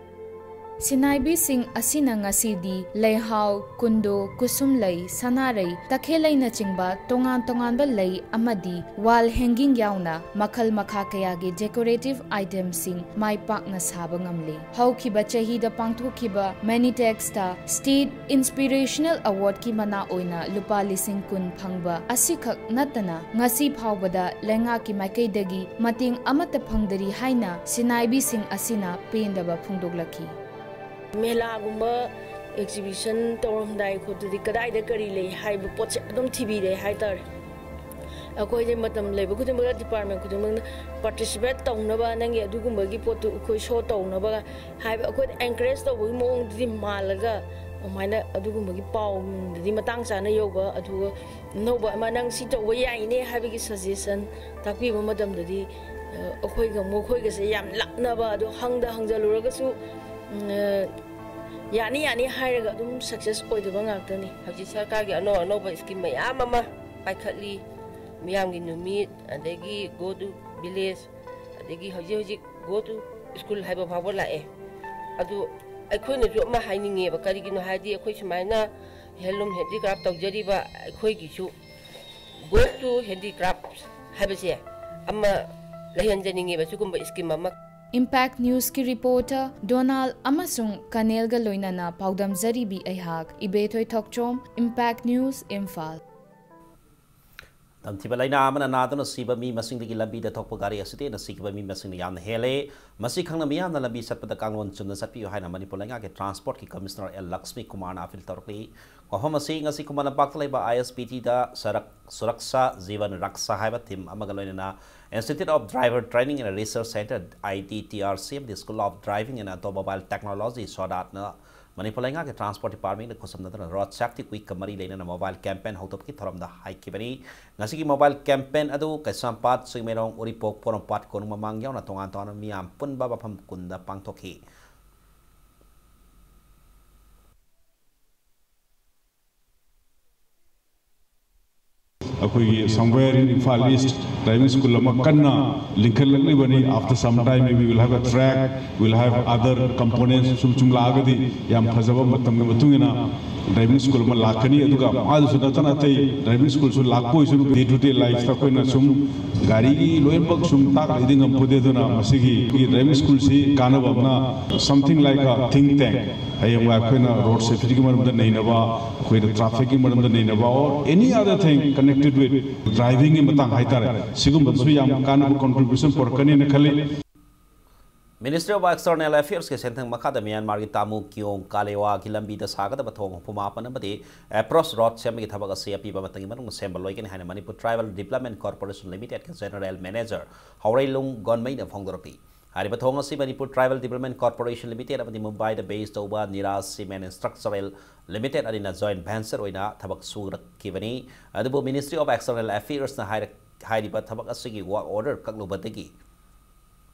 ꯁꯤꯟꯅꯥꯏꯕꯤꯁꯤꯡ ꯑꯁꯤꯅ ꯉꯁꯤꯗꯤ ꯂꯩꯍꯥꯎ, ꯀꯨꯟꯗꯣ, ꯀꯨꯁꯨꯝ ꯂꯩ, ꯁꯅꯥꯔꯩ, ꯇꯈꯦꯜꯂꯩꯅꯆꯤꯡꯕ ꯇꯣꯉꯥꯟ ꯇꯣꯉꯥꯟꯕ ꯂꯩ ꯑꯃꯗꯤ wall hanging ꯌꯥꯎꯅ ꯃꯈꯜ ꯃꯈꯥ ꯀꯌꯥꯒꯤ decorative itemꯁꯤꯡ ꯃꯥꯏ ꯄꯥꯛꯅ ꯁꯥꯕ ꯉꯝꯂꯦ꯫ ꯍꯧꯈꯤꯕ ꯆꯍꯤꯗ ꯄꯥꯡꯊꯣꯛꯈꯤꯕ Manitexꯇ State Inspirational Awardꯀꯤ ꯃꯅꯥ ꯑꯣꯏꯅ ꯂꯨꯄꯥ ꯂꯤꯁꯤꯡ ꯀꯨꯟ ꯐꯪꯕ ꯑꯁꯤꯈꯛ ꯅꯠꯇꯅ, ꯉꯁꯤ ꯐꯥꯎꯕꯗ ꯂꯩꯉꯥꯛꯀꯤ ꯃꯥꯏꯀꯩꯗꯒꯤ ꯃꯇꯦꯡ ꯑꯃꯠꯇ ꯐꯪꯗꯔꯤ ꯍꯥꯏꯅ ꯁꯤꯟꯅꯥꯏꯕꯤꯁꯤꯡ ꯑꯁꯤꯅ ꯄꯦꯟꯗꯕ ꯐꯣꯡꯗꯣꯛꯂꯛꯈꯤ꯫ ꯃꯦꯂꯥꯒꯨꯝꯕ exhibition ꯇꯧꯔꯝꯗꯥꯏ ꯈꯣꯠꯇꯗꯤ ꯀꯗꯥꯏꯗ ꯀꯔꯤ ꯂꯩ ꯍꯥꯏꯕ ꯄꯣꯠꯁꯦ ꯑꯗꯨꯝ ꯊꯤꯕꯤꯔꯦ ꯍꯥꯏꯇꯥꯔꯦ꯫ ꯑꯩꯈꯣꯏꯁꯦ ꯃꯇꯝ ꯂꯩꯕ ꯈꯨꯗꯤꯡꯃꯛꯇ department ꯈꯨꯗꯤꯡꯃꯛꯅ participate ꯇꯧꯅꯕ, ꯅꯪꯒꯤ ꯑꯗꯨꯒꯨꯝꯕꯒꯤ ꯄꯣꯠꯇꯨ ꯑꯩꯈꯣꯏ show ꯇꯧꯅꯕ ꯍꯥꯏꯕ, ꯑꯩꯈꯣꯏꯗ encourage ꯇꯧꯕꯒꯤ ꯃꯑꯣꯡꯗꯨꯗꯤ ꯃꯥꯜꯂꯒ, ꯑꯗꯨꯃꯥꯏꯅ ꯑꯗꯨꯒꯨꯝꯕꯒꯤ ꯄꯥꯎꯗꯗꯤ ꯃꯇꯥꯡ ꯆꯥꯅ ꯌꯧꯕ, ꯑꯗꯨꯒ ꯑꯅꯧꯕ ꯑꯃ ꯅꯪ ꯁꯤ ꯇꯧꯕ ꯌꯥꯏꯅꯦ ꯍꯥꯏꯕꯒꯤ suggestion ꯇꯥꯛꯄꯤꯕ ꯃꯇꯝꯗꯗꯤ, ꯑ, ꯑꯩꯈꯣꯏꯒ ꯃꯈꯣꯏꯒꯁꯦ ꯌꯥꯝ ꯂꯥꯞꯅꯕ, ꯑꯗꯣ ꯍꯪꯗ ꯍꯪꯖꯜꯂꯨꯔꯒꯁꯨ, ꯎꯝ, ꯑ, ꯌꯥꯅꯤ ꯌꯥꯅꯤ ꯍꯥꯏꯔꯒ ꯑꯗꯨꯝ ꯁꯛꯁꯦꯁ ꯑꯣꯏꯗꯕ ꯉꯥꯛꯇꯅꯤ꯫ ꯍꯧꯖꯤꯛ ꯁꯔꯀꯥꯔꯒꯤ ꯑꯅꯧ ꯑꯅꯧꯕ ꯁ꯭ꯀꯤꯝ ꯃꯌꯥꯝ ꯑꯃ ꯄꯥꯏꯈꯠꯂꯤ꯫ ꯃꯤꯌꯥꯝꯒꯤ ꯅꯨꯃꯤꯠ, ꯑꯗꯒꯤ Go to Village, ꯑꯗꯒꯤ ꯍꯧꯖꯤꯛ ꯍꯧꯖꯤꯛ Go to School ꯍꯥꯏꯕ ꯐꯥꯎꯕ ꯂꯥꯛꯑꯦ꯫ ꯑꯗꯨ ꯑꯩꯈꯣꯏꯅꯁꯨ ꯑꯃ ꯍꯥꯏꯅꯤꯡꯉꯦꯕ, ꯀꯔꯤꯒꯤꯅꯣ ꯍꯥꯏꯔꯗꯤ ꯑꯩꯈꯣꯏ ꯁꯨꯃꯥꯏꯅ ꯍꯦꯟꯂꯨꯝ ꯍꯦꯟꯗꯤꯀ꯭ꯔꯥꯐ ꯇꯧꯖꯔꯤꯕ ꯑꯩꯈꯣꯏꯒꯤꯁꯨ Go to Handicraft ꯍꯥꯏꯕꯁꯦ ꯑꯃ ꯂꯩꯍꯟꯖꯅꯤꯡꯉꯦꯕ, ꯁꯤꯒꯨꯝꯕ ꯁ꯭ꯀꯤꯝ ꯑꯃ꯫ Impact Newsꯀꯤ reporter ꯗꯣꯅꯥꯜ ꯑꯃꯁꯨꯡ ꯀꯅꯦꯜꯒ ꯂꯣꯏꯅꯅ ꯄꯥꯎꯗꯝꯖꯔꯤꯕꯤ ꯑꯩꯍꯥꯛ ꯏꯕꯦꯊꯣꯏ ꯊꯣꯛꯆꯣꯝ, Impact News, ꯏꯝꯐꯥꯜ꯫ ꯇꯝꯊꯤꯕ ꯂꯥꯏꯅꯥ ꯑꯃꯅ ꯅꯥꯗꯨꯅ ꯁꯤꯕ ꯃꯤ ꯃꯁꯤꯡꯗꯒꯤ ꯂꯝꯕꯤꯗ ꯊꯣꯛꯄ ꯒꯥꯔꯤ ꯑꯦꯛꯁꯤꯗꯦꯟꯅ ꯁꯤꯈꯤꯕ ꯃꯤ ꯃꯁꯤꯡꯅ ꯌꯥꯝꯅ ꯍꯦꯜꯂꯦ꯫ ꯃꯁꯤ ꯈꯪꯅ ꯃꯤꯌꯥꯝꯅ ꯂꯝꯕꯤ ꯆꯠꯄꯗ ꯀꯥꯡꯂꯣꯟ ꯆꯨꯝꯅ ꯆꯠꯄꯤꯌꯨ ꯍꯥꯏꯅ ꯃꯅꯤꯄꯨꯔ ꯂꯩꯉꯥꯛꯀꯤ ꯇ꯭ꯔꯥꯟꯁꯄꯣꯔꯠꯀꯤ ꯀꯃꯤꯁꯅꯔ ꯑꯦꯜ ꯂꯛꯁꯃꯤ ꯀꯨꯃꯥꯔꯅ ꯑꯄꯤꯜ ꯇꯧꯔꯛꯂꯤ꯫ ꯋꯥꯐꯝ ꯑꯁꯤ ꯉꯁꯤ ꯈꯨꯃꯟ ꯂꯝꯄꯥꯛꯇ ꯂꯩꯕ ꯑꯥꯏ ꯑꯦꯁ ꯕꯤ ꯇꯤꯗ ꯁꯔꯛ ꯁꯨꯔꯛꯁꯥ ꯖꯤꯕꯟ ꯔꯛꯁꯥ ꯍꯥꯏꯕ ꯊꯤꯝ ꯑꯃꯒ ꯂꯣꯏꯅꯅ Institute of Driver Training and Research Centre, I D T R C, ꯑꯃꯗꯤ School of Driving and Automobile Technology, ꯁꯣꯗꯥꯠꯅ Manipur ꯂꯩꯉꯥꯛꯀꯤ ꯇ꯭ꯔꯥꯟꯁꯄꯣꯔꯠ ꯗꯤꯄꯥꯔꯠꯃꯦꯟꯅ ꯈꯨꯠꯁꯝꯅꯗꯨꯅ ꯔꯣꯗ ꯁꯦꯐꯇꯤ ꯋꯤꯛꯀ ꯃꯔꯤ ꯂꯩꯅꯅ ꯃꯣꯕꯥꯏꯜ ꯀꯦꯝꯄꯦꯟ ꯍꯧꯗꯣꯛꯄꯒꯤ ꯊꯧꯔꯝꯗ ꯍꯥꯏꯈꯤꯕꯅꯤ꯫ ꯉꯁꯤꯒꯤ ꯃꯣꯕꯥꯏꯜ ꯀꯦꯝꯄꯦꯟ ꯑꯗꯨ ꯀꯩꯁꯥꯝꯄꯥꯠ, ꯆꯤꯡꯃꯩꯔꯣꯡ, ꯎꯔꯤꯄꯣꯛ, ꯄꯣꯔꯣꯝꯄꯥꯠ ꯀꯣꯅꯨꯡ ꯃꯃꯥꯡ ꯌꯥꯎꯅ ꯇꯣꯉꯥꯟ ꯇꯣꯉꯥꯟꯕ ꯃꯤꯌꯥꯝ ꯄꯨꯟꯕ ꯃꯐꯝ ꯀꯨꯟꯗ ꯄꯥꯡꯊꯣꯛꯈꯤ꯫ ꯑꯩꯈꯣꯏꯒꯤ somewhere in Imphal East driving school ꯑꯃ ꯀꯟꯅ ꯂꯤꯡꯈꯠꯂꯛꯂꯤꯕꯅꯤ꯫ After some time we will have a track, we will have other components, ꯁꯨꯝ ꯁꯨꯝ ꯂꯥꯛꯑꯒꯗꯤ ꯌꯥꯝ ꯐꯖꯕ ꯃꯇꯝꯒꯤ ꯃꯇꯨꯡ ꯏꯟꯅ driving school ꯑꯃ ꯂꯥꯛꯀꯅꯤ꯫ ꯑꯗꯨꯒ ꯃꯥꯗꯨꯁꯨ ꯅꯠꯇꯅ ꯑꯇꯩ driving schoolꯁꯨ ꯂꯥꯛꯄ ꯑꯣꯏꯁꯅꯨ꯫ Day to day lifeꯇ ꯑꯩꯈꯣꯏꯅ ꯁꯨꯝ ꯒꯥꯔꯤꯒꯤ ꯂꯣꯏꯅꯃꯛ ꯁꯨꯝ ꯇꯥꯛꯂꯤꯗꯤ ꯉꯝꯄꯣꯠꯇꯦ꯫ ꯑꯗꯨꯅ ꯃꯁꯤꯒꯤ driving schoolꯁꯤ ꯀꯥꯟꯅꯕ ꯑꯃꯅ something like a think tank, ꯍꯌꯦꯡꯋꯥꯏ ꯑꯩꯈꯣꯏꯅ ꯔꯣꯗ ꯁꯦꯐꯇꯤꯒꯤ ꯃꯔꯝꯗ ꯅꯩꯅꯕ, ꯑꯩꯈꯣꯏꯅ ꯇ꯭ꯔꯥꯐꯤꯛꯀꯤ ꯃꯔꯝꯗ ꯅꯩꯅꯕ, or any other thing connected with drivingꯒꯤ ꯃꯇꯥꯡ ꯍꯥꯏꯇꯥꯔꯦ, ꯁꯤꯒꯨꯝꯕꯗꯁꯨ ꯌꯥꯝ ꯀꯥꯟꯅꯕ contribution ꯄꯨꯔꯛꯀꯅꯤꯅ ꯈꯜꯂꯤ꯫ Ministry of External Affairsꯀꯤ ꯁꯦꯟꯊꯪ ꯃꯈꯥꯗ ꯃ꯭ꯌꯥꯟꯃꯥꯔꯒꯤ ꯇꯥꯃꯨ ꯀꯤꯌꯣꯡ ꯀꯥꯂꯦꯋꯥꯒꯤ ꯂꯝꯕꯤꯗ ꯁꯥꯒꯗꯕ ꯊꯣꯡ ꯍꯨꯝꯐꯨ ꯃꯥꯄꯟ ꯑꯃꯗꯤ approach road ꯁꯦꯝꯕꯒꯤ ꯊꯕꯛ ꯑꯁꯤ ꯑꯄꯤꯕ ꯃꯇꯝꯒꯤ ꯃꯅꯨꯡꯗ ꯁꯦꯝꯕ ꯂꯣꯏꯒꯅꯤ ꯍꯥꯏꯅ Manipur Tribal Development Corporation Limitedꯀꯤ General Manager ꯍꯧꯔꯩꯂꯨꯡ ꯒꯣꯟꯃꯩꯅ ꯐꯣꯡꯗꯣꯔꯛꯂꯤ꯫ ꯍꯥꯏꯔꯤꯕ ꯊꯣꯡ ꯑꯁꯤ Manipur Tribal Development Corporation Limited ꯑꯃꯗꯤ ꯃꯨꯝꯕꯥꯏꯗ base ꯇꯧꯕ Niraj Cement Structural Limited ꯑꯅꯤꯅ joint venture ꯑꯣꯏꯅ ꯊꯕꯛ ꯁꯨꯔꯛꯈꯤꯕꯅꯤ꯫ ꯑꯗꯨꯕꯨ Ministry of External Affairsꯅ ꯍꯥꯏꯔꯛ-, ꯍꯥꯏꯔꯤꯕ ꯊꯕꯛ ꯑꯁꯤꯒꯤ work order ꯀꯛꯂꯨꯕꯗꯒꯤ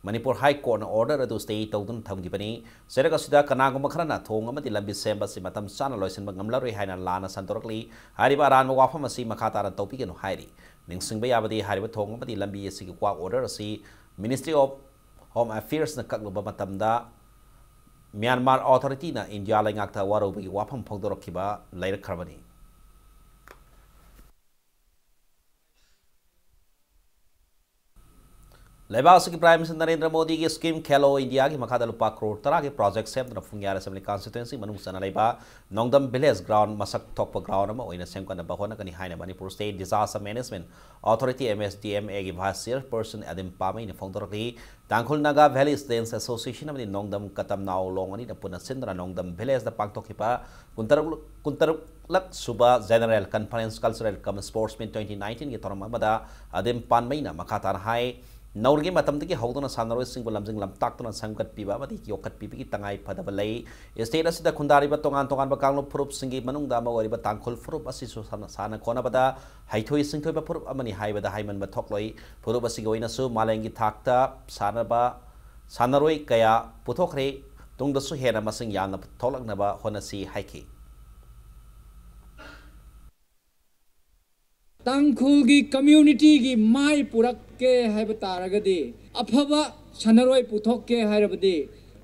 ꯃꯅꯤꯄꯨꯔ ꯍꯥꯏ ꯀꯣꯔꯠꯅ ꯑꯣꯔꯗꯔ ꯑꯗꯨ ꯁ꯭ꯇꯦ ꯇꯧꯗꯨꯅ ꯊꯝꯈꯤꯕꯅꯤ꯫ ꯆꯩꯔꯛ ꯑꯁꯤꯗ ꯀꯅꯥꯒꯨꯝꯕ ꯈꯔꯅ ꯊꯣꯡ ꯑꯃꯗꯤ ꯂꯝꯕꯤ ꯁꯦꯝꯕ ꯑꯁꯤ ꯃꯇꯝ ꯆꯥꯅ ꯂꯣꯏꯁꯤꯟꯕ ꯉꯝꯂꯔꯣꯏ ꯍꯥꯏꯅ ꯂꯥꯟꯅ ꯁꯟꯗꯣꯔꯛꯂꯤ꯫ ꯍꯥꯏꯔꯤꯕ ꯑꯔꯥꯟꯕ ꯋꯥꯐꯝ ꯑꯁꯤ ꯃꯈꯥ ꯇꯥꯅ ꯇꯧꯕꯤꯒꯅꯨ ꯍꯥꯏꯔꯤ꯫ ꯅꯤꯡꯁꯤꯡꯕ ꯌꯥꯕꯗꯤ, ꯍꯥꯏꯔꯤꯕ ꯊꯣꯡ ꯑꯃꯗꯤ ꯂꯝꯕꯤ ꯑꯁꯤꯒꯤ ꯋꯥꯛ ꯑꯣꯔꯗꯔ ꯑꯁꯤ Ministry of Home Affairsꯅ ꯀꯛꯂꯨꯕ ꯃꯇꯝꯗ, ꯃ꯭ꯌꯥꯟꯃꯥꯔ ꯑꯣꯊꯣꯔꯤꯇꯤꯅ ꯏꯟꯗꯤꯌꯥ ꯂꯩꯉꯥꯛꯇ ꯋꯥꯔꯧꯕꯒꯤ ꯋꯥꯐꯝ ꯐꯣꯡꯗꯣꯔꯛꯈꯤꯕ ꯂꯩꯔꯛꯈ꯭ꯔꯕꯅꯤ꯫ ꯂꯩꯕꯥꯛ ꯑꯁꯤꯒꯤ Prime Minister ꯅꯔꯦꯟꯗ꯭ꯔ ꯃꯣꯗꯤꯒꯤ scheme ꯈꯦꯂꯣ ꯏꯟꯗꯤꯌꯥꯒꯤ ꯃꯈꯥꯗ ꯂꯨꯄꯥ ꯀ꯭ꯔꯣꯔ ꯇꯔꯥꯒꯤ project ꯁꯦꯝꯗꯨꯅ ꯐꯨꯡꯌꯥꯔ Assembly Constituency ꯃꯅꯨꯡ ꯆꯟꯅ ꯂꯩꯕ ꯅꯣꯡꯗꯝ village ground ꯃꯁꯛ ꯊꯣꯛꯄ ground ꯑꯃ ꯑꯣꯏꯅ ꯁꯦꯝꯒꯠꯅꯕ ꯍꯣꯠꯅꯒꯅꯤ ꯍꯥꯏꯅ Manipur State Disaster Management Authority, MSDMAꯒꯤ Vice Chairperson ꯑꯗꯤꯝ ꯄꯥꯃꯩꯅ ꯐꯣꯡꯗꯣꯔꯛꯂꯤ꯫ ꯇꯥꯡꯈꯨꯜ ꯅꯥꯒꯥ Valley Students Association ꯑꯃꯗꯤ ꯅꯣꯡꯗꯝ ꯀꯇꯝ ꯅꯥꯎ ꯂꯣꯡ ꯑꯅꯤꯅ ꯄꯨꯟꯅ ꯁꯤꯟꯗꯨꯅ ꯅꯣꯡꯗꯝ villageꯗ ꯄꯥꯡꯊꯣꯛꯈꯤꯕ ꯀꯨꯟꯇꯔꯨꯛ, ꯀꯨꯟꯇꯔꯨꯛꯂꯛ ꯁꯨꯕ General Conference Cultural cum Sports Meet twenty nineteenꯒꯤ ꯊꯧꯔꯝ ꯑꯃꯗ ꯑꯗꯤꯝ ꯄꯥꯟꯃꯩꯅ ꯃꯈꯥ ꯇꯥꯅ ꯍꯥꯏ, ꯅꯧꯔꯤꯉꯩ ꯃꯇꯝꯗꯒꯤ ꯍꯧꯗꯨꯅ ꯁꯥꯟꯅꯔꯣꯏꯁꯤꯡꯕꯨ ꯂꯝꯖꯤꯡ ꯂꯝꯇꯥꯛꯇꯨꯅ ꯁꯦꯝꯒꯠꯄꯤꯕ ꯑꯃꯗꯤ ꯌꯣꯛꯈꯠꯄꯤꯕꯒꯤ ꯇꯉꯥꯏ ꯐꯗꯕ ꯂꯩ꯫ State ꯑꯁꯤꯗ ꯈꯨꯟꯗꯥꯔꯤꯕ ꯇꯣꯉꯥꯟ ꯇꯣꯉꯥꯟꯕ ꯀꯥꯡꯂꯨꯞ ꯐꯨꯔꯨꯞꯁꯤꯡꯒꯤ ꯃꯅꯨꯡꯗ ꯑꯃ ꯑꯣꯏꯔꯤꯕ ꯇꯥꯡꯈꯨꯜ ꯐꯨꯔꯨꯞ ꯑꯁꯤꯁꯨ ꯁꯥꯟꯅ, ꯁꯥꯟꯅ ꯈꯣꯠꯅꯕꯗ ꯍꯩꯊꯣꯏ ꯁꯤꯡꯊꯣꯏꯕ ꯐꯨꯔꯨꯞ ꯑꯃꯅꯤ ꯍꯥꯏꯕꯗ ꯍꯥꯏꯃꯟꯕ ꯊꯣꯛꯂꯣꯏ꯫ ꯐꯨꯔꯨꯞ ꯑꯁꯤꯒꯤ ꯑꯣꯏꯅꯁꯨ ꯃꯥꯂꯦꯝꯒꯤ ꯊꯥꯛꯇ ꯁꯥꯟꯅꯕ, ꯁꯥꯟꯅꯔꯣꯏ ꯀꯌꯥ ꯄꯨꯊꯣꯛꯈ꯭ꯔꯦ꯫ ꯇꯨꯡꯗꯁꯨ ꯍꯦꯟꯅ ꯃꯁꯤꯡ ꯌꯥꯝꯅ ꯊꯣꯛꯂꯛꯅꯕ ꯍꯣꯠꯅꯁꯤ ꯍꯥꯏꯈꯤ꯫ ꯇꯥꯡꯈꯨꯜꯒꯤ communityꯒꯤ ꯃꯥꯏ ꯄꯨꯔꯛꯀꯦ ꯍꯥꯏꯕ ꯇꯥꯔꯒꯗꯤ, ꯑꯐꯕ ꯁꯥꯟꯅꯔꯣꯏ ꯄꯨꯊꯣꯛꯀꯦ ꯍꯥꯏꯔꯕꯗꯤ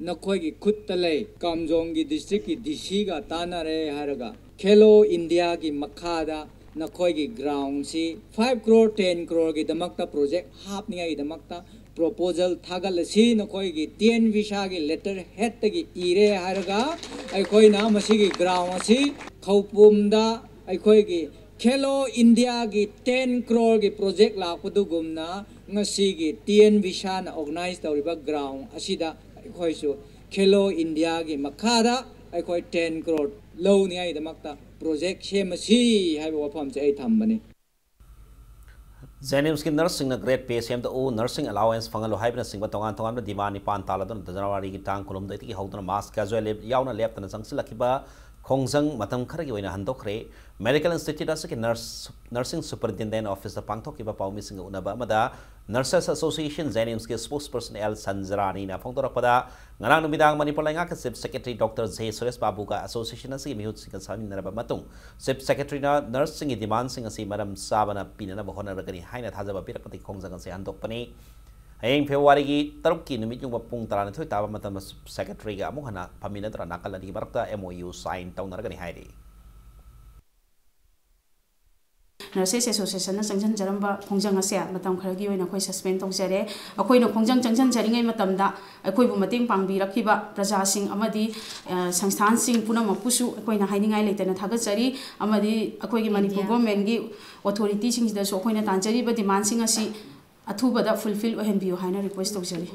ꯅꯈꯣꯏꯒꯤ ꯈꯨꯠꯇ ꯂꯩ꯫ ꯀꯥꯝꯖꯣꯡꯒꯤ districtꯀꯤ DCꯒ ꯇꯥꯟꯅꯔꯦ ꯍꯥꯏꯔꯒ, ꯈꯦꯂꯣ ꯏꯟꯗꯤꯌꯥꯒꯤ ꯃꯈꯥꯗ ꯅꯈꯣꯏꯒꯤ groundꯁꯤ five crore, ten croreꯒꯤꯗꯃꯛꯇ project ꯍꯥꯞꯅꯤꯡꯉꯥꯏꯒꯤꯗꯃꯛꯇ proposal ꯊꯥꯒꯠꯂꯁꯤ꯫ ꯅꯈꯣꯏꯒꯤ TN Visaꯒꯤ letterheadꯇꯒꯤ ꯏꯔꯦ ꯍꯥꯏꯔꯒ, ꯑꯩꯈꯣꯏꯅ ꯃꯁꯤꯒꯤ ground ꯑꯁꯤ ꯈꯧꯄꯨꯝꯗ ꯑꯩꯈꯣꯏꯒꯤ ꯈꯦꯂꯣ ꯏꯟꯗꯤꯌꯥꯒꯤ ten croreꯒꯤ project ꯂꯥꯛꯄꯗꯨꯒꯨꯝꯅ, ꯉꯁꯤꯒꯤ TN Visaꯅ organize ꯇꯧꯔꯤꯕ ground ꯑꯁꯤꯗ ꯑꯩꯈꯣꯏꯁꯨ ꯈꯦꯂꯣ ꯏꯟꯗꯤꯌꯥꯒꯤ ꯃꯈꯥꯗ ꯑꯩꯈꯣꯏ ten crore ꯂꯧꯅꯤꯡꯉꯥꯏꯒꯤꯗꯃꯛꯇ project ꯁꯦꯝꯃꯁꯤ ꯍꯥꯏꯕ ꯋꯥꯐꯝꯁꯦ ꯑꯩ ꯊꯝꯕꯅꯤ꯫ JNIMSꯀꯤ nurseꯁꯤꯡꯅ great pay ꯁꯦꯝꯗꯣꯛꯎ, nursing allowance ꯐꯪꯍꯜꯂꯨ ꯍꯥꯏꯕꯅꯆꯤꯡꯕ ꯇꯣꯉꯥꯟ ꯇꯣꯉꯥꯟꯕ demand ꯅꯤꯄꯥꯟ ꯇꯥꯜꯂꯗꯨꯅ Januaryꯒꯤ ꯇꯥꯡ ꯀꯨꯟꯍꯨꯝꯗꯣꯏꯗꯒꯤ ꯍꯧꯗꯨꯅ March ꯀꯦꯖꯨꯋꯦꯜ ꯂꯤꯞ ꯌꯥꯎꯅ ꯂꯦꯞꯇꯅ ꯆꯪꯁꯤꯜꯂꯛꯈꯤꯕ ꯈꯣꯡꯖꯪ ꯃꯇꯝ ꯈꯔꯒꯤ ꯑꯣꯏꯅ ꯍꯟꯗꯣꯛꯈ꯭ꯔꯦ꯫ Medical Institute ꯑꯁꯤꯒꯤ Nurse, Nursing Superintendent Office ꯇ ꯄꯥꯡꯊꯣꯛꯈꯤꯕ ꯄꯥꯎꯃꯤꯁꯤꯡꯒ ꯎꯅꯕ ꯑꯃꯗ Nurses Association JNIMS ꯀꯤ spokesperson ꯑꯦꯜ ꯁꯟꯖꯔꯥꯅꯤꯅ ꯐꯣꯡꯗꯣꯔꯛꯄꯗ, ꯉꯔꯥꯡ ꯅꯨꯃꯤꯗꯥꯡ ꯃꯅꯤꯄꯨꯔ ꯂꯩꯉꯥꯛꯀꯤ Chief Secretary doctor J Suresh ꯕꯥꯕꯨꯒ association ꯑꯁꯤꯒꯤ ꯃꯤꯍꯨꯠꯁꯤꯡꯒ ꯁꯥꯃꯤꯟꯅꯔꯕ ꯃꯇꯨꯡ, Chief Secretary ꯅ nurse ꯁꯤꯡꯒꯤ demand ꯁꯤꯡ ꯑꯁꯤ ꯃꯔꯝ ꯆꯥꯕꯅ ꯄꯤꯅꯅꯕ ꯍꯣꯠꯅꯔꯒꯅꯤ ꯍꯥꯏꯅ ꯊꯥꯖꯕ ꯄꯤꯔꯛꯄꯗꯒꯤ ꯈꯣꯡꯖꯪ ꯑꯁꯤ ꯍꯟꯗꯣꯛꯄꯅꯤ꯫ ꯍꯌꯦꯡ February ꯒꯤ ꯇꯔꯨꯛꯀꯤ ꯅꯨꯃꯤꯠ ꯌꯨꯡꯕ ꯄꯨꯡ ꯇꯔꯥꯅꯤꯊꯣꯏ ꯇꯥꯕ ꯃꯇꯝꯗ Secretary ꯒ ꯑꯃꯨꯛ ꯍꯟꯅ ꯐꯝꯃꯤꯟꯅꯗꯨꯅ ꯅꯥꯀꯜ ꯑꯅꯤꯒꯤ ꯃꯔꯛꯇ M O U sign ꯇꯧꯅꯔꯒꯅꯤ ꯍꯥꯏꯔꯤ꯫ Nurses Association ꯅ ꯆꯪꯁꯤꯟꯖꯔꯝꯕ ꯈꯣꯡꯖꯪ ꯑꯁꯦ ꯃꯇꯝ ꯈꯔꯒꯤ ꯑꯣꯏꯅ ꯑꯩꯈꯣꯏ suspend ꯇꯧꯖꯔꯦ꯫ ꯑꯩꯈꯣꯏꯅ ꯈꯣꯡꯖꯪ ꯆꯪꯁꯤꯟꯖꯔꯤꯉꯩ ꯃꯇꯝꯗ ꯑꯩꯈꯣꯏꯕꯨ ꯃꯇꯦꯡ ꯄꯥꯡꯕꯤꯔꯛꯈꯤꯕ ꯄ꯭ꯔꯖꯥꯁꯤꯡ ꯑꯃꯗꯤ, ꯑ, ꯁꯪꯁꯊꯥꯟꯁꯤꯡ ꯄꯨꯝꯅꯃꯛꯄꯨꯁꯨ ꯑꯩꯈꯣꯏꯅ ꯍꯥꯏꯅꯤꯡꯉꯥꯏ ꯂꯩꯇꯅ ꯊꯥꯒꯠꯆꯔꯤ꯫ ꯑꯃꯗꯤ ꯑꯩꯈꯣꯏꯒꯤ ꯃꯅꯤꯄꯨꯔ Media꯫ Government ꯀꯤ authority ꯁꯤꯡꯁꯤꯗꯁꯨ ꯑꯩꯈꯣꯏꯅ ꯇꯥꯟꯖꯔꯤꯕ demand ꯁꯤꯡ ꯑꯁꯤ ꯑꯊꯨꯕꯗ fulfill ꯑꯣꯏꯍꯟꯕꯤꯌꯨ ꯍꯥꯏꯅ request ꯇꯧꯖꯔꯤ꯫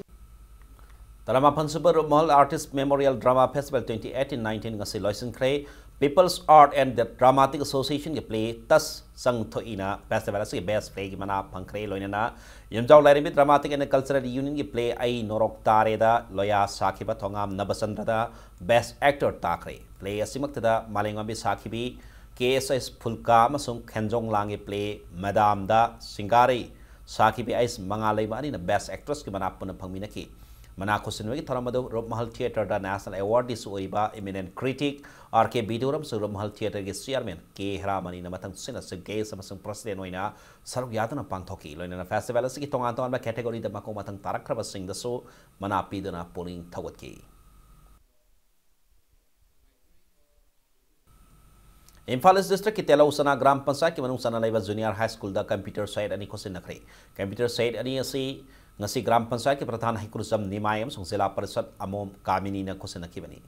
ꯇꯔꯥꯃꯥꯄꯟ ꯁꯨꯕ ꯔꯨꯞꯃꯍꯜ Artist Memorial Drama Festival twenty eighteen nineteen ꯉꯁꯤ ꯂꯣꯏꯁꯤꯟꯈ꯭ꯔꯦ꯫ People's Art and the Dramatic Association ꯒꯤ play ꯇꯁ ꯆꯪ ꯊꯣꯛꯏꯅ festival ꯑꯁꯤꯒꯤ best play ꯒꯤ ꯃꯅꯥ ꯐꯪꯈ꯭ꯔꯦ꯫ ꯂꯣꯏꯅꯅ ꯌꯨꯝꯖꯥꯎ ꯂꯥꯏꯔꯦꯝꯕꯤ Dramatic and Cultural Union ꯒꯤ play ꯑꯩ ꯅꯣꯔꯣꯛ ꯇꯥꯔꯦꯗ ꯂꯣꯌꯥ ꯁꯥꯈꯤꯕ ꯊꯣꯉꯥꯝ ꯅꯕꯆꯟꯗ꯭ꯔꯗ best actor ꯇꯥꯈ꯭ꯔꯦ꯫ Play ꯑꯁꯤꯃꯛꯇꯗ ꯃꯥꯂꯦꯝꯉꯝꯕꯤ ꯁꯥꯈꯤꯕꯤ ꯀꯦ ꯑꯦꯁ ꯑꯦꯁ ꯐꯨꯜꯀꯥ ꯑꯃꯁꯨꯡ ꯈꯦꯟꯖꯣꯡ ꯂꯥꯡꯒꯤ play ꯃꯦꯗꯥꯝꯗ ꯁꯤꯡꯒꯥꯔꯩ ꯁꯥꯈꯤꯕꯤ ꯑꯩꯁ ꯃꯉꯥꯜꯂꯩꯃ ꯑꯅꯤꯅ best actress ꯀꯤ ꯃꯅꯥ ꯄꯨꯟꯅ ꯐꯪꯃꯤꯟꯅꯈꯤ꯫ ꯃꯅꯥ ꯈꯨꯠꯁꯤꯟꯕꯒꯤ ꯊꯧꯔꯝ ꯑꯗꯨ ꯔꯨꯞꯃꯍꯜ theatre ꯗ national award ꯗꯤꯁꯨ ꯑꯣꯏꯕ eminent critic ꯑꯥꯔ ꯀꯦ ꯕꯤꯗꯨꯔ ꯑꯃꯁꯨꯡ ꯔꯨꯞꯃꯍꯜ theatre ꯒꯤ chairman ꯀꯦ ꯍꯦꯔꯥꯃꯅꯤꯅ ꯃꯊꯪ ꯆꯠꯁꯤꯟꯅ chief guest ꯑꯃꯁꯨꯡ president ꯑꯣꯏꯅ ꯁꯔꯨꯛ ꯌꯥꯗꯨꯅ ꯄꯥꯡꯊꯣꯛꯈꯤ꯫ ꯂꯣꯏꯅꯅ festival ꯑꯁꯤꯒꯤ ꯇꯣꯉꯥꯟ ꯇꯣꯉꯥꯟꯕ category ꯗ ꯃꯀꯣꯛ ꯃꯊꯪ ꯇꯥꯔꯛꯈ꯭ꯔꯕꯁꯤꯡꯗꯁꯨ ꯃꯅꯥ ꯄꯤꯗꯨꯅ ꯄꯨꯛꯅꯤꯡ ꯊꯧꯒꯠꯈꯤ꯫ ꯏꯝꯐꯥꯜ East district ꯀꯤ ꯇꯦꯂꯧ ꯆꯅꯥ ꯒ꯭ꯔꯥꯝ ꯄꯟꯆꯥꯌꯠꯀꯤ ꯃꯅꯨꯡ ꯆꯟꯅ ꯂꯩꯕ junior high school ꯗ computer shed ꯑꯅꯤ ꯈꯨꯠꯁꯤꯟꯅꯈ꯭ꯔꯦ꯫ Computer shed ꯑꯅꯤ ꯑꯁꯤ ꯉꯁꯤ ꯒ꯭ꯔꯥꯝ ꯄꯟꯆꯥꯌꯠꯀꯤ ꯄ꯭ꯔꯙꯥꯟ ꯍꯩꯀ꯭ꯔꯨꯖꯝ ꯅꯤꯃꯥꯏ ꯑꯃꯁꯨꯡ ꯖꯤꯂꯥ ꯄꯔꯤꯁꯠ ꯑꯃꯣꯝ ꯀꯥꯃꯤꯅꯤꯅ ꯈꯨꯠꯁꯤꯟꯅꯈꯤꯕꯅꯤ꯫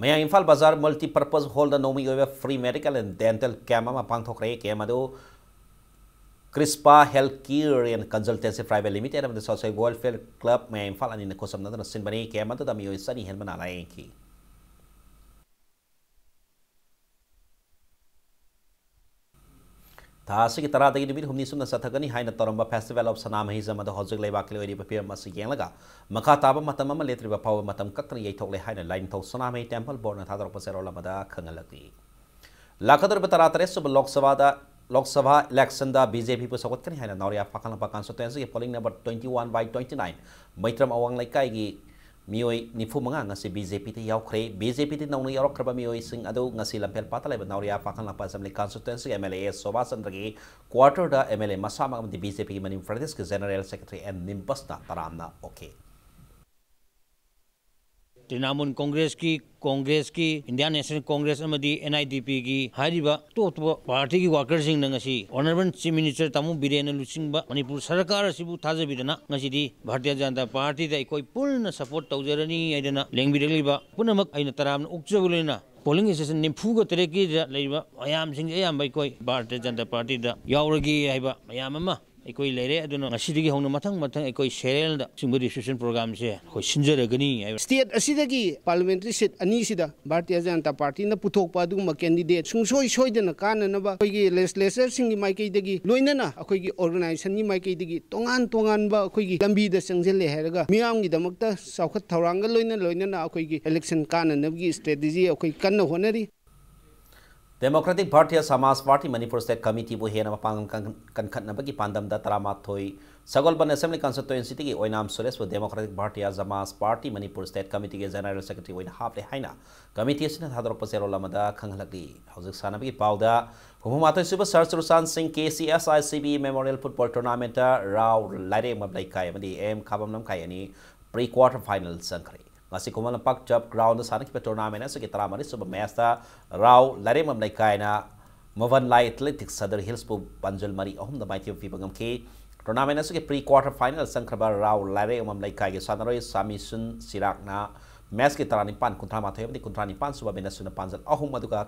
ꯃꯌꯥꯡ ꯏꯝꯐꯥꯜ ꯕꯖꯥꯔ Multipurpose Hall ꯗ ꯅꯣꯡꯃꯒꯤ ꯑꯣꯏꯕ free medical and dental camp ꯑꯃ ꯄꯥꯡꯊꯣꯛꯈ꯭ꯔꯦ꯫ Camp ꯑꯗꯨ Crispa Health Care and Consultancy Private Limited ꯑꯃꯗꯤ Social Welfare Club ꯃꯌꯥꯡ ꯏꯝꯐꯥꯜ ꯑꯅꯤꯅ ꯈꯨꯠꯁꯝꯅꯗꯨꯅ ꯁꯤꯟꯕꯅꯤ꯫ Camp ꯑꯗꯨꯗ ꯃꯤꯑꯣꯏ ꯆꯅꯤ ꯍꯦꯟꯕꯅ ꯂꯥꯌꯦꯡꯈꯤ꯫ ꯊꯥ ꯑꯁꯤꯒꯤ ꯇꯔꯥꯗꯒꯤ ꯅꯨꯃꯤꯠ ꯍꯨꯝꯅꯤ ꯁꯨꯞꯅ ꯆꯠꯊꯒꯅꯤ ꯍꯥꯏꯅ ꯇꯧꯔꯝꯕ ꯐꯦꯁꯇꯤꯚꯦꯜ ꯑꯣꯐ ꯁꯅꯥꯃꯍꯤꯖꯝ ꯑꯗꯨ ꯍꯧꯖꯤꯛ ꯂꯩꯕꯥꯛꯀꯤ ꯑꯣꯏꯔꯤꯕ ꯐꯤꯕꯝ ꯑꯁꯤ ꯌꯦꯡꯂꯒ ꯃꯈꯥ ꯇꯥꯕ ꯃꯇꯝ ꯑꯃ ꯂꯦꯞꯇ꯭ꯔꯤꯕ ꯐꯥꯎꯕ ꯃꯇꯝ ꯀꯛꯇꯅ ꯌꯩꯊꯣꯛꯂꯦ ꯍꯥꯏꯅ ꯂꯥꯏꯅꯤꯡꯊꯧ ꯁꯅꯥꯃꯍꯤ ꯇꯦꯝꯄꯜ ꯕꯣꯔꯗꯅ ꯊꯥꯗꯣꯔꯛꯄ ꯆꯦꯔꯣꯜ ꯑꯃꯗ ꯈꯪꯍꯜꯂꯛꯂꯤ꯫ ꯂꯥꯛꯀꯗꯧꯔꯤꯕ ꯇꯔꯥ ꯇꯔꯦꯠ ꯁꯨꯕ ꯂꯣꯛ ꯁꯚꯥꯗ, ꯂꯣꯛ ꯁꯚꯥ ꯏꯂꯦꯛꯁꯟꯗ ꯕꯤ ꯖꯦ ꯄꯤꯕꯨ ꯁꯧꯒꯠꯀꯅꯤ ꯍꯥꯏꯅ ꯅꯥꯎꯔꯤꯌꯥ ꯐꯥꯈꯪꯂꯛꯄ ꯀꯟꯁꯇꯤꯇ꯭ꯋꯦꯟꯁꯤꯒꯤ polling number twenty one by twenty nine Meitram Awang ꯂꯩꯀꯥꯏꯒꯤ ꯃꯤꯑꯣꯏ ꯅꯤꯐꯨ ꯃꯉꯥ ꯉꯁꯤ ꯕꯤ ꯖꯦ ꯄꯤꯗ ꯌꯥꯎꯈ꯭ꯔꯦ꯫ ꯕꯤ ꯖꯦ ꯄꯤꯗ ꯅꯧꯅ ꯌꯥꯎꯔꯛꯈ꯭ꯔꯕ ꯃꯤꯑꯣꯏꯁꯤꯡ ꯑꯗꯨ ꯉꯁꯤ ꯂꯝꯐꯦꯜ ꯄꯥꯠꯇ ꯂꯩꯕ ꯅꯥꯎꯔꯤꯌꯥ ꯐꯥꯈꯪꯂꯛꯄ ꯑꯦꯁꯦꯝꯕ꯭ꯂꯤ ꯀꯟꯁꯇꯤꯇ꯭ꯋꯦꯟꯁꯤꯒꯤ M L A S Sobha ꯆꯟꯗ꯭ꯔꯒꯤ ꯀ꯭ꯋꯥꯔꯇꯔꯗ ꯑꯦꯝ ꯑꯦꯜ ꯑꯦ ꯃꯁꯥꯃꯛ ꯑꯃꯗꯤ ꯕꯤ ꯖꯦ ꯄꯤꯒꯤ ꯃꯅꯤꯄꯨꯔ ꯄ꯭ꯔꯗꯦꯁꯀꯤ ꯖꯦꯅꯔꯦꯜ ꯁꯦꯀ꯭ꯔꯦꯇꯔꯤ ꯑꯦꯟ ꯅꯤꯝꯕꯁꯅ ꯇꯔꯥꯝꯅ ꯑꯣꯛꯈꯤ꯫ ꯇ꯭ꯔꯤꯅꯥꯃꯨꯜ ꯀꯣꯡꯒ꯭ꯔꯦꯁꯀꯤ, ꯀꯣꯡꯒ꯭ꯔꯦꯁꯀꯤ, ꯏꯟꯗꯤꯌꯥꯟ ꯅꯦꯁꯅꯦꯜ ꯀꯣꯡꯒ꯭ꯔꯦꯁ ꯑꯃꯗꯤ ꯑꯦꯟ ꯑꯥꯏ ꯗꯤ ꯄꯤꯒꯤ ꯍꯥꯏꯔꯤꯕ ꯑꯇꯣꯞ ꯑꯇꯣꯞꯄ ꯄꯥꯔꯇꯤꯒꯤ ꯋꯥꯔꯀꯔꯁꯤꯡꯅ ꯉꯁꯤ ꯑꯣꯅꯔꯦꯕꯜ ꯆꯤꯐ ꯃꯤꯅꯤꯁꯇꯔ ꯇꯥꯃꯣ ꯕꯤꯔꯦꯟꯅ ꯂꯨꯆꯤꯡꯕ ꯃꯅꯤꯄꯨꯔ ꯁꯔꯀꯥꯔ ꯑꯁꯤꯕꯨ ꯊꯥꯖꯕꯤꯗꯅ ꯉꯁꯤꯗꯤ ꯚꯥꯔꯇꯤꯌ ꯖꯅꯇꯥ ꯄꯥꯔꯇꯤꯗ ꯑꯩꯈꯣꯏ ꯄꯨꯟꯅ ꯁꯄꯣꯔꯠ ꯇꯧꯖꯔꯅꯤ ꯍꯥꯏꯗꯅ ꯂꯦꯡꯕꯤꯔꯛꯂꯤꯕ ꯄꯨꯝꯅꯃꯛ ꯑꯩꯅ ꯇꯔꯥꯝꯅ ꯑꯣꯛꯆꯕ ꯂꯣꯏꯅꯅ ꯄꯣꯂꯤꯡ ꯁ꯭ꯇꯦꯁꯟ ꯅꯤꯐꯨꯒ ꯇꯔꯦꯠꯀꯤꯗ ꯂꯩꯔꯤꯕ ꯃꯌꯥꯝꯁꯤꯡꯁꯦ ꯑꯌꯥꯝꯕ ꯑꯩꯈꯣꯏ ꯚꯥꯔꯇꯤꯌ ꯖꯅꯇꯥ ꯄꯥꯔꯇꯤꯗ ꯌꯥꯎꯔꯒꯦ ꯍꯥꯏꯕ ꯃꯌꯥꯝ ꯑꯃ ꯑꯩꯈꯣꯏ ꯂꯩꯔꯦ꯫ ꯑꯗꯨꯅ ꯉꯁꯤꯗꯒꯤ ꯍꯧꯅ ꯃꯊꯪ ꯃꯊꯪ ꯑꯩꯈꯣꯏ ꯁꯦꯔꯤꯌꯦꯜꯗ ꯁꯤꯒꯨꯝꯕ ꯔꯦꯖꯤꯁꯇ꯭ꯔꯦꯁꯟ ꯄ꯭ꯔꯣꯒ꯭ꯔꯥꯝꯁꯦ ꯑꯩꯈꯣꯏ ꯁꯤꯟꯖꯔꯒꯅꯤ ꯍꯥꯏꯕ꯫ ꯁ꯭ꯇꯦꯠ ꯑꯁꯤꯗꯒꯤ ꯄꯥꯔꯂꯤꯌꯥꯃꯦꯟꯇꯔꯤ ꯁꯤꯠ ꯑꯅꯤꯁꯤꯗ ꯚꯥꯔꯇꯤꯌ ꯖꯅꯇꯥ ꯄꯥꯔꯇꯤꯅ ꯄꯨꯊꯣꯛꯄ ꯑꯗꯨꯒꯨꯝꯕ ꯀꯦꯟꯗꯤꯗꯦꯠ ꯁꯨꯡꯁꯣꯏ ꯁꯣꯏꯗꯅ ꯀꯥꯟꯅꯅꯕ ꯑꯩꯈꯣꯏꯒꯤ ꯂꯦꯖꯤꯁꯂꯦꯆꯔꯁꯤꯡꯒꯤ ꯃꯥꯏꯀꯩꯗꯒꯤ, ꯂꯣꯏꯅꯅ ꯑꯩꯈꯣꯏꯒꯤ ꯑꯣꯔꯒꯅꯥꯏꯖꯦꯁꯟꯒꯤ ꯃꯥꯏꯀꯩꯗꯒꯤ ꯇꯣꯉꯥꯟ ꯇꯣꯉꯥꯟꯕ ꯑꯩꯈꯣꯏꯒꯤ ꯂꯝꯕꯤꯗ ꯆꯪꯁꯤꯜꯂꯦ ꯍꯥꯏꯔꯒ ꯃꯤꯌꯥꯝꯒꯤꯗꯃꯛꯇ ꯆꯥꯎꯈꯠ ꯊꯧꯔꯥꯡꯒ ꯂꯣꯏꯅ ꯂꯣꯏꯅꯅ ꯑꯩꯈꯣꯏꯒꯤ ꯏꯂꯦꯛꯁꯟ ꯀꯥꯟꯅꯅꯕꯒꯤ ꯁ꯭ꯇ꯭ꯔꯦꯇꯦꯖꯤ ꯑꯩꯈꯣꯏ ꯀꯟꯅ ꯍꯣꯠꯅꯔꯤ꯫ Democratic Bhartiya Samaj party Manipur state ꯀꯃꯤꯇꯤꯕꯨ ꯍꯦꯟꯅ ꯃꯄꯥꯡꯒꯜ ꯀꯟ-, ꯀꯟꯈꯠꯅꯕꯒꯤ ꯄꯥꯟꯗꯝꯗ ꯇꯔꯥꯃꯥꯊꯣꯏ ꯁꯒꯣꯜꯕꯟ ꯑꯦꯁꯦꯝꯕ꯭ꯂꯤ ꯀꯟꯁꯇꯤꯇ꯭ꯋꯦꯟꯁꯤꯗꯒꯤ ꯑꯣꯏꯅꯥꯝ ꯁꯨꯔꯦꯁꯄꯨ democratic Bhartiya Samaj party Manipur state ꯀꯃꯤꯇꯤꯒꯤ ꯖꯦꯅꯔꯦꯜ ꯁꯦꯀ꯭ꯔꯦꯇꯔꯤ ꯑꯣꯏꯅ ꯍꯥꯞꯂꯦ ꯍꯥꯏꯅ ꯀꯃꯤꯇꯤ ꯑꯁꯤꯅ ꯊꯥꯗꯣꯔꯛꯄ ꯆꯦꯔꯣꯜ ꯑꯃꯗ ꯈꯪꯍꯜꯂꯛꯂꯤ꯫ ꯍꯧꯖꯤꯛ ꯁꯥꯟꯅꯕꯒꯤ ꯄꯥꯎꯗ, ꯍꯨꯝꯐꯨ ꯃꯥꯊꯣꯏ ꯁꯨꯕ ꯁꯔ ꯆꯨꯔꯆꯥꯟ ꯁꯤꯡ K C S I C B memorial football ꯇꯣꯔꯅꯥꯃꯦꯟꯠꯇ ꯔꯥꯎ ꯂꯥꯏꯔꯦꯝꯕꯝ ꯂꯩꯀꯥꯏ ꯑꯃꯗꯤ ꯑꯦꯝ ꯈꯥꯕꯝ ꯂꯝꯈꯥꯏ ꯑꯅꯤ ꯄ꯭ꯔꯤ ꯀ꯭ꯋꯥꯔꯇꯔ ꯐꯥꯏꯅꯦꯜ ꯆꯪꯈ꯭ꯔꯦ꯫ ꯉꯁꯤ ꯈꯨꯃꯟ ꯂꯝꯄꯥꯛ ꯇꯔꯐ ꯒ꯭ꯔꯥꯎꯟꯗ ꯁꯥꯟꯅꯈꯤꯕ ꯇꯣꯔꯅꯥꯃꯦꯟ ꯑꯁꯤꯒꯤ ꯇꯔꯥꯃꯔꯤ ꯁꯨꯕ ꯃꯦꯆꯇ ꯔꯥꯎ ꯂꯥꯏꯔꯦꯝꯕꯝ ꯂꯩꯀꯥꯏꯅ ꯃꯣꯕꯟ ꯂꯥꯏ ꯑꯦꯊꯂꯦꯇꯤꯛꯁ ꯁꯗꯔ ꯍꯤꯜꯁꯄꯨ ꯄꯥꯟꯖꯜ ꯃꯔꯤ ꯑꯍꯨꯝꯗ ꯃꯥꯏꯊꯤꯕ ꯄꯤꯕ ꯉꯝꯈꯤ꯫ ꯇꯣꯔꯅꯥꯃꯦꯟ ꯑꯁꯤꯒꯤ ꯄ꯭ꯔꯤ ꯀ꯭ꯋꯥꯔꯇꯔ ꯐꯥꯏꯅꯦꯜ ꯆꯪꯈ꯭ꯔꯕ ꯔꯥꯎ ꯂꯥꯏꯔꯦꯝꯕꯝ ꯂꯩꯀꯥꯏꯒꯤ ꯁꯥꯟꯅꯔꯣꯏ ꯁꯥꯃꯤꯁꯨꯟ ꯁꯤꯔꯥꯛꯅ ꯃꯦꯆꯀꯤ ꯇꯔꯥꯅꯤꯄꯥꯟ, ꯀꯨꯟꯊ꯭ꯔꯥ ꯃꯥꯊꯣꯏ ꯑꯃꯗꯤ ꯀꯨꯟꯊ꯭ꯔꯥ ꯅꯤꯄꯥꯟ ꯁꯨꯕ ꯃꯤꯅꯠꯁꯤꯡꯗ ꯄꯥꯟꯖꯜ ꯑꯍꯨꯝ, ꯑꯗꯨꯒ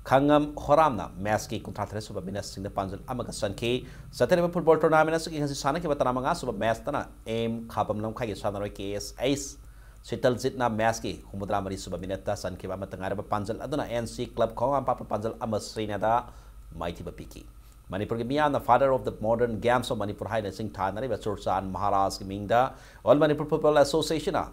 ꯈꯪꯉꯝ ꯍꯣꯔꯥꯝꯅ ꯃꯦꯆꯀꯤ ꯀꯨꯟꯊ꯭ꯔꯥ ꯇꯔꯦꯠ ꯁꯨꯕ ꯃꯤꯅꯠꯁꯤꯡꯗ ꯄꯥꯟꯖꯜ ꯑꯃꯒ ꯆꯟꯈꯤ꯫ ꯆꯠꯊꯔꯤꯕ ꯐꯨꯠꯕꯣꯜ ꯇꯣꯔꯅꯥꯃꯦꯟ ꯑꯁꯤꯒꯤ ꯉꯁꯤ ꯁꯥꯟꯅꯈꯤꯕ ꯇꯔꯥꯃꯉꯥ ꯁꯨꯕ ꯃꯦꯆꯇꯅ ꯑꯦꯝ ꯈꯥꯕꯝ ꯂꯝꯈꯥꯏꯒꯤ ꯁꯥꯟꯅꯔꯣꯏ ꯀꯦ ꯑꯦꯁ ꯑꯩꯆ ꯁꯤꯇꯜꯖꯤꯠꯅ ꯃꯦꯆꯀꯤ ꯍꯨꯝꯐꯨꯇꯔꯥ ꯃꯔꯤ ꯁꯨꯕ ꯃꯤꯅꯠꯇ ꯆꯟꯈꯤꯕ ꯑꯃꯠꯇ ꯉꯥꯏꯔꯕ ꯄꯥꯟꯖꯜ ꯑꯗꯨꯅ ꯑꯦꯟ ꯁꯤ ꯀ꯭ꯂꯕ ꯈꯣꯡꯉꯥꯝꯄꯥꯠꯄ ꯄꯥꯟꯖꯜ ꯑꯃ ꯁꯤꯅꯣꯗ ꯃꯥꯏꯊꯤꯕ ꯄꯤꯈꯤ꯫ ꯃꯅꯤꯄꯨꯔꯒꯤ ꯃꯤꯌꯥꯝꯅ Father of the Modern Games of Manipur ꯍꯥꯏꯅ ꯁꯤꯡꯊꯥꯅꯔꯤꯕ ꯆꯨꯔꯆꯥꯟ ꯃꯍꯥꯔꯥꯖꯒꯤ ꯃꯤꯡꯗ All Manipur Football Associationꯅ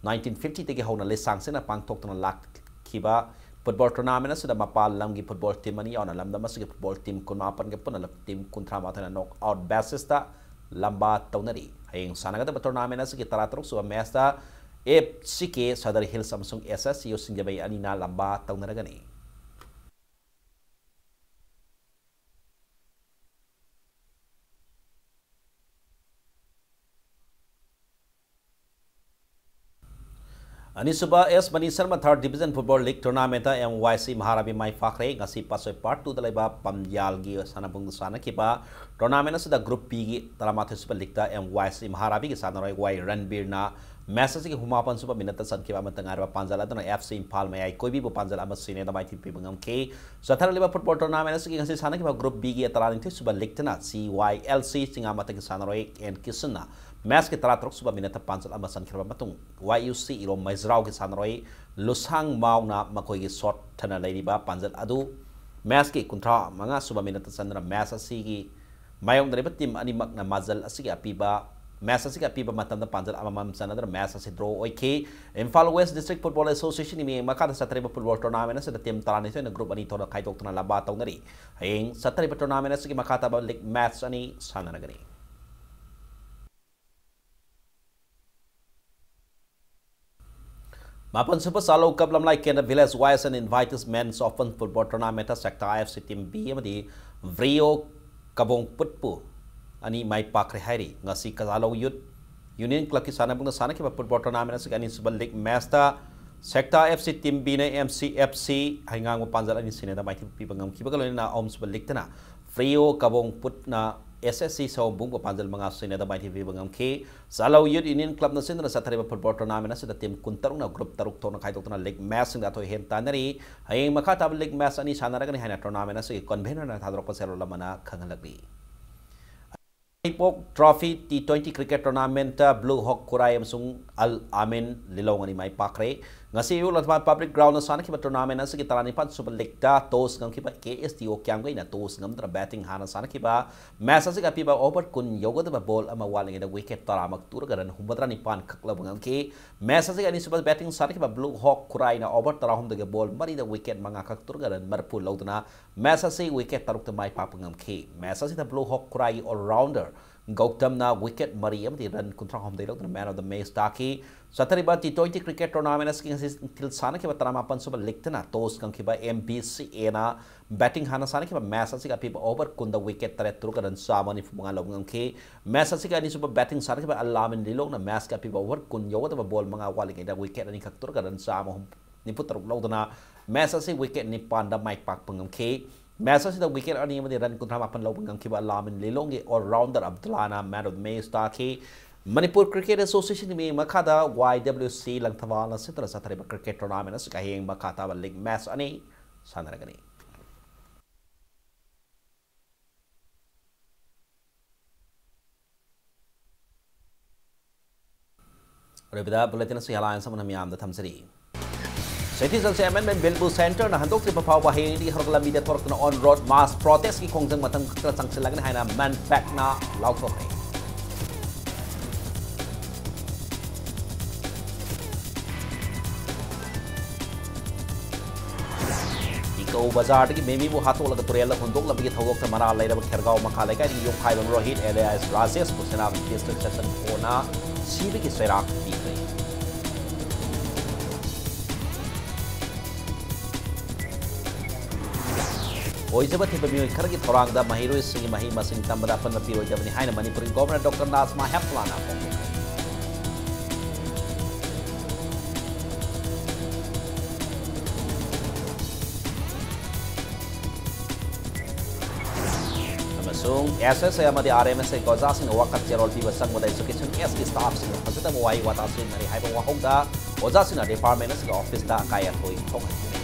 nineteen fiftyꯗꯒꯤ ꯍꯧꯅ ꯂꯩꯁꯥꯡꯁꯤꯟꯅ ꯄꯥꯡꯊꯣꯛꯇꯨꯅ ꯂꯥꯛꯈꯤꯕ football tournament ꯑꯁꯤꯗ ꯃꯄꯥꯟ ꯂꯝꯒꯤ football team ꯑꯅꯤ ꯌꯥꯎꯅ ꯂꯝꯗꯝ ꯑꯁꯤꯒꯤ football team ꯀꯨꯟꯃꯥꯄꯟꯒ ꯄꯨꯟꯅ team ꯀꯨꯟꯊ꯭ꯔꯥ ꯃꯥꯊꯣꯏꯅ knock out basisꯇ ꯂꯝꯕꯥ ꯇꯧꯅꯔꯤ꯫ ꯍꯌꯦꯡ ꯁꯥꯟꯅꯒꯗꯕ tournament ꯑꯁꯤꯒꯤ ꯇꯔꯥꯇꯔꯨꯛ ꯁꯨꯕ matchꯇ F C K Sadar Hills ꯑꯃꯁꯨꯡ S S C U ꯁꯤꯡꯖꯃꯩ ꯑꯅꯤꯅ ꯂꯝꯕꯥ ꯇꯧꯅꯔꯒꯅꯤ꯫ ꯑꯅꯤꯁꯨꯕ S Mani Sharma Third Division Football League Tournamentꯇ M Y C Maharabi ꯃꯥꯏ ꯄꯥꯛꯈ꯭ꯔꯦ꯫ ꯉꯁꯤ ꯄꯥꯠꯁꯣꯏ Part twoꯗ ꯂꯩꯕ ꯄꯝꯌꯥꯜꯒꯤ ꯁꯥꯟꯅꯕꯨꯡꯗ ꯁꯥꯟꯅꯈꯤꯕ tournament ꯑꯁꯤꯗ Group Bꯒꯤ ꯇꯔꯥꯃꯥꯊꯣꯏ ꯁꯨꯕ leagueꯇ M Y C Maharabiꯒꯤ ꯁꯥꯟꯅꯔꯣꯏ Y Ranbirꯅ match ꯑꯁꯤꯒꯤ ꯍꯨꯝꯐꯨꯃꯥꯄꯟ ꯁꯨꯕ minuteꯇ ꯆꯟꯈꯤꯕ ꯑꯃꯠꯇ ꯉꯥꯏꯔꯕ ꯄꯥꯟꯖꯜ ꯑꯗꯨꯅ F C ꯏꯝꯐꯥꯜ ꯃꯌꯥꯏ ꯀꯣꯏꯕꯤꯕꯨ ꯄꯥꯟꯖꯜ ꯑꯃ ꯁꯤꯅꯣꯗ ꯃꯥꯏꯊꯤꯕ ꯄꯤꯕ ꯉꯝꯈꯤ꯫ ꯆꯠꯊꯔꯛꯂꯤꯕ football tournament ꯑꯁꯤꯒꯤ ꯉꯁꯤ ꯁꯥꯟꯅꯈꯤꯕ Group Bꯒꯤ ꯇꯔꯥꯅꯤꯊꯣꯏ ꯁꯨꯕ leagueꯇꯅ C Y L C ꯆꯤꯡꯉꯥꯃꯊꯛꯀꯤ ꯁꯥꯟꯅꯔꯣꯏ N Kishanꯅ matchꯀꯤ ꯇꯔꯥꯇꯔꯨꯛ ꯁꯨꯕ minuteꯇ ꯄꯥꯟꯖꯜ ꯑꯃ ꯆꯟꯈ꯭ꯔꯕ ꯃꯇꯨꯡ Y U C ꯏꯔꯣꯝ ꯃꯩꯖ꯭ꯔꯥꯎꯒꯤ ꯁꯥꯟꯅꯔꯣꯏ ꯂꯨꯁꯥꯡ ꯃꯥꯎꯅ ꯃꯈꯣꯏꯒꯤ ꯁꯣꯠꯊꯅ ꯂꯩꯔꯤꯕ ꯄꯥꯟꯖꯜ ꯑꯗꯨ matchꯀꯤ ꯀꯨꯟꯊ꯭ꯔꯥ ꯃꯉꯥ ꯁꯨꯕ minuteꯇ ꯆꯟꯗꯨꯅ match ꯑꯁꯤꯒꯤ ꯃꯥꯌꯣꯛꯅꯔꯤꯕ team ꯑꯅꯤꯃꯛꯅ ꯃꯥꯖꯜ ꯑꯁꯤꯒꯤ ꯑꯄꯤꯕ, match ꯑꯁꯤꯒꯤ ꯑꯄꯤꯕ ꯃꯇꯝꯗ ꯄꯥꯟꯖꯜ ꯑꯃꯃꯝ ꯆꯟꯅꯗꯨꯅ match ꯑꯁꯤ draw ꯑꯣꯏꯈꯤ꯫ Imphal West District Football Associationꯒꯤ ꯃꯤꯠꯌꯦꯡ ꯃꯈꯥꯗ ꯆꯠꯊꯔꯤꯕ football tournamentꯅ ꯁꯤꯗ team ꯇꯔꯥꯅꯤꯊꯣꯏꯅ group ꯑꯅꯤ ꯊꯣꯛꯅ ꯈꯥꯏꯗꯣꯛꯇꯨꯅ ꯂꯝꯕꯥ ꯇꯧꯅꯔꯤ꯫ ꯍꯌꯦꯡ ꯆꯠꯊꯔꯤꯕ tournament ꯑꯁꯤꯒꯤ ꯃꯈꯥ ꯇꯥꯕ league match ꯑꯅꯤ ꯁꯥꯟꯅꯔꯒꯅꯤ꯫ ꯃꯥꯄꯟꯁꯨꯕ ꯆꯥꯂꯧ Cup ꯂꯝꯂꯥꯏ ꯀꯦꯟꯗ꯭ꯔ Village Wise and Invites Men's Open Football Tournamentꯇ ꯁꯦꯛꯇꯥ F C Team B ꯑꯃꯗꯤ ꯕ꯭ꯔꯤꯌꯣ ꯀꯕꯣꯡꯄꯨꯠꯄꯨ ꯑꯅꯤ ꯃꯥꯏ ꯄꯥꯛꯈ꯭ꯔꯦ ꯍꯥꯏꯔꯤ꯫ ꯉꯁꯤ ꯀꯖꯥꯂꯧ Youth Union Clubꯀꯤ ꯁꯥꯟꯅꯕꯨꯡꯗ ꯁꯥꯟꯅꯈꯤꯕ football tournament ꯑꯁꯤꯒꯤ ꯑꯅꯤꯁꯨꯕ league matchꯇ ꯁꯦꯛꯇꯥ F C Team Bꯅ M C F C ꯍꯩꯉꯥꯡꯕꯨ ꯄꯥꯟꯖꯜ ꯑꯅꯤ ꯁꯤꯅꯣꯗ ꯃꯥꯏꯊꯤꯕ ꯄꯤꯕ ꯉꯝꯈꯤꯕꯒ ꯂꯣꯏꯅꯅ ꯑꯍꯨꯝꯁꯨꯕ leagueꯇꯅ ꯕ꯭ꯔꯤꯌꯣ ꯀꯕꯣꯡꯄꯨꯠꯅ S S C ꯁꯑꯣꯝꯕꯨꯡꯕꯨ ꯄꯥꯟꯖꯜ ꯃꯉꯥ ꯁꯤꯅꯣꯗ ꯃꯥꯏꯊꯤꯕ ꯄꯤꯕ ꯉꯝꯈꯤ꯫ ꯆꯥꯂꯧ Youth Union Clubꯅ ꯁꯤꯟꯗꯨꯅ ꯆꯠꯊꯔꯤꯕ football tournament ꯑꯁꯤꯗ team ꯀꯨꯟꯇꯔꯨꯛꯅ group ꯇꯔꯨꯛ ꯊꯣꯛꯅ ꯈꯥꯏꯗꯣꯛꯇꯨꯅ league matchꯁꯤꯡꯗ ꯑꯊꯣꯏ ꯑꯍꯦꯟ ꯇꯥꯟꯅꯔꯤ꯫ ꯍꯌꯦꯡ ꯃꯈꯥ ꯇꯥꯕ league match ꯑꯅꯤ ꯁꯥꯟꯅꯔꯒꯅꯤ ꯍꯥꯏꯅ tournamentꯅ ꯁꯤꯒꯤ convenerꯅ ꯊꯥꯗꯣꯔꯛꯄ ꯆꯦꯔꯣꯜ ꯑꯃꯅ ꯈꯪꯍꯜꯂꯛꯂꯤ꯫ ꯏꯄꯣꯛ Trophy T twenty cricket tournamentꯇ Blue Hawk ꯈꯨꯔꯥꯏ ꯑꯃꯁꯨꯡ ꯑꯜ ꯑꯃꯤꯟ ꯂꯤꯂꯣꯡ ꯑꯅꯤ ꯃꯥꯏ ꯄꯥꯛꯈ꯭ꯔꯦ꯫ ꯉꯁꯤ ꯑꯌꯨꯛ ꯂꯝꯐꯥꯜ ꯄꯕ꯭ꯂꯤꯛ ꯒ꯭ꯔꯥꯎꯟꯗ ꯁꯥꯟꯅꯈꯤꯕ ꯇꯣꯔꯅꯥꯃꯦꯟ ꯑꯁꯤꯒꯤ ꯇꯔꯥꯅꯤꯄꯥꯟ ꯁꯨꯕ ꯂꯤꯛꯇ ꯇꯣꯁ ꯉꯝꯈꯤꯕ ꯀꯦ ꯑꯦꯁ ꯇꯤ ꯑꯣ ꯀ꯭ꯌꯥꯝꯒꯩꯅ ꯇꯣꯁ ꯉꯝꯗꯨꯅ ꯕꯦꯇꯤꯡ ꯍꯥꯟꯅ ꯁꯥꯟꯅꯈꯤꯕ꯫ ꯃꯦꯆ ꯑꯁꯤꯒꯤ ꯑꯄꯤꯕ ꯑꯣꯚꯔ ꯀꯨꯟ ꯌꯧꯒꯗꯕ ꯕꯣꯜ ꯑꯃ ꯋꯥꯠꯂꯤꯉꯩꯗ ꯋꯤꯀꯦꯠ ꯇꯔꯥꯃꯛ ꯇꯨꯔꯒ ꯔꯟ ꯍꯨꯝꯐꯨꯇꯔꯥ ꯅꯤꯄꯥꯟ ꯈꯛ ꯂꯧꯕ ꯉꯝꯈꯤ꯫ ꯃꯦꯆ ꯑꯁꯤꯒꯤ ꯑꯅꯤꯁꯨꯕ ꯕꯦꯇꯤꯡ ꯁꯥꯟꯅꯈꯤꯕ ꯕ꯭ꯂꯨ ꯍꯣꯛ ꯈꯨꯔꯥꯏꯅ ꯑꯣꯚꯔ ꯇꯔꯥꯍꯨꯝꯗꯣꯏꯒꯤ ꯕꯣꯜ ꯃꯔꯤꯗ ꯋꯤꯀꯦꯠ ꯃꯉꯥ ꯈꯛ ꯇꯨꯔꯒ ꯔꯟ ꯃꯔꯤꯐꯨ ꯂꯧꯗꯨꯅ ꯃꯦꯆ ꯑꯁꯤ ꯋꯤꯀꯦꯠ ꯇꯔꯨꯛꯇ ꯃꯥꯏ ꯄꯥꯛꯄ ꯉꯝꯈꯤ꯫ ꯃꯦꯆ ꯑꯁꯤꯗ ꯕ꯭ꯂꯨ ꯍꯣꯛ ꯈꯨꯔꯥꯏꯒꯤ ꯑꯣꯜꯔꯥꯎꯟꯗꯔ ꯒꯧꯇꯝꯅ ꯋꯤꯀꯦꯠ ꯃꯔꯤ ꯑꯃꯗꯤ ꯔꯟ ꯀꯨꯟꯊ꯭ꯔꯥꯍꯨꯝꯗꯣꯏ ꯂꯧꯗꯨꯅ man of the match ꯇꯥꯈꯤ꯫ ꯆꯠꯊꯔꯤꯕ ꯇꯤ ꯇ꯭ꯋꯦꯟꯇꯤ ꯀ꯭ꯔꯤꯀꯦꯠ ꯇꯣꯔꯅꯥꯃꯦꯟ ꯑꯁꯤꯒꯤ ꯉꯁꯤ ꯅꯨꯡꯊꯤꯜ ꯁꯥꯟꯅꯈꯤꯕ ꯇꯔꯥꯃꯥꯄꯟ ꯁꯨꯕ ꯂꯤꯛꯇꯅ ꯇꯣꯁ ꯉꯝꯈꯤꯕ ꯑꯦꯝ ꯕꯤ ꯁꯤ ꯑꯦꯅ ꯕꯦꯇꯤꯡ ꯍꯥꯟꯅ ꯁꯥꯟꯅꯈꯤꯕ ꯃꯦꯆ ꯑꯁꯤꯒꯤ ꯑꯄꯤꯕ ꯑꯣꯚꯔ ꯀꯨꯟꯗ ꯋꯤꯀꯦꯠ ꯇꯔꯦꯠ ꯇꯨꯔꯒ ꯔꯟ ꯆꯥꯝꯃ ꯅꯤꯐꯨ ꯃꯉꯥ ꯂꯧꯕ ꯉꯝꯈꯤ꯫ ꯃꯦꯆ ꯑꯁꯤꯒꯤ ꯑꯅꯤꯁꯨꯕ ꯕꯦꯇꯤꯡ ꯁꯥꯟꯅꯈꯤꯕ ꯑꯜ ꯑꯃꯤꯟ ꯂꯤꯂꯣꯡꯅ ꯃꯦꯆꯀꯤ ꯑꯄꯤꯕ ꯑꯣꯚꯔ ꯀꯨꯟ ꯌꯧꯒꯗꯕ ꯕꯣꯜ ꯃꯉꯥ ꯋꯥꯠꯂꯤꯉꯩꯗ ꯋꯤꯀꯦꯠ ꯑꯅꯤꯈꯛ ꯇꯨꯔꯒ ꯔꯟ ꯆꯥꯝꯃ ꯅꯤꯐꯨ ꯇꯔꯨꯛ ꯂꯧꯗꯨꯅ ꯃꯦꯆ ꯑꯁꯤ ꯋꯤꯀꯦꯠ ꯅꯤꯄꯥꯟꯗ ꯃꯥꯏ ꯄꯥꯛꯄ ꯉꯝꯈꯤ꯫ ꯃꯦꯆ ꯑꯁꯤꯗ ꯋꯤꯀꯦꯠ ꯑꯅꯤ ꯑꯃꯗꯤ ꯔꯟ ꯀꯨꯟꯊ꯭ꯔꯥ ꯃꯥꯄꯟ ꯂꯧꯕ ꯉꯝꯈꯤꯕ ꯑꯜ ꯑꯃꯤꯟ ꯂꯤꯂꯣꯡꯒꯤ ꯑꯣꯜꯔꯥꯎꯟꯗꯔ ꯑꯕꯗꯨꯜꯂꯥꯅ man of the match ꯇꯥꯈꯤ꯫ ꯃꯅꯤꯄꯨꯔ ꯀ꯭ꯔꯤꯀꯦꯠ ꯑꯦꯁꯣꯁꯤꯌꯦꯁꯟꯒꯤ ꯃꯤꯠꯌꯦꯡ ꯃꯈꯥꯗ ꯋꯥꯏ ꯗꯕ꯭ꯂꯤꯎ ꯁꯤ ꯂꯪꯊꯕꯥꯜꯅ ꯁꯤꯟꯗꯨꯅ ꯆꯠꯊꯔꯤꯕ ꯀ꯭ꯔꯤꯀꯦꯠ ꯇꯣꯔꯅꯥꯃꯦꯟ ꯑꯁꯤꯒꯤ ꯍꯌꯦꯡ ꯃꯈꯥ ꯇꯥꯕ ꯂꯤꯒ ꯃꯦꯆ ꯑꯅꯤ ꯁꯥꯟꯅꯔꯒꯅꯤ꯫ ꯑꯔꯣꯏꯕꯗ ꯕꯨꯂꯦꯇꯤꯟ ꯑꯁꯤ ꯍꯦꯗꯂꯥꯏꯟꯁ ꯑꯃꯅ ꯃꯤꯌꯥꯝꯗ ꯊꯝꯖꯔꯤ꯫ ꯁꯤꯇꯤꯖꯟꯁꯤꯞ ꯑꯦꯃꯦꯟꯗꯃꯦꯟꯠ ꯕꯤꯜꯕꯨ ꯁꯦꯟꯇꯔꯅ ꯍꯟꯗꯣꯛꯇ꯭ꯔꯤꯕ ꯐꯥꯎꯕ ꯍꯌꯦꯡꯗꯒꯤ ꯍꯧꯔꯒ ꯂꯝꯕꯤꯗ ꯊꯣꯔꯛꯇꯨꯅ on road mass protest ꯀꯤ ꯈꯣꯡꯖꯪ ꯃꯇꯝ ꯈꯛꯇ ꯆꯪꯁꯤꯜꯂꯒꯅꯤ ꯍꯥꯏꯅ ꯃꯦꯟꯄꯦꯛꯅ ꯂꯥꯎꯊꯣꯛꯈ꯭ꯔꯦ꯫ ꯏꯀꯧ ꯕꯖꯥꯔꯗꯒꯤ ꯃꯦꯃꯤꯕꯨ ꯍꯥꯠꯇꯣꯛꯂꯒ ꯇꯨꯔꯦꯜꯗ ꯍꯨꯟꯗꯣꯛꯂꯝꯕꯒꯤ ꯊꯧꯗꯣꯛꯇ ꯃꯔꯥꯜ ꯂꯩꯔꯕ ꯈꯦꯔꯒꯥꯎ ꯃꯈꯥ ꯂꯩꯀꯥꯏꯗꯒꯤ ꯌꯣꯡꯈꯥꯏꯕꯝ Rohit alias ꯔꯥꯖꯦꯁꯄꯨ Senapati District Session Courtꯅ ꯁꯤꯕꯒꯤ ꯆꯩꯔꯥꯛ ꯄꯤꯈ꯭ꯔꯦ꯫ ꯑꯣꯏꯖꯕ ꯊꯤꯕ ꯃꯤꯑꯣꯏ ꯈꯔꯒꯤ ꯊꯧꯔꯥꯡꯗ ꯃꯍꯩꯔꯣꯏꯁꯤꯡꯒꯤ ꯃꯍꯩ ꯃꯁꯤꯡ ꯇꯝꯕꯗ ꯑꯄꯟꯕ ꯄꯤꯔꯣꯏꯗꯕꯅꯤ ꯍꯥꯏꯅ ꯃꯅꯤꯄꯨꯔꯒꯤ Governor Doctor ꯅꯥꯖꯃꯥ ꯍꯦꯞꯇꯨꯂꯥꯅ ꯐꯣꯡꯗꯣꯛꯈ꯭ꯔꯦ꯫ ꯑꯃꯁꯨꯡ ꯑꯦꯁ ꯑꯦꯁ ꯑꯦ ꯑꯃꯗꯤ ꯑꯥꯔ ꯑꯦꯝ ꯑꯦꯁ ꯑꯦꯒꯤ ꯑꯣꯖꯥꯁꯤꯡꯅ ꯋꯥꯀꯠ ꯆꯦꯔꯣꯜ ꯄꯤꯕ ꯆꯪꯕꯗ Education Sꯒꯤ staffꯁꯤꯡꯅ ꯐꯖꯗꯕ ꯋꯥꯍꯩ ꯋꯥꯇꯥ ꯁꯤꯖꯤꯟꯅꯔꯤ ꯍꯥꯏꯕ ꯋꯥꯍꯧꯗ ꯑꯣꯖꯥꯁꯤꯡꯅ department ꯑꯁꯤꯒꯤ officeꯇ ꯑꯀꯥꯏ ꯑꯇꯣꯏ ꯊꯣꯛꯍꯟꯈꯤꯕꯅꯤ꯫